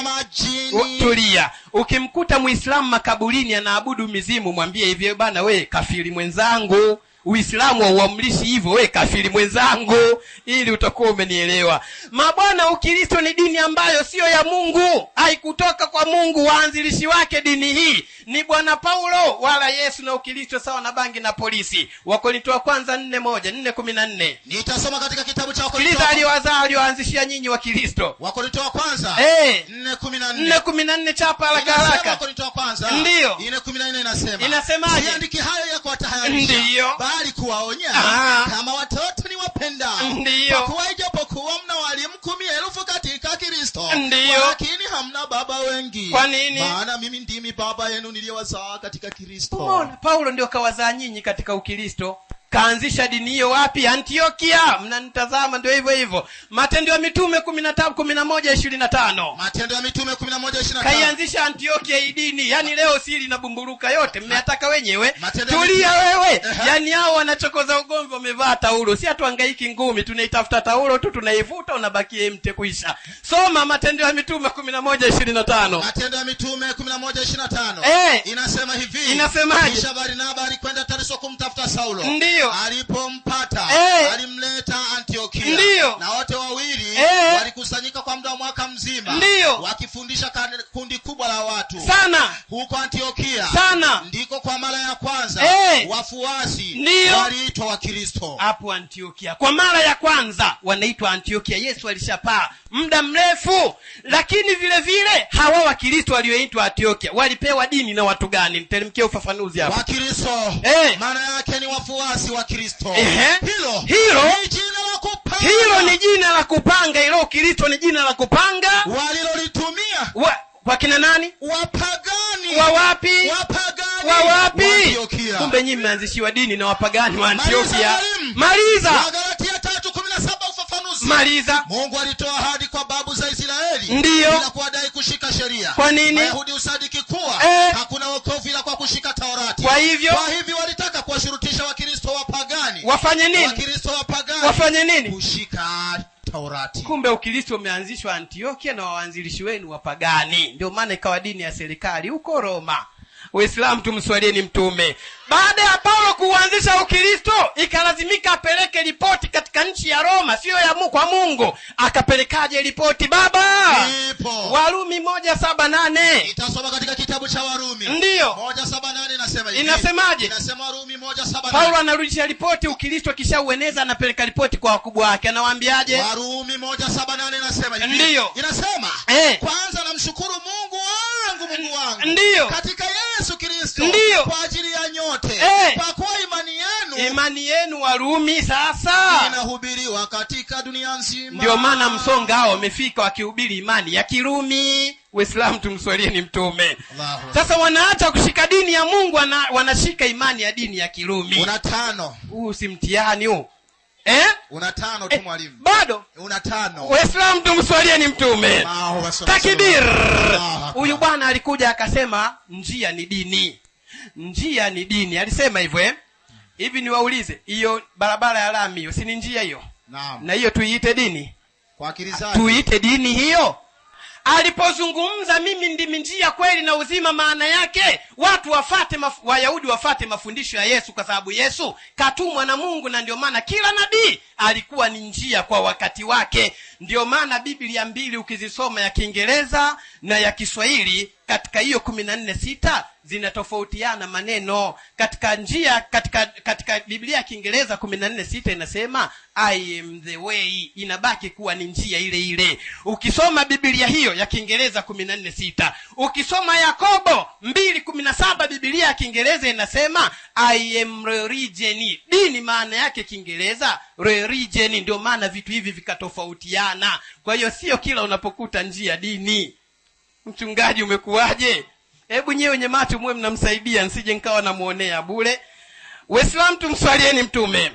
majini. Tulia. Ukimkuta Muislamu makaburini anaabudu mizimu, mwambie hivi, bana we kafiri mwenzangu, Uislamu hauamrishi hivyo, we kafiri mwenzangu, ili utakuwa umenielewa. Mabwana, Ukristo ni dini ambayo sio ya Mungu, haikutoka kwa Mungu. Waanzilishi wake dini hii ni Bwana Paulo wala Yesu, na Ukristo sawa na bangi na polisi. Wakorinto wa kwanza 4:1, 4:14. Nitasoma katika kitabu cha Wakorinto. Sikiliza aliwazaa alioanzishia nyinyi wa Kristo. Wakorinto wa kwanza 4:14. 4:14 chapa haraka haraka. Wakorinto wa kwanza ndio 4:14 inasema. Inasemaje? Siandiki hayo ya kuwatahayarisha, ndio, bali kuwaonya kama watoto ni wapendao. Ndio. Kwa kuwa ijapokuwa mna walimu 10,000 katika Kristo, lakini hamna baba wengi. Kwa nini? Maana mimi ndimi baba yenu niliyewazaa katika Kristo. Umeona, Paulo ndio kawazaa nyinyi katika Ukristo. Kaanzisha dini hiyo wapi? Antiokia. Mnanitazama, ndio hivyo hivyo. Matendo ya Mitume 11:25. Matendo ya Mitume 11:25. Kaianzisha Antiokia hii dini. Yaani leo siri inabumburuka yote, mmeyataka wenyewe. Tulia wewe. Yaani hao wanachokoza ugomvi wamevaa taulo. Si hatuhangaiki ngumi, tunaitafuta taulo tu tunaivuta, unabakia mte kuisha. Soma Matendo ya Mitume 11:25. Matendo ya Mitume 11:25. Inasema hivi. Inasemaje? Kisha Barnaba alikwenda Tarso kumtafuta Saulo. Ndio. Alipompata alimleta Antiokia. Ndiyo. Na wote wawili walikusanyika kwa muda wa mwaka mzima, ndiyo, wakifundisha kundi kubwa la watu sana huko Antiokia. Sana. Ndiko kwa mara ya kwanza wafuasi waliitwa Wakristo. Hapo Antiokia kwa mara ya kwanza wanaitwa Antiokia. Yesu alishapaa muda mrefu, lakini vile vile hawa Wakristo walioitwa Antiokia walipewa dini na watu gani? Niteremkie ufafanuzi hapo. Wakristo maana yake ni wafuasi wa Kristo. Hilo ni jina la kupanga. Hilo ni jina la kupanga. Hilo Kristo ni jina la kupanga walilolitumia kwa kina nani? Wapagani. Wa wapi? Wapagani. Wa wapi? Kumbe nyinyi mmeanzishiwa dini na wapagani wa Antiokia. Maliza. Wagalatia 3:17 ufafanuzi. Maliza. Mungu alitoa ahadi kwa babu za Israeli bila kuwadai kushika sheria. Kwa nini? Wayahudi usadiki kuwa hakuna wokovu ila kwa kushika Taurati. Kwa hivyo walitaka kuwashurutisha Wakristo wapagani. Wafanye nini? Wakristo wapagani. Wafanye nini? Kushika Taurati. Kumbe Ukristo umeanzishwa Antiokia na waanzilishi wenu wapagani. Ndio maana ikawa dini ya serikali huko Roma. Uislamu tumswalieni mtume. Baada ya Paulo kuanzisha Ukristo, ikalazimika apeleke ripoti katika nchi ya Roma, sio ya kwa Mungu. Akapelekaje ripoti baba? Ipo. Warumi 1:7-8. Itasoma katika kitabu cha Warumi. Ndio. 1:7-8 inasema hivi. Inasemaje? Inasema Warumi 1:7-8. Paulo anarudisha ripoti, Ukristo kishaueneza, anapeleka ripoti kwa wakubwa wake. Anawaambiaje? Warumi 1:7-8 inasema hivi. Ndio. Inasema, kwanza namshukuru Mungu wangu, Mungu wangu. Ndio. Katika Yesu Kristo. Ndio. Kwa ajili ya nyote. Kwa kuwa imani yenu Warumi sasa inahubiriwa katika dunia nzima. Ndio maana msonga hao wamefika wakihubiri imani ya Kirumi. Uislamu tumswalieni mtume. Allahu. Sasa wanaacha kushika dini ya Mungu, wanashika imani ya dini ya Kirumi. Una 5. Huu si mtihani huu. Una 5 tu mwalimu. Bado una 5. Uislamu tumswalieni mtume. Takbir. Huyu bwana alikuja akasema njia ni dini. Njia ni dini. Alisema hivyo Hivi niwaulize, hiyo barabara ya lami hiyo si ni njia hiyo? Naam. Na hiyo tuiite dini? Kwa akili zake. Tuiite dini hiyo? Alipozungumza mimi ndimi njia, kweli na uzima, maana yake watu wafate Wayahudi wafate mafundisho ya Yesu, kwa sababu Yesu katumwa na Mungu, na ndio maana kila nabii alikuwa ni njia kwa wakati wake. Ndio maana Biblia mbili ukizisoma, ya Kiingereza na ya Kiswahili, katika hiyo 14:6 zinatofautiana maneno. Katika njia, katika Biblia ya Kiingereza 14:6 inasema I am the way, inabaki kuwa ni njia ile ile. Ukisoma Biblia hiyo ya Kiingereza 14:6, ukisoma Yakobo 2:17, Biblia ya Kiingereza inasema I am religion. Dini maana yake Kiingereza religion. Ndio maana vitu hivi vikatofautiana. Kwa hiyo sio kila unapokuta njia dini. Mchungaji umekuaje? Hebu nyewe wenye macho muwe mnamsaidia, nsije nikawa namuonea bure. Uislamu tumswalieni mtume.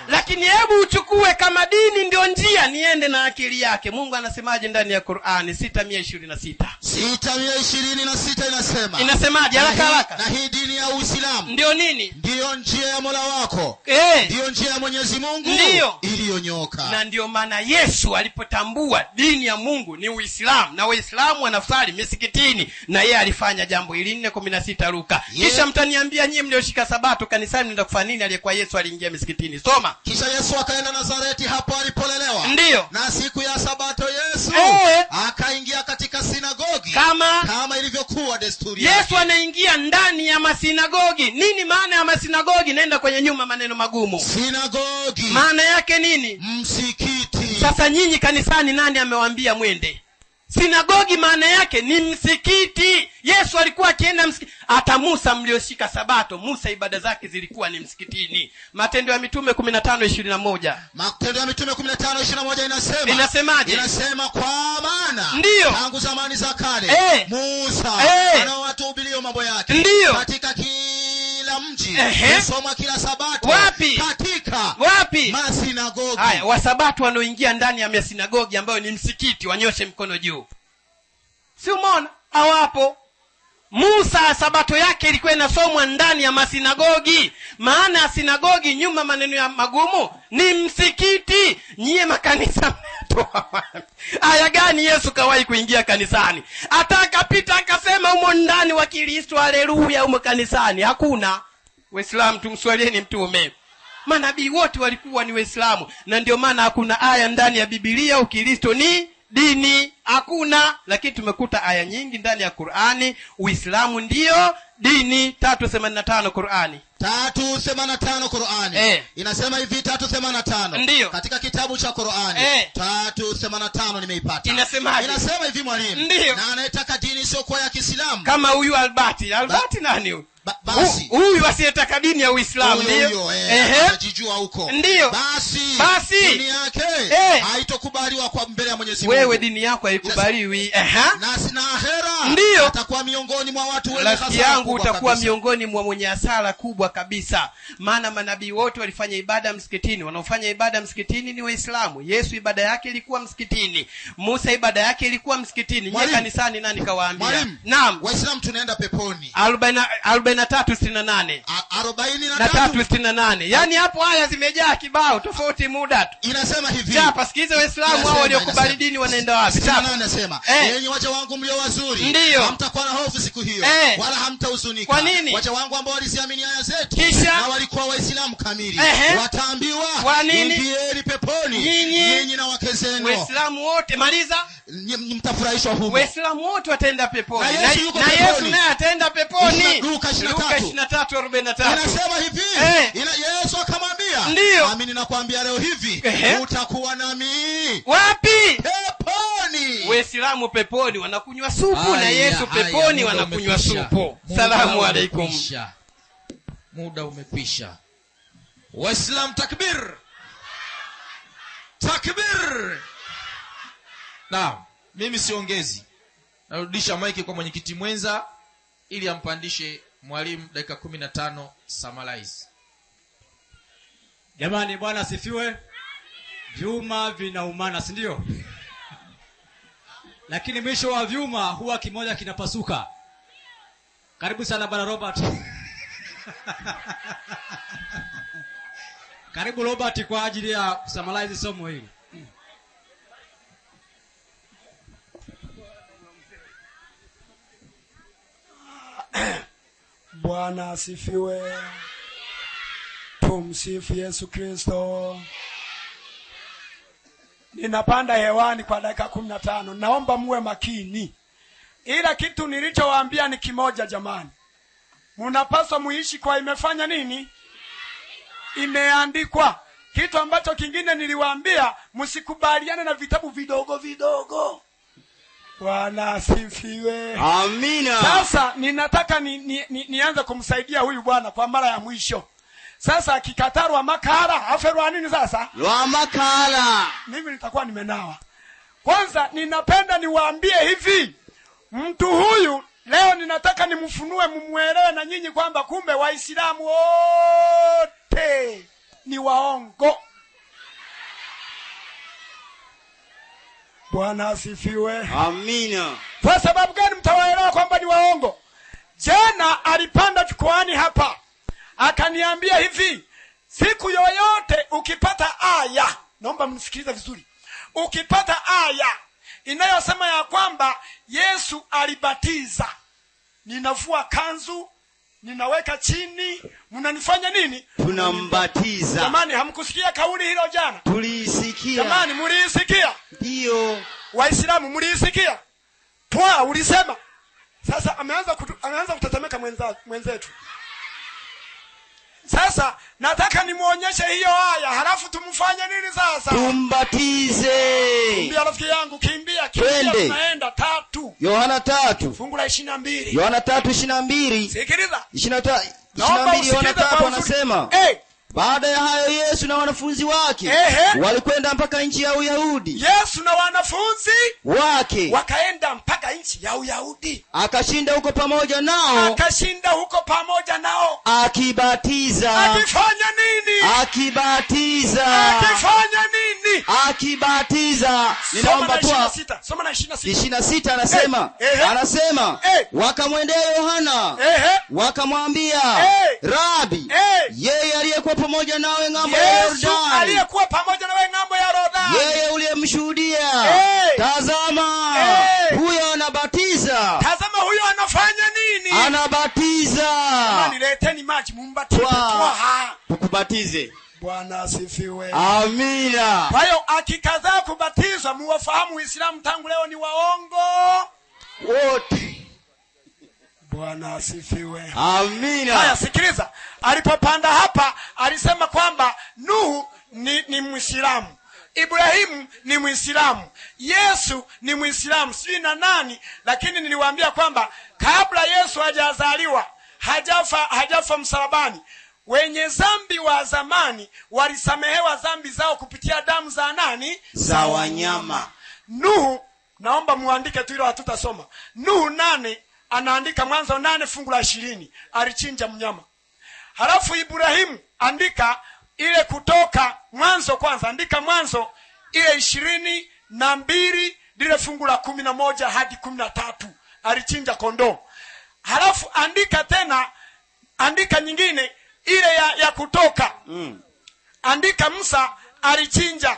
Lakini hebu uchukue kama dini ndio njia, niende na akili yake. Mungu anasemaje ndani ya Qur'ani 6:26? 6:26 inasema. Inasemaje? Haraka haraka. Na hii dini ya Uislamu ndio nini? Ndio njia ya Mola wako. Ndio njia ya Mwenyezi Mungu iliyonyooka. Na ndio maana Yesu alipotambua dini ya Mungu ni Uislamu, na Waislamu wanasali misikitini, na yeye alifanya jambo hili 4:16 Luka. Kisha mtaniambia nyinyi mlioshika Sabato kanisani mnaenda kufanya nini aliyekuwa Yesu aliingia misikitini? Soma. Kisha Yesu akaenda Nazareti hapo alipolelewa. Ndio. Na siku ya Sabato Yesu akaingia katika sinagogi kama ilivyokuwa desturi. Yesu anaingia ndani ya masinagogi. Nini maana ya masinagogi? Nenda kwenye nyuma maneno magumu. Sinagogi maana yake nini? Msikiti. Sasa nyinyi kanisani nani amewaambia mwende? Sinagogi maana yake ni msikiti. Yesu alikuwa akienda msikiti. Hata Musa mlioshika Sabato, Musa ibada zake zilikuwa ni msikitini. Matendo ya Mitume 15:21. Matendo ya Mitume 15:21 inasema. Inasemaje? Inasema kwa maana tangu zamani za kale Musa anawatuhubiria mambo yake. Ndiyo. Katika kila mji kusoma kila Sabato. Wapi? Katika wapi? Masinagogi. Haya, wasabato wanaoingia ndani ya masinagogi ambayo ni msikiti wanyoshe mkono juu. Si umeona? Hawapo. Musa Sabato yake ilikuwa inasomwa ndani ya masinagogi. Maana ya sinagogi nyuma maneno ya magumu ni msikiti. Nyie makanisa mnatoa wapi? Aya gani Yesu kawahi kuingia kanisani? Hata akapita akasema humo ndani wa Kristo haleluya humo kanisani. Hakuna. Waislamu tumswalieni mtume. Manabii wote walikuwa ni Waislamu, na ndio maana hakuna aya ndani ya Biblia Ukristo ni dini, hakuna. Lakini tumekuta aya nyingi ndani ya Qur'ani Uislamu ndio dini. 385 Qur'ani. 385 Qur'ani. Inasema hivi 385. Ndiyo. Katika kitabu cha Qur'ani 385 nimeipata. Inasemaje? Inasema hivi mwalimu. Ndiyo. Na anayetaka dini sio kwa ya Kiislamu. Kama huyu Albati. Albati nani huyu? Basi huyu asiyetaka dini ya Uislamu ndio anajijua huko. Ndio. Basi dini yake haitokubaliwa kwa mbele ya Mwenyezi Mungu. Wewe dini yako haikubaliwi. Na ahera atakuwa miongoni mwa watu wenye hasara. Yangu utakuwa miongoni mwa mwenye hasara kubwa kabisa. Maana manabii wote walifanya ibada msikitini. Wanaofanya ibada msikitini ni Waislamu. Yesu ibada yake ilikuwa msikitini. Musa ibada yake ilikuwa msikitini. Nyie kanisani nani kawaambia? Naam. Waislamu tunaenda peponi. 43:68. 43:68. Yaani hapo haya zimejaa kibao, tofauti muda tu. Inasema hivi. Chapa, sikiza Waislamu hao waliokubali dini wanaenda wapi? Chapa. Anasema, "Enyi waja wangu mlio wazuri, hamtakuwa na hofu siku hiyo, wala hamtahuzunika. Waja wangu ambao waliziamini aya zetu na walikuwa Waislamu kamili, wataambiwa, ingieni peponi nyinyi na wake zenu." Waislamu wote maliza, mtafurahishwa humo. Waislamu wote wataenda peponi. Na Yesu naye ataenda peponi. Luka 23:43. Inasema hivi, Yesu akamwambia, amini nakwambia leo hivi utakuwa nami wapi? Peponi. Waislamu peponi wanakunywa supu, na Yesu peponi wanakunywa supu. Salamu alaikum. Muda umekwisha. Waislamu takbir. Takbir. Naam, mimi siongezi. Narudisha maiki kwa mwenyekiti mwenza ili ampandishe mwalimu dakika 15 summarize. Jamani, Bwana asifiwe. Vyuma vinaumana, si ndio? Lakini mwisho wa vyuma huwa kimoja kinapasuka. Karibu sana Bwana Robert. Karibu Robert kwa ajili ya kusummarize somo hili. Bwana asifiwe. Tumsifu Yesu Kristo. Ninapanda hewani kwa dakika 15. Naomba muwe makini. Ila kitu nilichowaambia ni kimoja jamani. Mnapaswa muishi kwa imefanya nini? Imeandikwa. Kitu ambacho kingine niliwaambia, msikubaliane na vitabu vidogo vidogo. Bwana asifiwe. Amina. Sasa ninataka nianze kumsaidia huyu bwana kwa mara ya mwisho. Sasa akikatarwa makala, aferwa nini sasa? Lwa makala. Mimi nitakuwa nimenawa. Kwanza ninapenda niwaambie hivi, mtu huyu leo ninataka nimfunue mumuelewe na nyinyi kwamba kumbe Waislamu wote ni waongo. Bwana asifiwe. Amina. Kwa sababu gani mtawaelewa kwamba ni waongo? Jana alipanda jukwaani hapa akaniambia hivi, siku yoyote ukipata aya, naomba mnisikilize vizuri, ukipata aya inayosema ya kwamba Yesu alibatiza, ninavua kanzu, ninaweka chini, mnanifanya nini? Tunambatiza. Jamani, hamkusikia kauli hilo jana? Tuliisikia. Jamani, mliisikia? Ndio. Waislamu mliisikia? Twa ulisema. Sasa ameanza kutetemeka mwenzetu. Sasa nataka nimuonyeshe hiyo aya, halafu tumfanye nini sasa? Tumbatize. Kimbia rafiki yangu, kimbia, kimbia, tunaenda 3. Yohana 3. Fungu la 22. Yohana 3:22. Sikiliza. 22 Yohana 3 anasema, baada ya hayo Yesu na wanafunzi wake walikwenda mpaka nchi ya Uyahudi. Yesu na wanafunzi wake wakaenda mpaka nchi ya Uyahudi. Akashinda huko pamoja nao. Akashinda huko pamoja nao. Akibatiza. Akifanya nini? Akibatiza. Akifanya nini? Akibatiza. Ninaomba tu. Soma na 26. 26 anasema. Anasema wakamwendea Yohana. Wakamwambia, Rabi, yeye aliyekuwa pamoja nawe ng'ambo ya Yesu Yordani, aliyekuwa pamoja nawe ng'ambo ya Yordani, yeye uliyemshuhudia, tazama huyo anabatiza. Tazama huyo anafanya nini? Anabatiza. Jamani, leteni maji mumbatize. Tukubatize. Bwana asifiwe. Amina. Kwa hiyo akikataa kubatizwa, muwafahamu Uislamu tangu leo ni waongo wote. Bwana asifiwe. Amina. Haya, sikiliza. Alipopanda hapa alisema kwamba Nuhu ni Muislamu, Ibrahimu ni Muislamu, Yesu ni Muislamu, sijui na nani. Lakini niliwaambia kwamba kabla Yesu hajazaliwa hajafa msalabani, wenye dhambi wa zamani walisamehewa dhambi zao kupitia damu za nani? Za wanyama. Nuhu, naomba muandike tu, hilo hatutasoma. Nuhu 8 anaandika Mwanzo 8 fungu la 20, alichinja mnyama. Halafu Ibrahimu, andika ile Kutoka Mwanzo kwanza, andika Mwanzo ile 22 lile fungu la 11 hadi 13, alichinja kondoo. Halafu andika tena, andika nyingine ile ya Kutoka. Andika Musa alichinja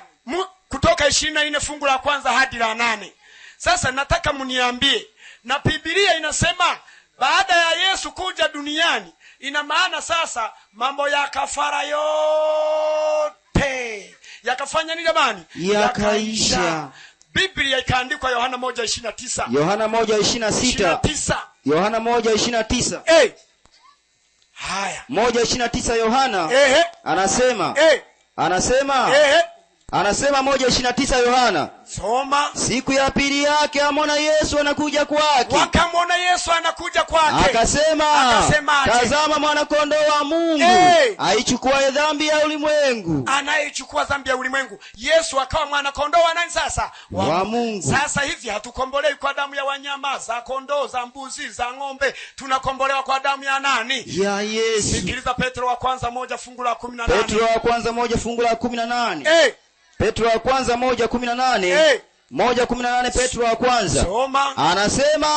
Kutoka 24 fungu la kwanza hadi la 8. Sasa nataka mniambie, na Biblia inasema baada ya Yesu kuja duniani, ina maana sasa mambo ya kafara yote yakafanya nini jamani? Yakaisha. Biblia ikaandikwa Yohana 1:29. Yohana 1:26. Yohana 1:29. Eh. Haya. 1:29 Yohana. Anasema. Anasema. Anasema 1:29 Yohana. Soma. Siku ya pili yake amona Yesu anakuja kwake. Wakamwona Yesu anakuja kwake. Akasema, tazama mwana kondoo wa Mungu, aichukuaye dhambi ya ulimwengu. Anayechukua dhambi ya ulimwengu. Yesu akawa mwana kondoo wa nani sasa? Wa Mungu. Sasa hivi hatukombolewi kwa damu ya wanyama, za kondoo, za mbuzi, za ng'ombe. Tunakombolewa kwa damu ya nani? Ya Yesu. Sikiliza Petro wa kwanza 1 fungu la 18. Petro wa kwanza 1 fungu la 18. Petro wa kwanza 1:18. 1:18 Petro wa kwanza. Soma. Anasema,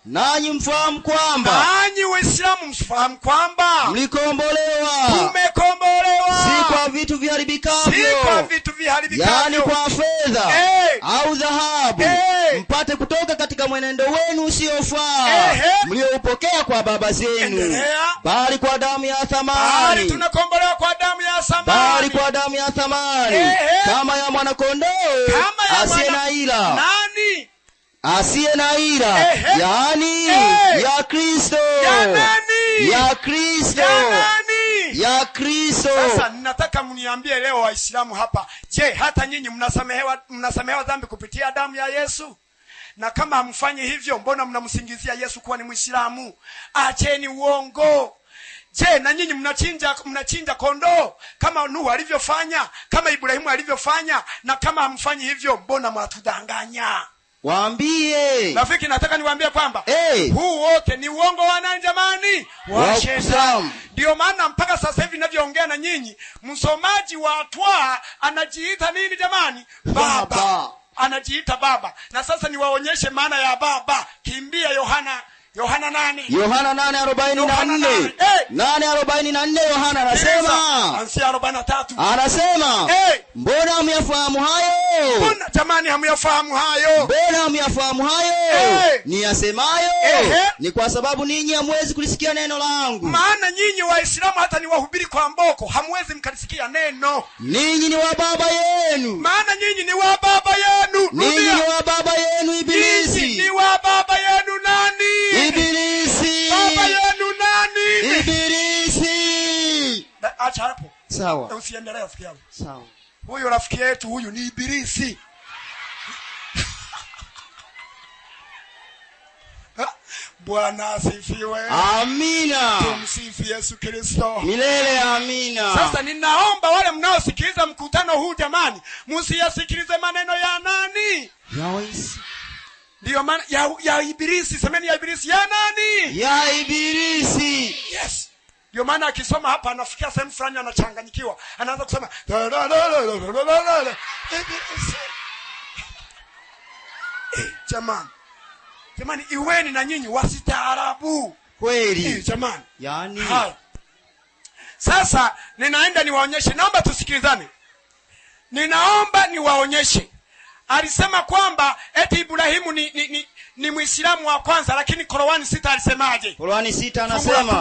nanyi mfahamu kwamba, nanyi Waislamu mfahamu kwamba mlikombolewa, tumekombolewa, si kwa vitu viharibikavyo, si kwa vitu viharibikavyo, yaani kwa fedha au dhahabu, mpate kutoka katika mwenendo wenu usiofaa mlioupokea kwa baba zenu, bali kwa damu ya thamani. Bali tunakombolewa kwa damu ya thamani, bali kwa damu ya thamani, kama ya mwana kondoo asiye na ila. Nani? Asiye na ila, yaani ya Kristo. Ya nani? Ya Kristo. Ya nani? Ya Kristo. Sasa ninataka mniambie leo Waislamu hapa, je, hata nyinyi mnasamehewa dhambi kupitia damu ya Yesu? Na kama hamfanyi hivyo, mbona mnamsingizia Yesu kuwa ni Muislamu? Acheni uongo. Je, na nyinyi mnachinja kondoo kama Nuhu alivyofanya, kama Ibrahimu alivyofanya? Na kama hamfanyi hivyo, mbona mnatudanganya? Waambie. Rafiki, nataka niwaambie kwamba huu wote ni uongo wa nani jamani? Wa shetani. Ndio maana mpaka sasa hivi ninavyoongea na nyinyi, msomaji wa Twaa anajiita nini jamani? Baba. Anajiita baba. Na sasa niwaonyeshe maana ya baba. Kimbia Yohana 8. Yohana 8:44. 8:44 Yohana anasema. Ansia 43. Anasema, mbona hamyafahamu hayo? Mbona jamani hamyafahamu hayo? Mbona hamyafahamu hayo? Niyasemayo ni kwa sababu ninyi hamwezi kulisikia neno langu. Maana nyinyi Waislamu hata niwahubiri kwa mboko hamwezi mkalisikia neno. Ninyi ni wa baba yenu. Maana nyinyi ni wa baba yenu. Ninyi ni wa baba yenu Ibilisi. Ninyi ni wa baba yenu nani? Ibilisi. Baba yenu nani? Ibilisi. Acha hapo. Sawa. Usiendelee rafiki yangu. Sawa. Huyu rafiki yetu huyu ni Ibilisi. Bwana asifiwe. Amina. Tumsifu Yesu Kristo. Milele amina. Sasa ninaomba wale mnaosikiliza mkutano huu jamani, msiyasikilize maneno ya nani? Ya Waislamu. Ndio maana ya Ibilisi. Semeni ya Ibilisi. Ya nani? Ya Ibilisi. Yes. Ndio maana akisoma hapa anafikia sehemu fulani anachanganyikiwa. Anaanza kusema Ibilisi. Jamani. Jamani, iweni na nyinyi wasitaarabu. Kweli. Jamani. Yaani. Sasa ninaenda niwaonyeshe. Naomba tusikilizane. Ninaomba niwaonyeshe. Alisema kwamba eti Ibrahimu ni Muislamu wa kwanza, lakini Qur'ani 6 alisemaje? Qur'ani 6 anasema.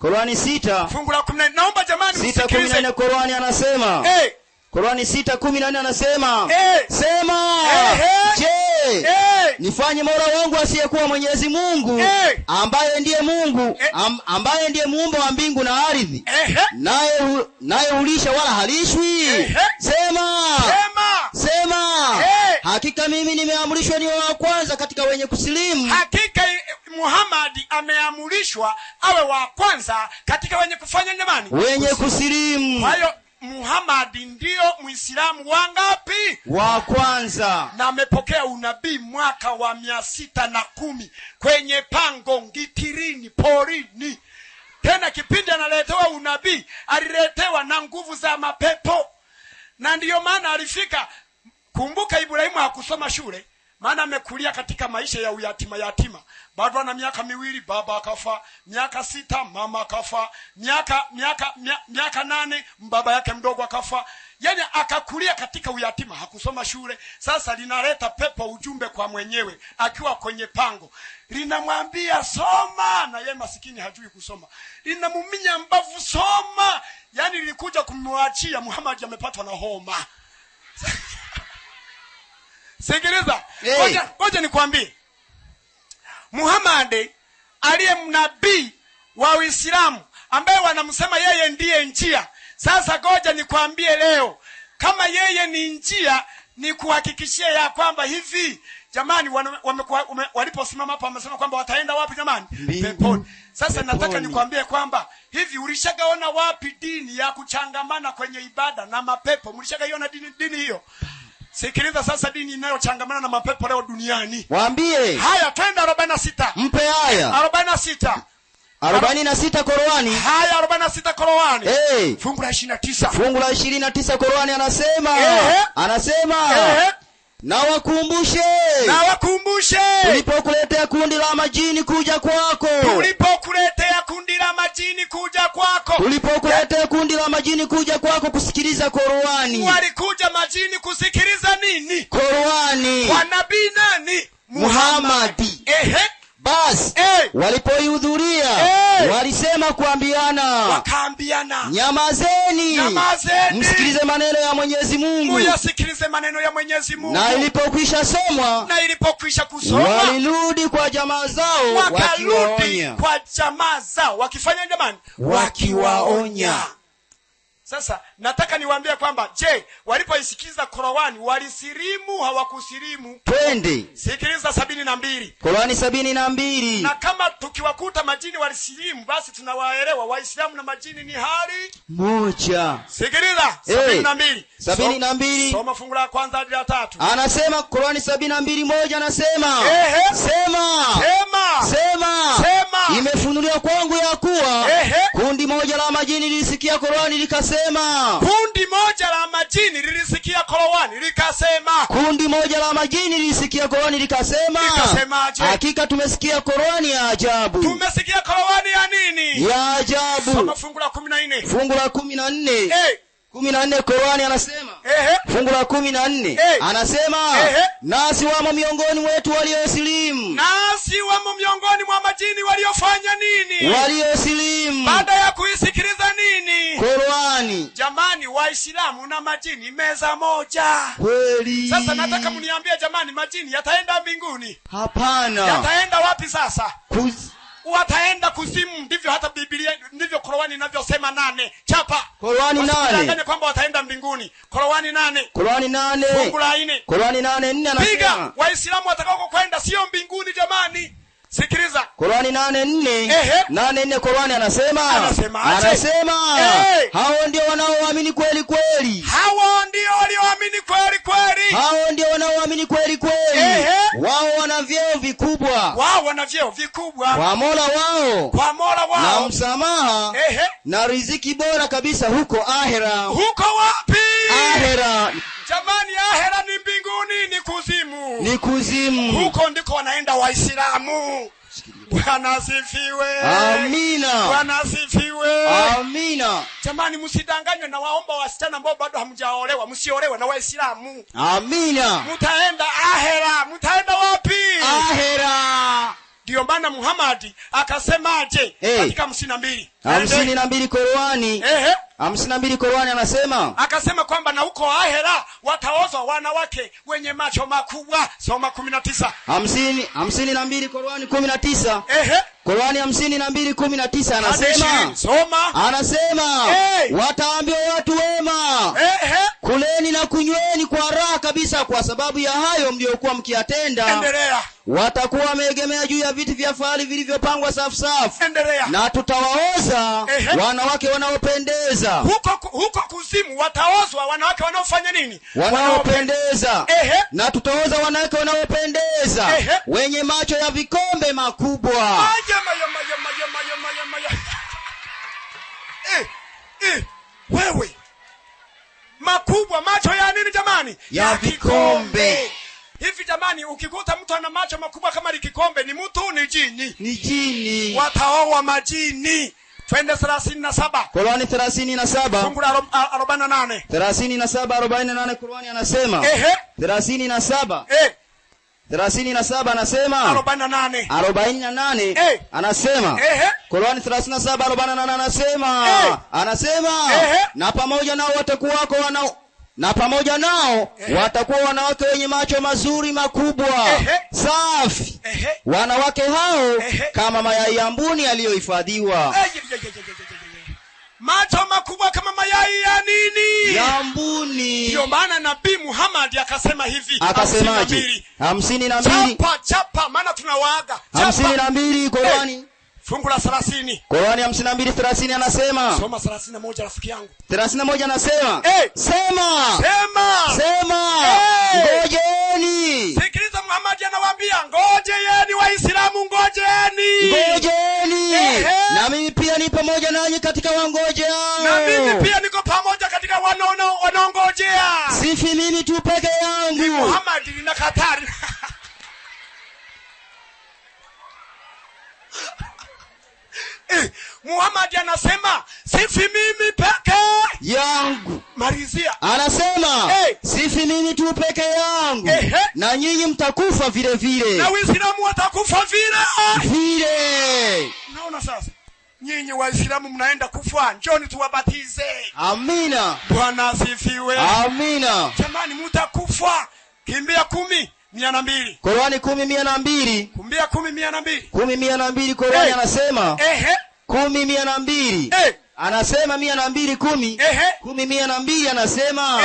Qur'ani 6 fungu la 14. Naomba jamani msikilize. 6:14 Qur'ani anasema. Qur'ani 6:14 anasema. Sema, je, nifanye Mola wangu asiyekuwa Mwenyezi Mungu, ambaye ndiye Mungu, ambaye ndiye muumba wa mbingu na ardhi, naye hulisha wala halishwi? Sema. Sema. Hakika mimi nimeamrishwa niwe wa kwanza katika wenye kusilimu. Hakika Muhammad ameamrishwa awe wa kwanza katika wenye kufanya jamani, wenye kusilimu. Kwa hiyo Muhammad ndio Muislamu wangapi? Wa kwanza. Na amepokea unabii mwaka wa 610 kwenye pango Ngitirini porini. Tena kipindi analetewa unabii aliletewa na nguvu za mapepo. Na ndiyo maana alifika. Kumbuka Ibrahimu hakusoma shule, maana amekulia katika maisha ya uyatima yatima. Bado ana miaka 2 baba akafa, miaka 6 mama akafa, miaka 8 baba yake mdogo akafa. Yaani akakulia katika uyatima, hakusoma shule. Sasa linaleta pepo ujumbe kwa mwenyewe akiwa kwenye pango. Linamwambia soma, na yeye masikini hajui kusoma. Linamuminya mbavu, soma. Yaani lilikuja kumwachia Muhammad amepatwa na homa. Sikiliza. Ngoja nikwambie. Muhammad aliye mnabii wa Uislamu ambaye wanamsema yeye ndiye njia. Sasa ngoja nikwambie leo, kama yeye ni njia, ni kuhakikishia ya kwamba hivi jamani, waliposimama hapa wamesema kwamba wataenda wapi jamani? Peponi. Sasa nataka nikwambie kwamba hivi ulishagaona wapi dini ya kuchangamana kwenye ibada na mapepo? Mlishagaiona dini hiyo? Sikiliza sasa, dini inayochangamana na mapepo leo duniani. Waambie. Haya, twende 46. Mpe haya. 46. 46 Korani. Haya, 46 Korani. Hey. Fungu la 29. Fungu la 29 Korani anasema. Anasema. Na wakumbushe. Na wakumbushe. Tulipokuletea kundi la majini kuja kwako. Tulipokuletea kundi la majini kuja kwako. Tulipokuletea kundi la majini kuja kwako kusikiliza Korani. Walikuja majini kusikiliza nini? Korani. Kwa nabii nani? Muhammad. Ehe. Basi walipoihudhuria walisema kuambiana, wakaambiana, nyamazeni, nyamazeni, msikilize maneno ya Mwenyezi Mungu, muyasikilize maneno ya Mwenyezi Mungu. Na ilipokwisha somwa, na ilipokwisha kusoma, walirudi kwa jamaa zao, wakarudi kwa jamaa zao wakifanya jamani, wakiwaonya. Sasa nataka niwaambie kwamba je, walipoisikiza Korani walisilimu hawakusilimu? Twende. Sikiliza 72. Korani 72. Na kama tukiwakuta majini walisilimu, basi tunawaelewa Waislamu na majini ni hali moja. Sikiliza 72. 72. Soma fungu la kwanza hadi la 3. Anasema Korani 72:1 anasema, sema, sema, sema, sema, imefunuliwa kwangu ya kuwa kundi moja la majini lilisikia Korani likasema. Kundi moja la majini lilisikia Korani likasema. Kundi moja la majini lilisikia Korani likasema. Likasemaje? Hakika tumesikia Korani ya ajabu. Tumesikia Korani ya nini? Ya ajabu. Soma fungu la 14. Fungu la 14. 14 Korani anasema. Fungu la 14 anasema, nasi wamo miongoni mwetu waliosilimu. Nasi wamo miongoni mwa majini waliofanya nini? Waliosilimu. Baada ya kuisikiliza nini? Korani. Jamani, Waislamu na majini meza moja. Kweli. Sasa nataka mniambie jamani, majini yataenda mbinguni? Hapana. Yataenda wapi sasa? Wataenda kuzimu. Ndivyo hata Biblia, ndivyo Korani inavyosema. 8 chapa. Korani 8. Usidanganye kwamba wataenda mbinguni. Korani 8. Korani 8. Fungu la 4. Korani 8:4 anasema. Piga, Waislamu watakao kwenda sio mbinguni jamani. Sikiliza. Korani 8:4. 8:4 Korani anasema. Anasema, hao ndio wanaoamini kweli kweli. Hao ndio walioamini kweli kweli. Hao ndio wanaoamini kweli kweli. Wao wana vyeo vikubwa. Wao wana vyeo vikubwa. Kwa Mola wao. Kwa Mola wao. Na msamaha. Na riziki bora kabisa huko ahera. Huko wapi? Ahera. Jamani, ahera ni mbinguni, ni kuzimu. Ni kuzimu. Huko ndiko wanaenda Waislamu. Bwana asifiwe. Amina. Bwana asifiwe. Amina. Jamani, msidanganywe na waomba wasichana ambao bado hamjaolewa, msiolewe na Waislamu. Amina. Mtaenda ahera. Mtaenda wapi? Ahera. Ndio maana Muhammad akasemaje katika 52. 52 Korani. 52 Korani anasema. Akasema kwamba na huko ahera wataozwa wanawake wenye macho makubwa. Soma 19. 52 Korani 19. Korani 52:19 anasema. Soma. Anasema wataambiwa watu wema. Kuleni na kunyweni kwa raha kabisa kwa sababu ya hayo mliokuwa mkiyatenda. Endelea. Watakuwa wameegemea juu ya viti vya fahari vilivyopangwa safu safu. Endelea. Na tutawaoza wanawake wanaopendeza. Huko kuzimu wataozwa wanawake wanaofanya nini? Wanaopendeza. Na tutaoza wanawake wanaopendeza, wenye macho ya vikombe makubwa. Wewe makubwa, macho ya nini jamani? Ya vikombe. Hivi jamani, ukikuta mtu ana macho makubwa kama likikombe, ni mtu ni jini? Ni jini. Wataoa majini. Twende 37. Qur'ani 37. Fungu la 48. 37:48 Qur'ani anasema. 37. 37 anasema 48. 48 anasema. Qur'ani 37:48 anasema. Anasema na pamoja nao watakuwako na pamoja nao watakuwa wanawake wenye macho mazuri makubwa, safi. Wanawake hao kama mayai ya mbuni yaliyohifadhiwa. Macho makubwa kama mayai ya nini? Ya mbuni. Ndio maana Nabii Muhammad akasema hivi. Akasemaje? 52. Chapa chapa, maana tunawaaga. 52 Qur'ani. Fungu la 30. Qur'ani 52:30 anasema. Soma 31 rafiki yangu. 31 anasema. Sema. Sema. Sema. Ngojeni. Sikiliza, Muhammad anawaambia ngojeni Waislamu, ngojeni. Ngojeni. Na mimi pia ni pamoja nanyi katika wangojeao. Na mimi pia niko pamoja katika wanaongojea. Sifi mimi tu peke yangu. Muhammad ni katari. Muhammad anasema sifi mimi peke yangu. Malizia. Anasema sifi mimi tu peke yangu. Na nyinyi mtakufa vile vile. Na Waislamu watakufa vile vile. Naona sasa nyinyi Waislamu mnaenda kufa, njoni tuwabatize. Amina. Bwana asifiwe. Amina. Jamani, mtakufa. Kimbia 10:102. Qur'ani 10:102. Kimbia 10:102. 10:102 Qur'ani anasema. 10:102. Anasema 102 10. 10:102 anasema.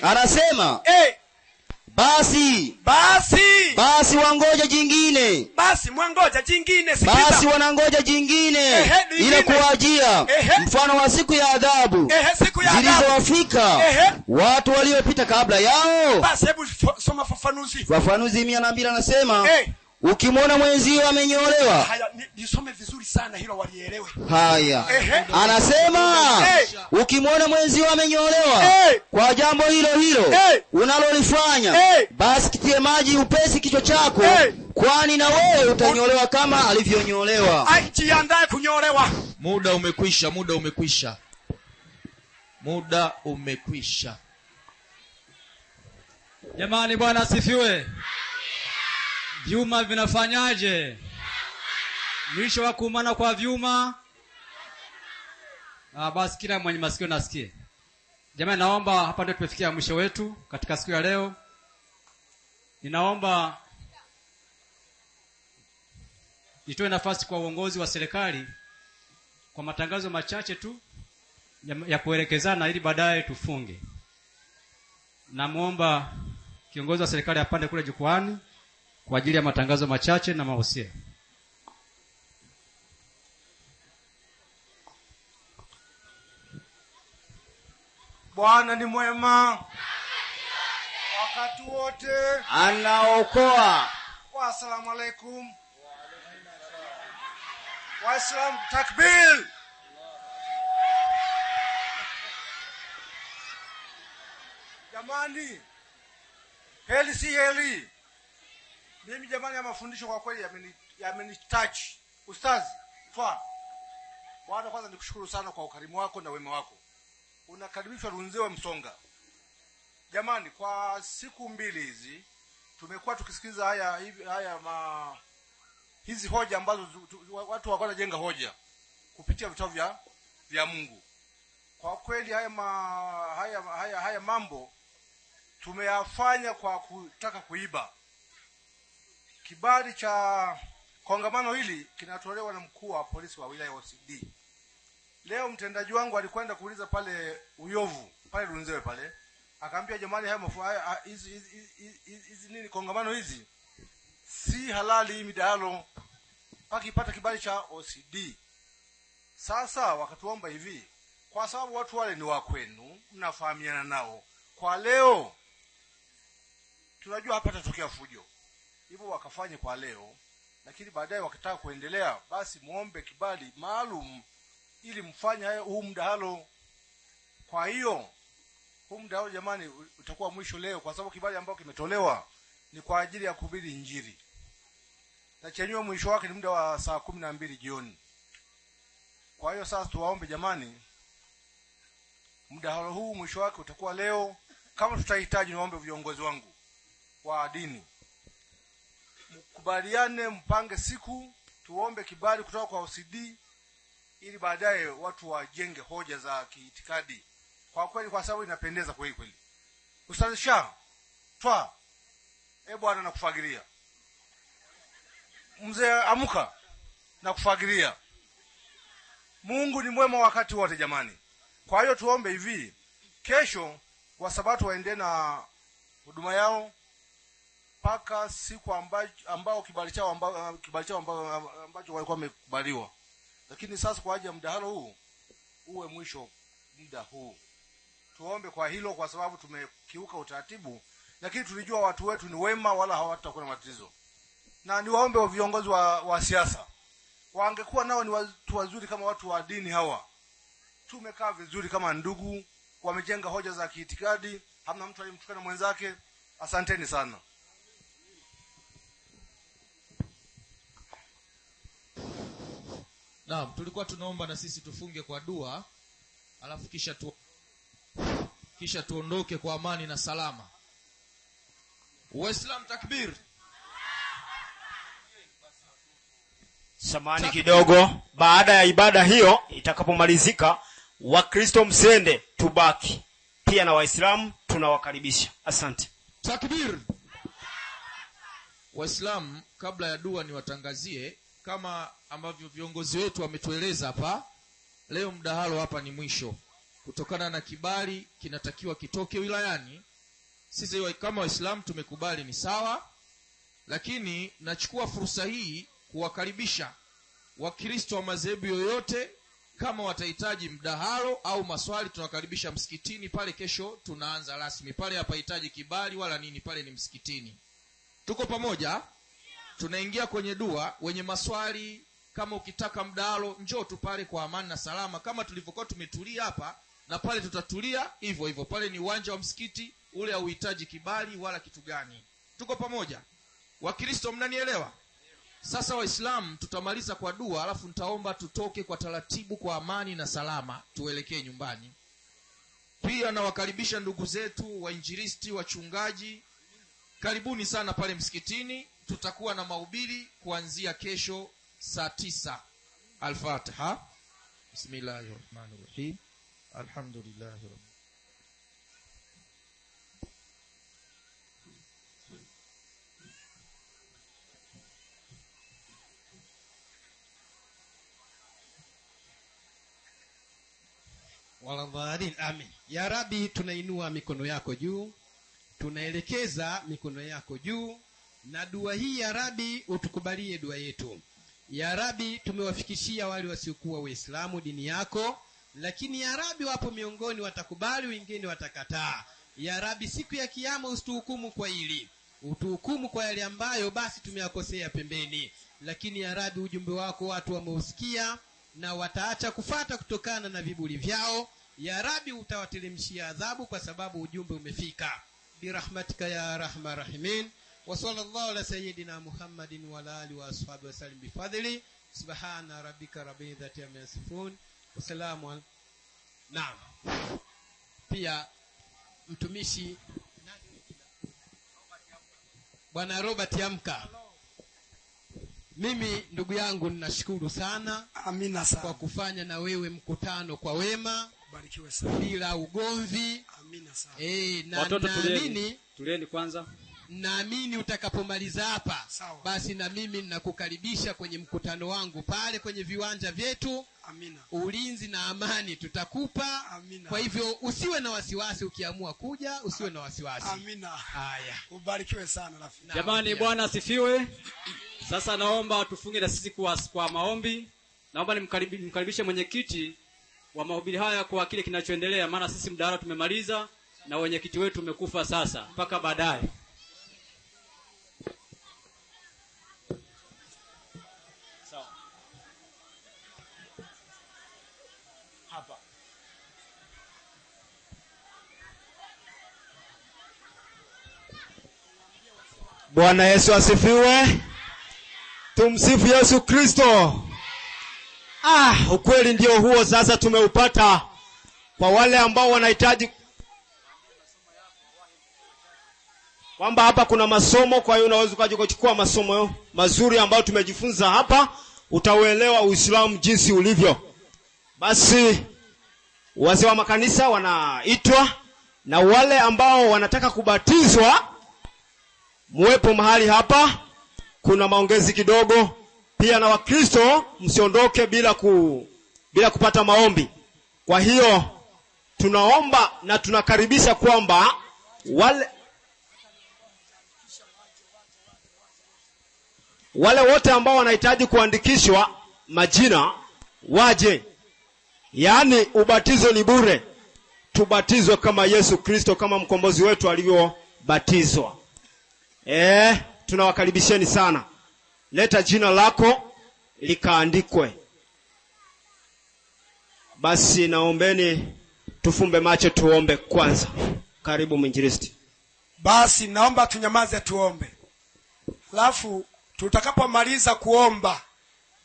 Anasema. Basi. Basi. Basi wangoja jingine. Basi mwangoja jingine, sikiza. Basi wanangoja jingine ila kuwajia mfano wa siku ya adhabu. Siku ya adhabu zilizowafika watu waliopita kabla yao. Basi hebu soma fafanuzi. Fafanuzi 102 anasema. Ukimwona mwenzio amenyolewa. Haya, nisome vizuri sana hilo walielewe. Haya. Anasema ukimwona mwenzio amenyolewa kwa jambo hilo hilo unalolifanya, basi kitie maji upesi kichwa chako, kwani na wewe utanyolewa kama alivyonyolewa. Jiandae kunyolewa. Muda umekwisha, muda umekwisha. Muda umekwisha. Jamani, Bwana asifiwe. Vyuma vinafanyaje? Mwisho wa kuumana kwa vyuma. Basi kila mwenye masikio nasikie. Jamani, naomba hapa ndio tumefikia mwisho wetu katika siku ya leo. Ninaomba nitoe nafasi kwa uongozi wa serikali kwa matangazo machache tu ya kuelekezana ili baadaye tufunge. Namuomba kiongozi wa serikali apande kule jukwaani kwa ajili ya matangazo machache na mahusia. Bwana ni mwema wakati wote, anaokoa. Wa alaikum. Waislamu, takbir. Jamani, heli si heli. Mimi jamani, ya mafundisho kwa kweli yamenitouch. Ustaz, twa. Bwana, kwanza nikushukuru sana kwa ukarimu wako na wema wako. Unakaribishwa Runzewe Msonga. Jamani, kwa siku mbili hizi tumekuwa tukisikiliza haya hizi hoja ambazo watu wako wanajenga hoja kupitia vitabu vya Mungu. Kwa kweli haya mambo tumeyafanya kwa kutaka kuiba. Kibali cha kongamano hili kinatolewa na mkuu wa polisi wa wilaya OCD. Leo mtendaji wangu alikwenda kuuliza pale Uyovu, pale Runzewe pale, Akaambia jamani, haya hizi nini kongamano hizi si halali, hii midahalo mpaka ipate kibali cha OCD. Sasa wakatuomba hivi, kwa sababu watu wale ni wa kwenu, mnafahamiana nao, kwa leo tunajua hapa tatokea fujo, hivyo wakafanye kwa leo, lakini baadaye wakitaka kuendelea basi muombe kibali maalum ili mfanye huu mdahalo. Kwa hiyo huu mdahalo jamani utakuwa mwisho leo, kwa sababu kibali ambao kimetolewa ni kwa ajili ya kuhubiri Injili, na chenyewe mwisho wake ni muda wa saa 12 jioni. Kwa hiyo sasa tuwaombe jamani, mdahalo huu mwisho wake utakuwa leo. Kama tutahitaji, niwaombe viongozi wangu wa dini mkubaliane, mpange siku, tuombe kibali kutoka kwa OCD ili baadaye watu wajenge hoja za kiitikadi kwa kweli, kwa sababu inapendeza kweli kweli. Ustaz Shah twa, bwana nakufagiria. Mzee amuka, nakufagiria. Mungu ni mwema wakati wote jamani. Kwa hiyo tuombe hivi, kesho wa Sabato waende na huduma yao mpaka siku ambao kibali chao ambacho walikuwa wamekubaliwa. Lakini sasa kwa ajili ya mdahalo huu uwe mwisho muda huu. Tuombe kwa hilo, kwa sababu tumekiuka utaratibu, lakini tulijua watu wetu ni wema wala hawatakuwa na matatizo. Na niwaombe viongozi wa siasa, wangekuwa nao ni watu wazuri kama watu wa dini hawa. Tumekaa vizuri kama ndugu, wamejenga hoja za kiitikadi, hamna mtu alimtukana mwenzake. Asanteni sana. Naam, tulikuwa tunaomba na sisi tufunge kwa dua, alafu kisha tuondoke kwa amani na salama. Waislamu takbir. Samahani kidogo, baada ya ibada hiyo itakapomalizika, Wakristo msende, tubaki. Pia na Waislamu tunawakaribisha. Asante. Takbir. Waislamu, kabla ya dua niwatangazie kama ambavyo viongozi wetu wametueleza hapa, leo mdahalo hapa ni mwisho. Kutokana na kibali kinatakiwa kitoke wilayani. Sisi kama Waislamu tumekubali ni sawa, lakini nachukua fursa hii kuwakaribisha Wakristo wa madhehebu yoyote. Kama watahitaji mdahalo au maswali, tunawakaribisha msikitini pale. Kesho tunaanza rasmi pale, hapahitaji kibali wala nini, pale ni msikitini. Tuko pamoja? Tunaingia kwenye dua. Wenye maswali, kama ukitaka mdahalo, njoo tu pale kwa amani na salama, kama tulivyokuwa tumetulia hapa, na pale tutatulia hivyo hivyo. Pale ni uwanja wa msikiti ule, hauhitaji kibali wala kitu gani. Tuko pamoja? Wakristo mnanielewa? Sasa Waislamu tutamaliza kwa dua, alafu nitaomba tutoke kwa taratibu kwa amani na salama tuelekee nyumbani. Pia nawakaribisha ndugu zetu wainjilisti, wachungaji, karibuni sana pale msikitini. Tutakuwa na mahubiri kuanzia kesho saa 9. Al-Fatiha. Bismillahirrahmanirrahim. Alhamdulillahi rabbil. Waladhalin, amin. Ya Rabbi, tunainua mikono yako juu, tunaelekeza mikono yako juu, na dua hii ya Rabbi utukubalie dua yetu. Ya Rabbi, tumewafikishia wale wasiokuwa Waislamu dini yako, lakini ya Rabbi wapo miongoni watakubali, wengine watakataa. Ya Rabbi, siku ya kiyama usituhukumu kwa hili, utuhukumu kwa yale ambayo basi tumeyakosea pembeni. Lakini ya Rabbi, ujumbe wako watu wameusikia na wataacha kufata kutokana na viburi vyao. Ya Rabbi, utawatelemshia adhabu kwa sababu ujumbe umefika. Birahmatika ya rahma rahimin. Wa sallallahu ala sayyidina Muhammadin wa ala alihi wa ashabihi wa sallim bifadli. Subhana rabbika rabbil izzati amma yasifun. Wa salamu. Naam. Pia mtumishi Bwana Robert Amka, mimi ndugu yangu ninashukuru sana. Amina sana kwa kufanya na wewe mkutano kwa wema. Barikiwe sana. Bila ugomvi. Amina sana. Na watoto tulieni. Tulieni kwanza. Naamini utakapomaliza hapa, basi na mimi ninakukaribisha kwenye mkutano wangu pale kwenye viwanja vyetu. Amina. Ulinzi na amani tutakupa. Amina. Kwa hivyo usiwe na wasiwasi, ukiamua kuja usiwe na wasiwasi. Amina. Haya. Ubarikiwe sana rafiki. Jamani, Bwana asifiwe. Sasa naomba tufunge na sisi kwa maombi. Naomba nimkaribishe mwenyekiti wa mahubiri haya kwa kile kinachoendelea, maana sisi mdahalo tumemaliza na wenyekiti wetu umekufa sasa, mpaka baadaye. Sawa. Hapa. Bwana Yesu asifiwe. Tumsifu Yesu Kristo. Ukweli ndio huo sasa tumeupata. Kwa wale ambao wanahitaji kwamba hapa kuna masomo, kwa hiyo unaweza ukaja kuchukua masomo mazuri ambayo tumejifunza hapa, utauelewa Uislamu jinsi ulivyo. Basi wazee wa makanisa wanaitwa, na wale ambao wanataka kubatizwa muwepo mahali hapa, kuna maongezi kidogo. Pia na Wakristo msiondoke bila kupata maombi. Kwa hiyo tunaomba na tunakaribisha kwamba wale wote ambao wanahitaji kuandikishwa majina waje. Yaani ubatizo ni bure. Tubatizwe kama Yesu Kristo, kama mkombozi wetu alivyobatizwa. Tunawakaribisheni sana. Leta jina lako likaandikwe. Basi naombeni tufumbe macho tuombe kwanza. Karibu mwinjilisti. Basi naomba tunyamaze tuombe. Alafu tutakapomaliza kuomba,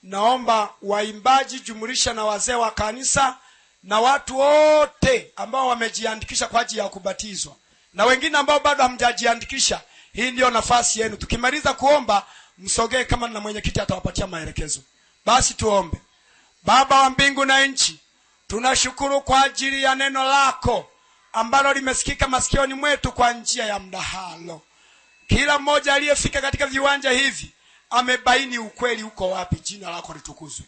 naomba waimbaji jumlisha na wazee wa kanisa na watu wote ambao wamejiandikisha kwa ajili ya kubatizwa na wengine ambao bado hamjajiandikisha, hii ndio nafasi yenu. Tukimaliza kuomba msogee kama na mwenyekiti atawapatia maelekezo. Basi tuombe. Baba wa mbingu na nchi, tunashukuru kwa ajili ya neno lako ambalo limesikika masikioni mwetu kwa njia ya mdahalo. Kila mmoja aliyefika katika viwanja hivi amebaini ukweli uko wapi. Jina lako litukuzwe.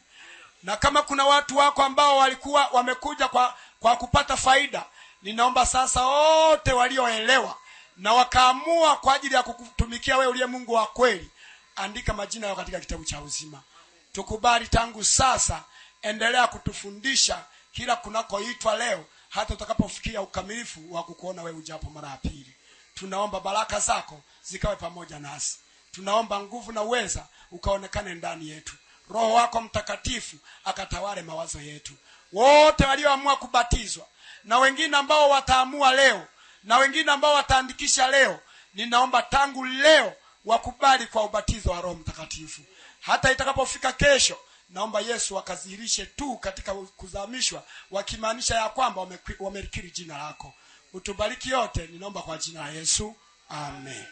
Na kama kuna watu wako ambao walikuwa wamekuja kwa kupata faida, ninaomba sasa wote walioelewa na wakaamua kwa ajili ya kukutumikia wewe uliye Mungu wa kweli, andika majina yao katika kitabu cha uzima. Tukubali tangu sasa, endelea kutufundisha kila kunakoitwa leo, hata utakapofikia ukamilifu wa kukuona wewe ujapo mara ya pili. Tunaomba baraka zako zikawe pamoja nasi. Tunaomba nguvu na uweza ukaonekane ndani yetu. Roho wako Mtakatifu akatawale mawazo yetu. Wote walioamua kubatizwa na wengine ambao wataamua leo na wengine ambao wataandikisha leo, ninaomba tangu leo wakubali kwa ubatizo wa Roho Mtakatifu. Hata itakapofika kesho, naomba Yesu akadhihirishe tu katika kuzamishwa, wakimaanisha ya kwamba wamelikiri jina lako. Utubariki yote, ninaomba kwa jina la Yesu. Amen.